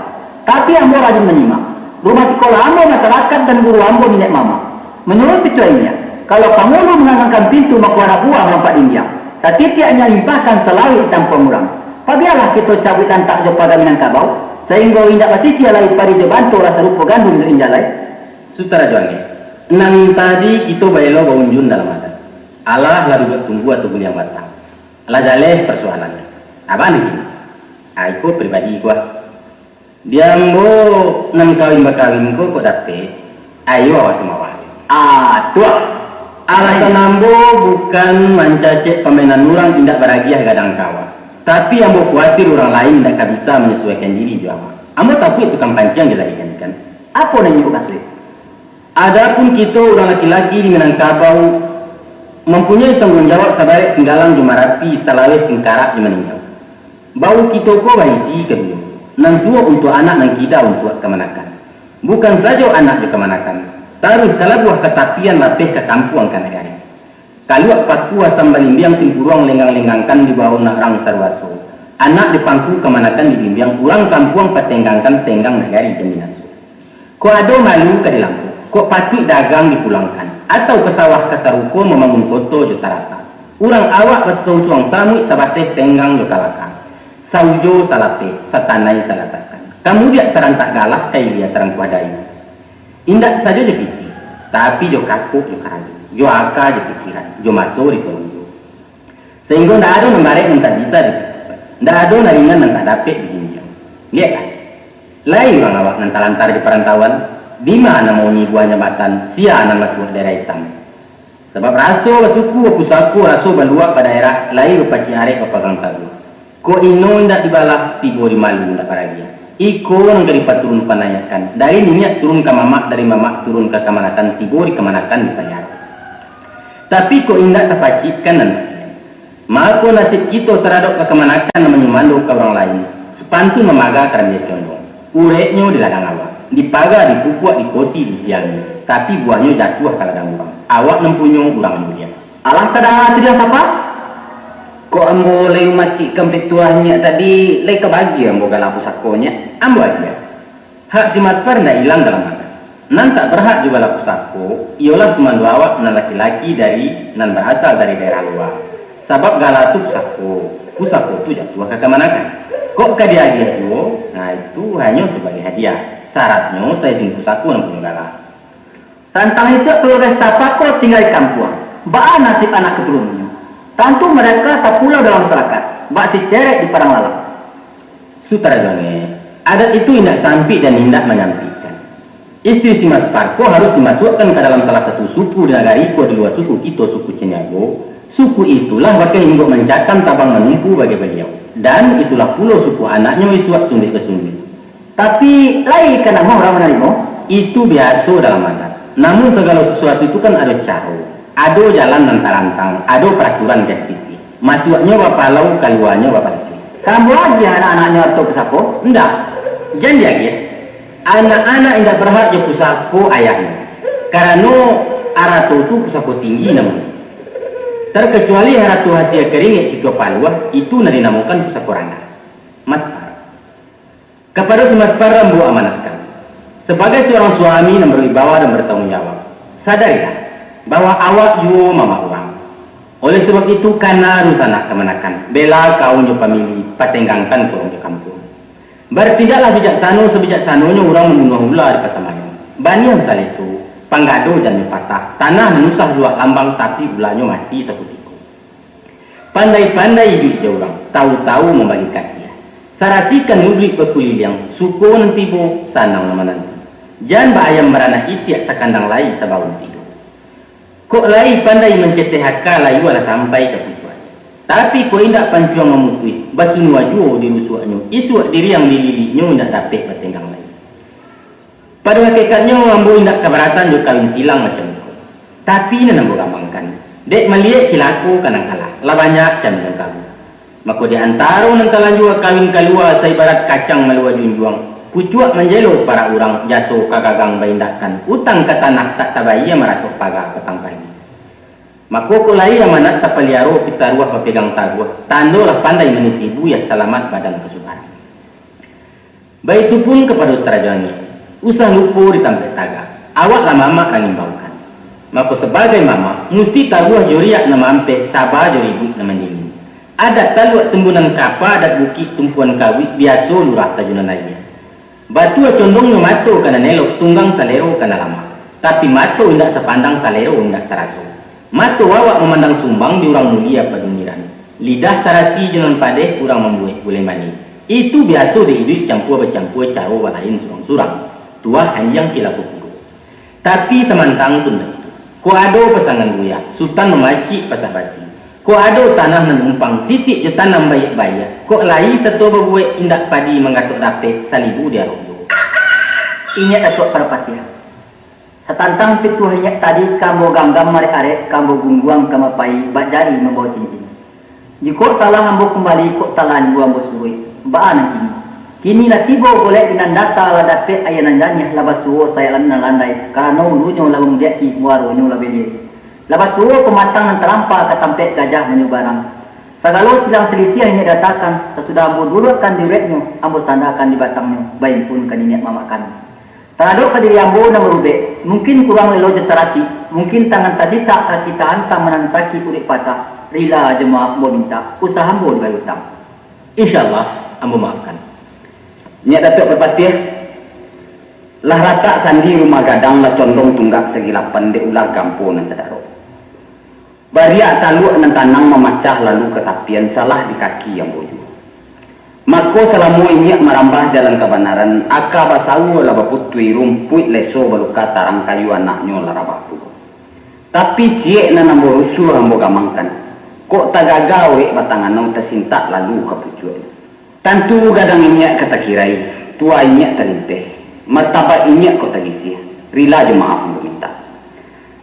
Tapi ambo rajin manyimak. Rumah sikolah ambo masarakat dan guru ambo niniak mamak. Manuruik pituah inyiak, kalau pangulu mangangangkan pintu, mako anak buah malampak dindiang. Satitiak inyiak limpahkan salawik di tampuang urang. Pabialah kito cabuik lantak jo paga Minangkabau, sahinggo indak basisiah lai pari jo banto lah sarupo gandum jo injalai. Sutan Rajo Angek, nan tadi kito baelo baunjun dalam adat. Alah lah duduak tunggu atau guliang batang. Lah jaleh parsoalannyo. Abah nan kini? Ah, iko pribadi ko ah. Di ambo nan kawin bakawin ko kok dapek, ayo awak sumawah. Ah, tu ah. Alasan ambo bukan mancacek pamainan urang indak baragiah gadang kawah. Tapi ambo kuatir urang lain indak ka bisa manyasuaikan diri jo awak. Ambo takuik tukang panciang dilarikan ikan. Apo nan inyo mukasuik? Adapun kito urang laki-laki di Minangkabau, mampunyoi tangguang jawab sabarek Singgalang jo Marapi, salaweh Singkarak jo Maninjau. Bahu kito ko baisi kaduo, nan tuo untuak anak, nan kida untuak kamanakan. Bukan sajo anak jo kamanakan, taruih talabuah ka tapian, lapeh ka kampuang ka nagari. Kaluak pakua sambalimbiang, timpuruang lenggang-lenggangkan di bawah nak rang saruaso. Anak di pangku kamanakan dibimbiang, urang kampuang patenggangkan, tenggang nagari jan binaso. Kok ado malu ka dilampok, kok patuik dagang dipulangkan, atau ka sawah ka taruko mambangun koto jo tarata. Urang awak basusuang samuik, sabateh tenggang jo kalakang, saujo salapeh, satanai salatakan. Ka mudiak sarantak galah, ka ilia sarangkuah dayu. Indak sajo jo pitih, tapi jo kakok jo karajo, jo aka jo pikiran, jo maso dipaujo. Sahinggo ndak ado nan barek nan tak bisa dipikua, ndak ado nan ringan nan tak dapek dijinjiang. Liek kan? Lai urang awak nan talantar di parantauan, dima nan mauni buah jambatan, sia nan masuak daerah itam. Sabab raso basuku bapusako, raso baluak badaerah, lai bapacik arek bapagang taguah. Kok ino indak dibalah, tibo di malu indak baragiah. Iko nan ka dipaturun panayakan, dari niniak turun ka mamak, dari mamak turun ka kamanakan, tibo di kamanakan dipayarak. Tapi kok indak tapacikkan nan bagian, mako nasib kito taradok ka kamanakan nan manyumando ka urang lain, sapantun mamaga karambia condong. Ureknyo di ladang awak, dipaga, dipupuak, dikosi, disiangi, tapi buahnyo jatuah ka ladang urang. Awak nan punyo, urang ambiak. Alah, tadanga siriah sapa? Kok ambo lai mamacikkan pituah nyiak tadi, lai ka bagi ambo galah pusako nyiak? Ambo agiah. Hak si Maspar indak ilang dalam adat. Nan tak barhak jo galah pusako, iyolah sumando awak nan laki-laki dari, nan barasal dari daerah lua. Sabab galah tu pusako, pusako tu jatuah ka kamanakan. Kok ka diagiah juo, nah itu hanyo sabagai hadiah. Saratnyo saizin pusako nan punyo galah. Tantang isuak kaluarga Sitapako tingga di kampuang, baa nasib anak katulunannyo? Tantu mereka tapulau dalam masyarakat, bak si cerek di padang lalang. Sutan Rajo Angek, adat itu indak sampik dan indak manyampikkan. Istri si Maspar ko harus dimasuakkan ka dalam salah satu suku di nagari ko di lua suku kito, suku Caniago. Suku itulah bakeh inggok mancakam, tabang manumpu bagi baliau, dan itulah pulo suku anaknyo isuak sunduik basunduik. Tapi, lai ka namuah urang manarimo? Itu biaso dalam adat. Namun, sagalo sasuatu tu kan ado caro, ado jalan nan tarantang, ado paraturan ka diikuti. Masuaknyo bapalau, kaluanyo bapalakeh. Ka ambo agiah anak-anaknyo arato pusako? Indak, jan diagiah. Anak-anak indak barhak jo pusako ayahnyo, karano arato tu pusako tinggi namonyo. Tarkacuali arato hasia karingek cucua paluah, itu nan dinamokan pusako randah. Maspar. Kapado si Maspar ambo amanatkan, sabagai surang suami nan barwibawa dan batangguang jawab, sadarilah bahwa awak juo mamak urang. Oleh sabab itu, kana dunsanak kamanakan, bela kaum jo pamili, patenggangkan urang jo kampuang. Bartindaklah bijaksano sabijaksanonyo urang mambunuah ula di pasambayan. Baniah saleso, panggado jannyo patah, tanah nan usah luak lambang, tapi ulanyo mati sakutiko. Pandai-pandai iduik jo urang, tawu-tawu mambagi kasiah. Sarasikan luduik bakuliliang, suko nan tibo, sanang nan mananti. Jan baayam baranak itiak, sakandang lai sabaun tido. Kok lai pandai manceteh aka, layualah sampai ka tujuan. Tapi kok indak pancuang mamutuih, basunua juo di rusuaknyo, isuak diriang di liliknyo indak dapek batenggang lai. Pado hakikatnyo, ambo indak kabaratan jo kawin silang macam iko. Tapi nan ambo gamangkan, dek maliek cilako ka nan kalah, lah banyak camin nan kabu. Mako, di antaro nan talanjua kawin kalua, saibarat kacang malua junjuang, pucuak manjelo parak urang, jaso ka gagang baindakkan, utang ka tanah tak tabayia, maratok paga patang pagi. Mako, kok lai amanat tapaliaro, pitaruah bapegang taguah, tando lah pandai maniti buya, salamat badan pasubaran. Baitu pun kapado Tarajo Angek, usah lupo di tampek tagak, awak lah mamak nan ngimbaukan. Mako, sabagai mamak, musti taguah jo riak nan maampeh, saba jo ribuik nan manyimin. Adat taluak tumbunan kapa, adat bukik tumpuan kabuik, biaso lurah tajunan aia. Batua condongnyo mato ka nan elok, tunggang salero ka nan lamak. Tapi mato indak sapandang, salero indak saraso. Mato awak mamandang sumbang di urang mulia padumiran. Lidah sarasi jo nan padeh, urang mambuwek gulai manih. Itu biaso dek iduik campua-bacampua, caro balain surang-surang. Tuah anjiang kilapo kudo. Tapi samantang pun baitu. Kok ado pasangan buya, sutan mamacik pasak basi. Kok ado tanah nan umpang, sisik jo tanam baiak-baiak. Kok lai sato babuwek indak padi, manggatok dapek salibu di arok juo. Inyiak Datuak Parpatiah. Satantang pituah inyiak tadi ka ambo ganggam arek-arek, ka ambo gungguang ka mapai, bak jari mambawo cincin. Jikok salah ambo kumbali, kok talanjua ambo suruik, baa nan kini? Kini lah tibo golek di nan data, lah dapek aia nan janiah, lah basuo sayok nan landai, karano ulunyo lah mambiak-i, muaronyo lah belie. Lah basuo pamatang nan talampa, ka tampek gajah manyubarang. Sagalo silang silisiah inyiak datakan, sasudah ambo duduakkan di ureknyo, ambo sandakan di batangnyo, baimpun ka niniak mamak kami. Taradok ka diri ambo nan barubek, mungkin kurang lelo jo tarati, mungkin tangan tasitak, kaki tahantang, manantaki urik patah, rila jo maaf ambo mintak, usah ambo dibayia utang. Insya Allah, ambo maafkan. Nyiak Datuak Parpatiah, lah ratak sandi rumah gadang, lah condong tunggak sagilapan dek ulah gampo nan sadarok. Bariak taluak nan tanang mamacah lalu ka tapian, salah di kaki ambo juo. Mako, salamo inyiak marambah jalan kabanaran, aka basaua lah baputuih, rumpuik leso baluka tarang, kayu anaknyo lah rabah pulo. Tapi, ciek nan ambo rusuah ambo gamangkan, kok tagaga urek batang anau, tasintak lalu ka pucuaknyo. Tantu gadang inyiak ka takirai, tua inyiak talinteh, martabat inyiak kok tagisiah, rila jo maaf ambo mintak.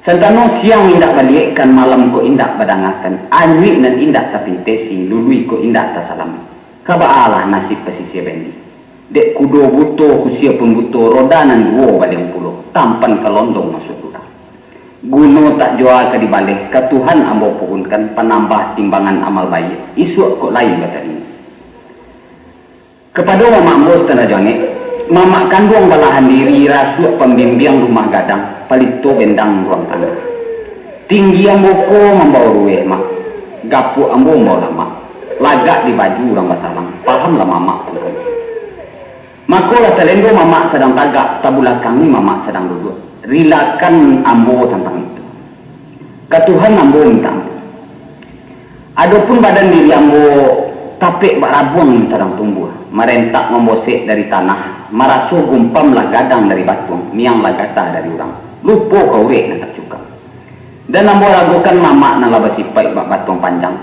Santano siang indak baliekkan, malam kok indak badangakan, anyuik nan indak tapintesi, lului kok indak tasalam. Ka baalah nasib pasisia bandi. Dek kudo buto, kusia pun buto, roda nan duo baliang pulo, tampan ka londong masuak dulang. Guno tak jua ka dibaleh, ka Tuhan ambo pohonkan, panambah timbangan amal baiak, isuak kok lai batarimo. Kapado mamak ambo Sutan Rajo Angek, mamak kanduang balahan diri, rasuak pambimbiang rumah gadang, palito bendang ruang tangah. Tinggi ambo ko mambawa ruweh, Mak, gapuak ambo mambawa lamak, lagak di baju urang basalang, pahamlah mamak tantang itu. Mako lah talendo mamak sadang tagak, tabulakangi mamak sadang duduak. Rilakan ambo tantang itu. Ka Tuhan ambo minta ampun. Adopun badan diri ambo, tapek bak rabuang nan sadang tumbuah, marentak mambosek dari tanah, maraso gumpam lah gadang dari batuang, miang lah gata dari urang, lupo ka urek nan tacukang. Dan ambo ragokan mamak nan lah basipaik bak batuang panjang,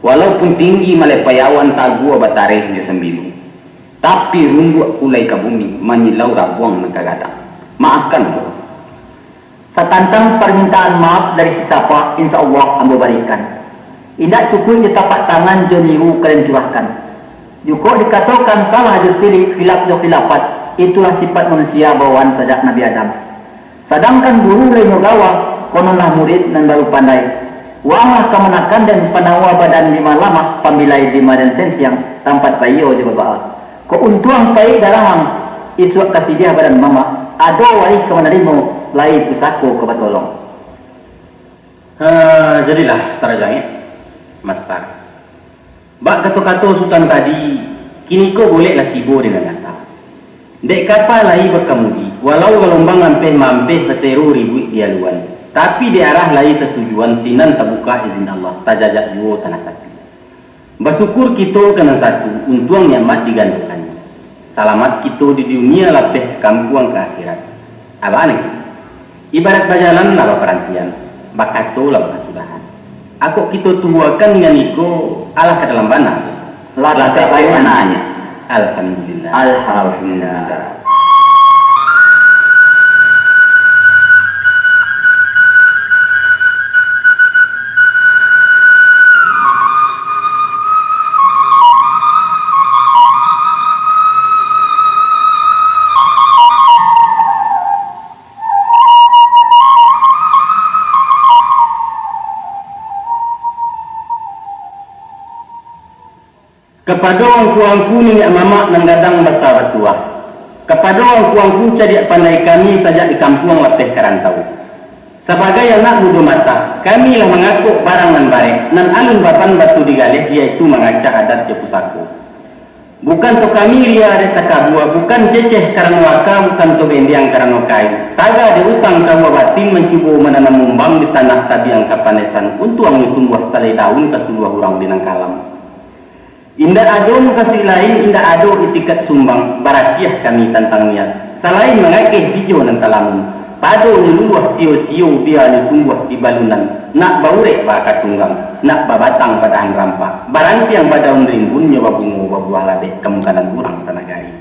walaupun tinggi malepai awan, taguah batareh jo sambilu. Tapi, rumbuak kulai ka bumi, manyilau rabuang nan ka gadang. Maafkan ambo. Satantang parmintaan maaf dari si Sapa, insya Allah ambo barikan. Indak cukuik jo tapak tangan, jo niru kalian curahkan. Jikok dikatokan salah jo silik, khilaf jo khilafat, itulah sifat manusia bawaan sajak Nabi Adam. Sadangkan guru lai nyo gawah, kononlah murid nan baru pandai. Waanglah kamanakan den, panawa badan dima lamah, pambilai dima den sentiang, tampek baiyo jo babaa. Kok untuang paik darahang, isuak ka sidiah badan mamak, ado waih ka manarimo, lai pusako ka batolong. Ha, jadilah, Sutan Rajo Angek, Mastar. Bak kato-kato Sutan tadi, kiniko golek lah tibo di nan data. Dek kapa lai bakamudi, walau galombang ampeh-maampeh, basero ribuik di aluan, tapi di arah lai satujuan, sinan tabukak izin Allah, tajajak juo tanah tapi. Basyukur kito ka nan satu, untuang nikmat digandokannyo. Salamat kito di dunia, lapeh kampuang ka akhirat. Abah ni, ibarat bajalan lah baparantian, bakato lah bakasudahan. Akok kito tuhuakan dengan iko, alah ka dalam bana. Lah ka dalam bananyo. Alhamdulillah. Alhamdulillah. Kapado angku-angku niniak mamak nan gadang basa batuah. Kapado angku-angku cadiak pandai kami sajak di kampuang lapeh ka rantau. Sabagai anak mudo matah, kami lah mangakok barang nan barek, nan alun baban batu digaleh, yaitu mangacah adat jo pusako. Bukan to kami ria dek takabua, bukan ceceh karano aka, bukan to gendiang karano kain. Taga dek utang kaua batin mancubo mananam mumbang di tanah tabiang kapanesan, untuangnyo tumbuah salai daun ka suluah urang di nan kalam. Indak ado mukasuik lain, indak ado itikat sumbang, barasiah kami tantang niat. Salain mangakeh bijo nan talamun, padonyo luluah sio-sio, bianyo tumbuah di balunan, nak baurek baaka tunggang, nak babatang badahan rampak, barantiang badaun rimbun, nyo babungo babuah labek, kamukanan urang sanagari.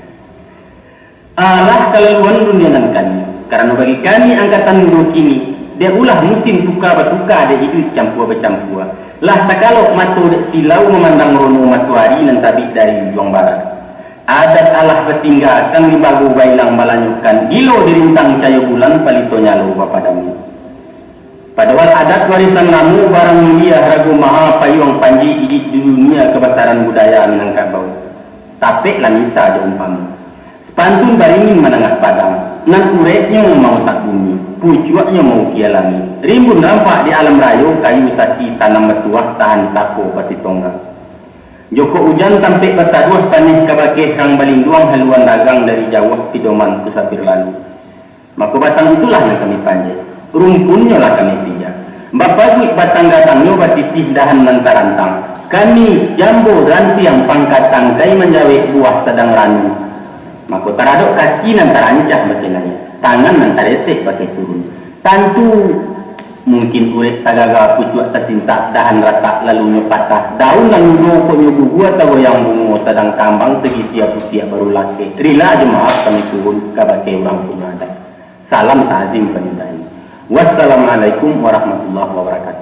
Alah, kalaluan dunia nan kami, karano bagi kami angkatan mudo kini, dek ulah musim tuka batuka, dek iduik campua bacampua, lah takalok mato dek silau mamandang rono matoari nan tabik dari ujuang barat. Adat alah batingga, kang di bago bailang balanyokan, gilo dirintang cayo bulan, palito nyalo bapadamu. Padohal adat warisan lamo, barang mulia harago maha, payuang panji iduik di dunia, kabasaran budaya Minangkabau. Tapek lah misa jo umpamo. Sapantun baringin manangah padang, nan ureknyo mausak bumi, pucuaknyo maukia langik. Rimbun rampak di alam rayo, kayu sati tanam batuah, tahan tako pati tongga. Jokok ujan tampek bataruah, paneh kabakeh rang balinduang, haluan dagang dari jauah, pidoman kusapir lalu. Mako batang itulah nan kami panjek, rumpunnyo lah kami pijak. Bapaguik batang gadangnyo, batitih dahan nan tarantang. Kami jambo rantiang pangka tangkai, manjawek buah sadang ranu. Mako taradok kaki nan tarancah bakeh naiak, tangan nan taresek bakeh turun. Tantu mungkin urek tagaga, pucuak tasintak, dahan ratak lalunyo patah, daun nan mudo poknyo gugua, tagoyang bungo sadang kambang, tagisia putiak baru lakek. Rila jo maaf kami turun kabakeh urang punyo adat. Salam ta'zim panindahi. Wassalamualaikum warahmatullahi wabarakatuh.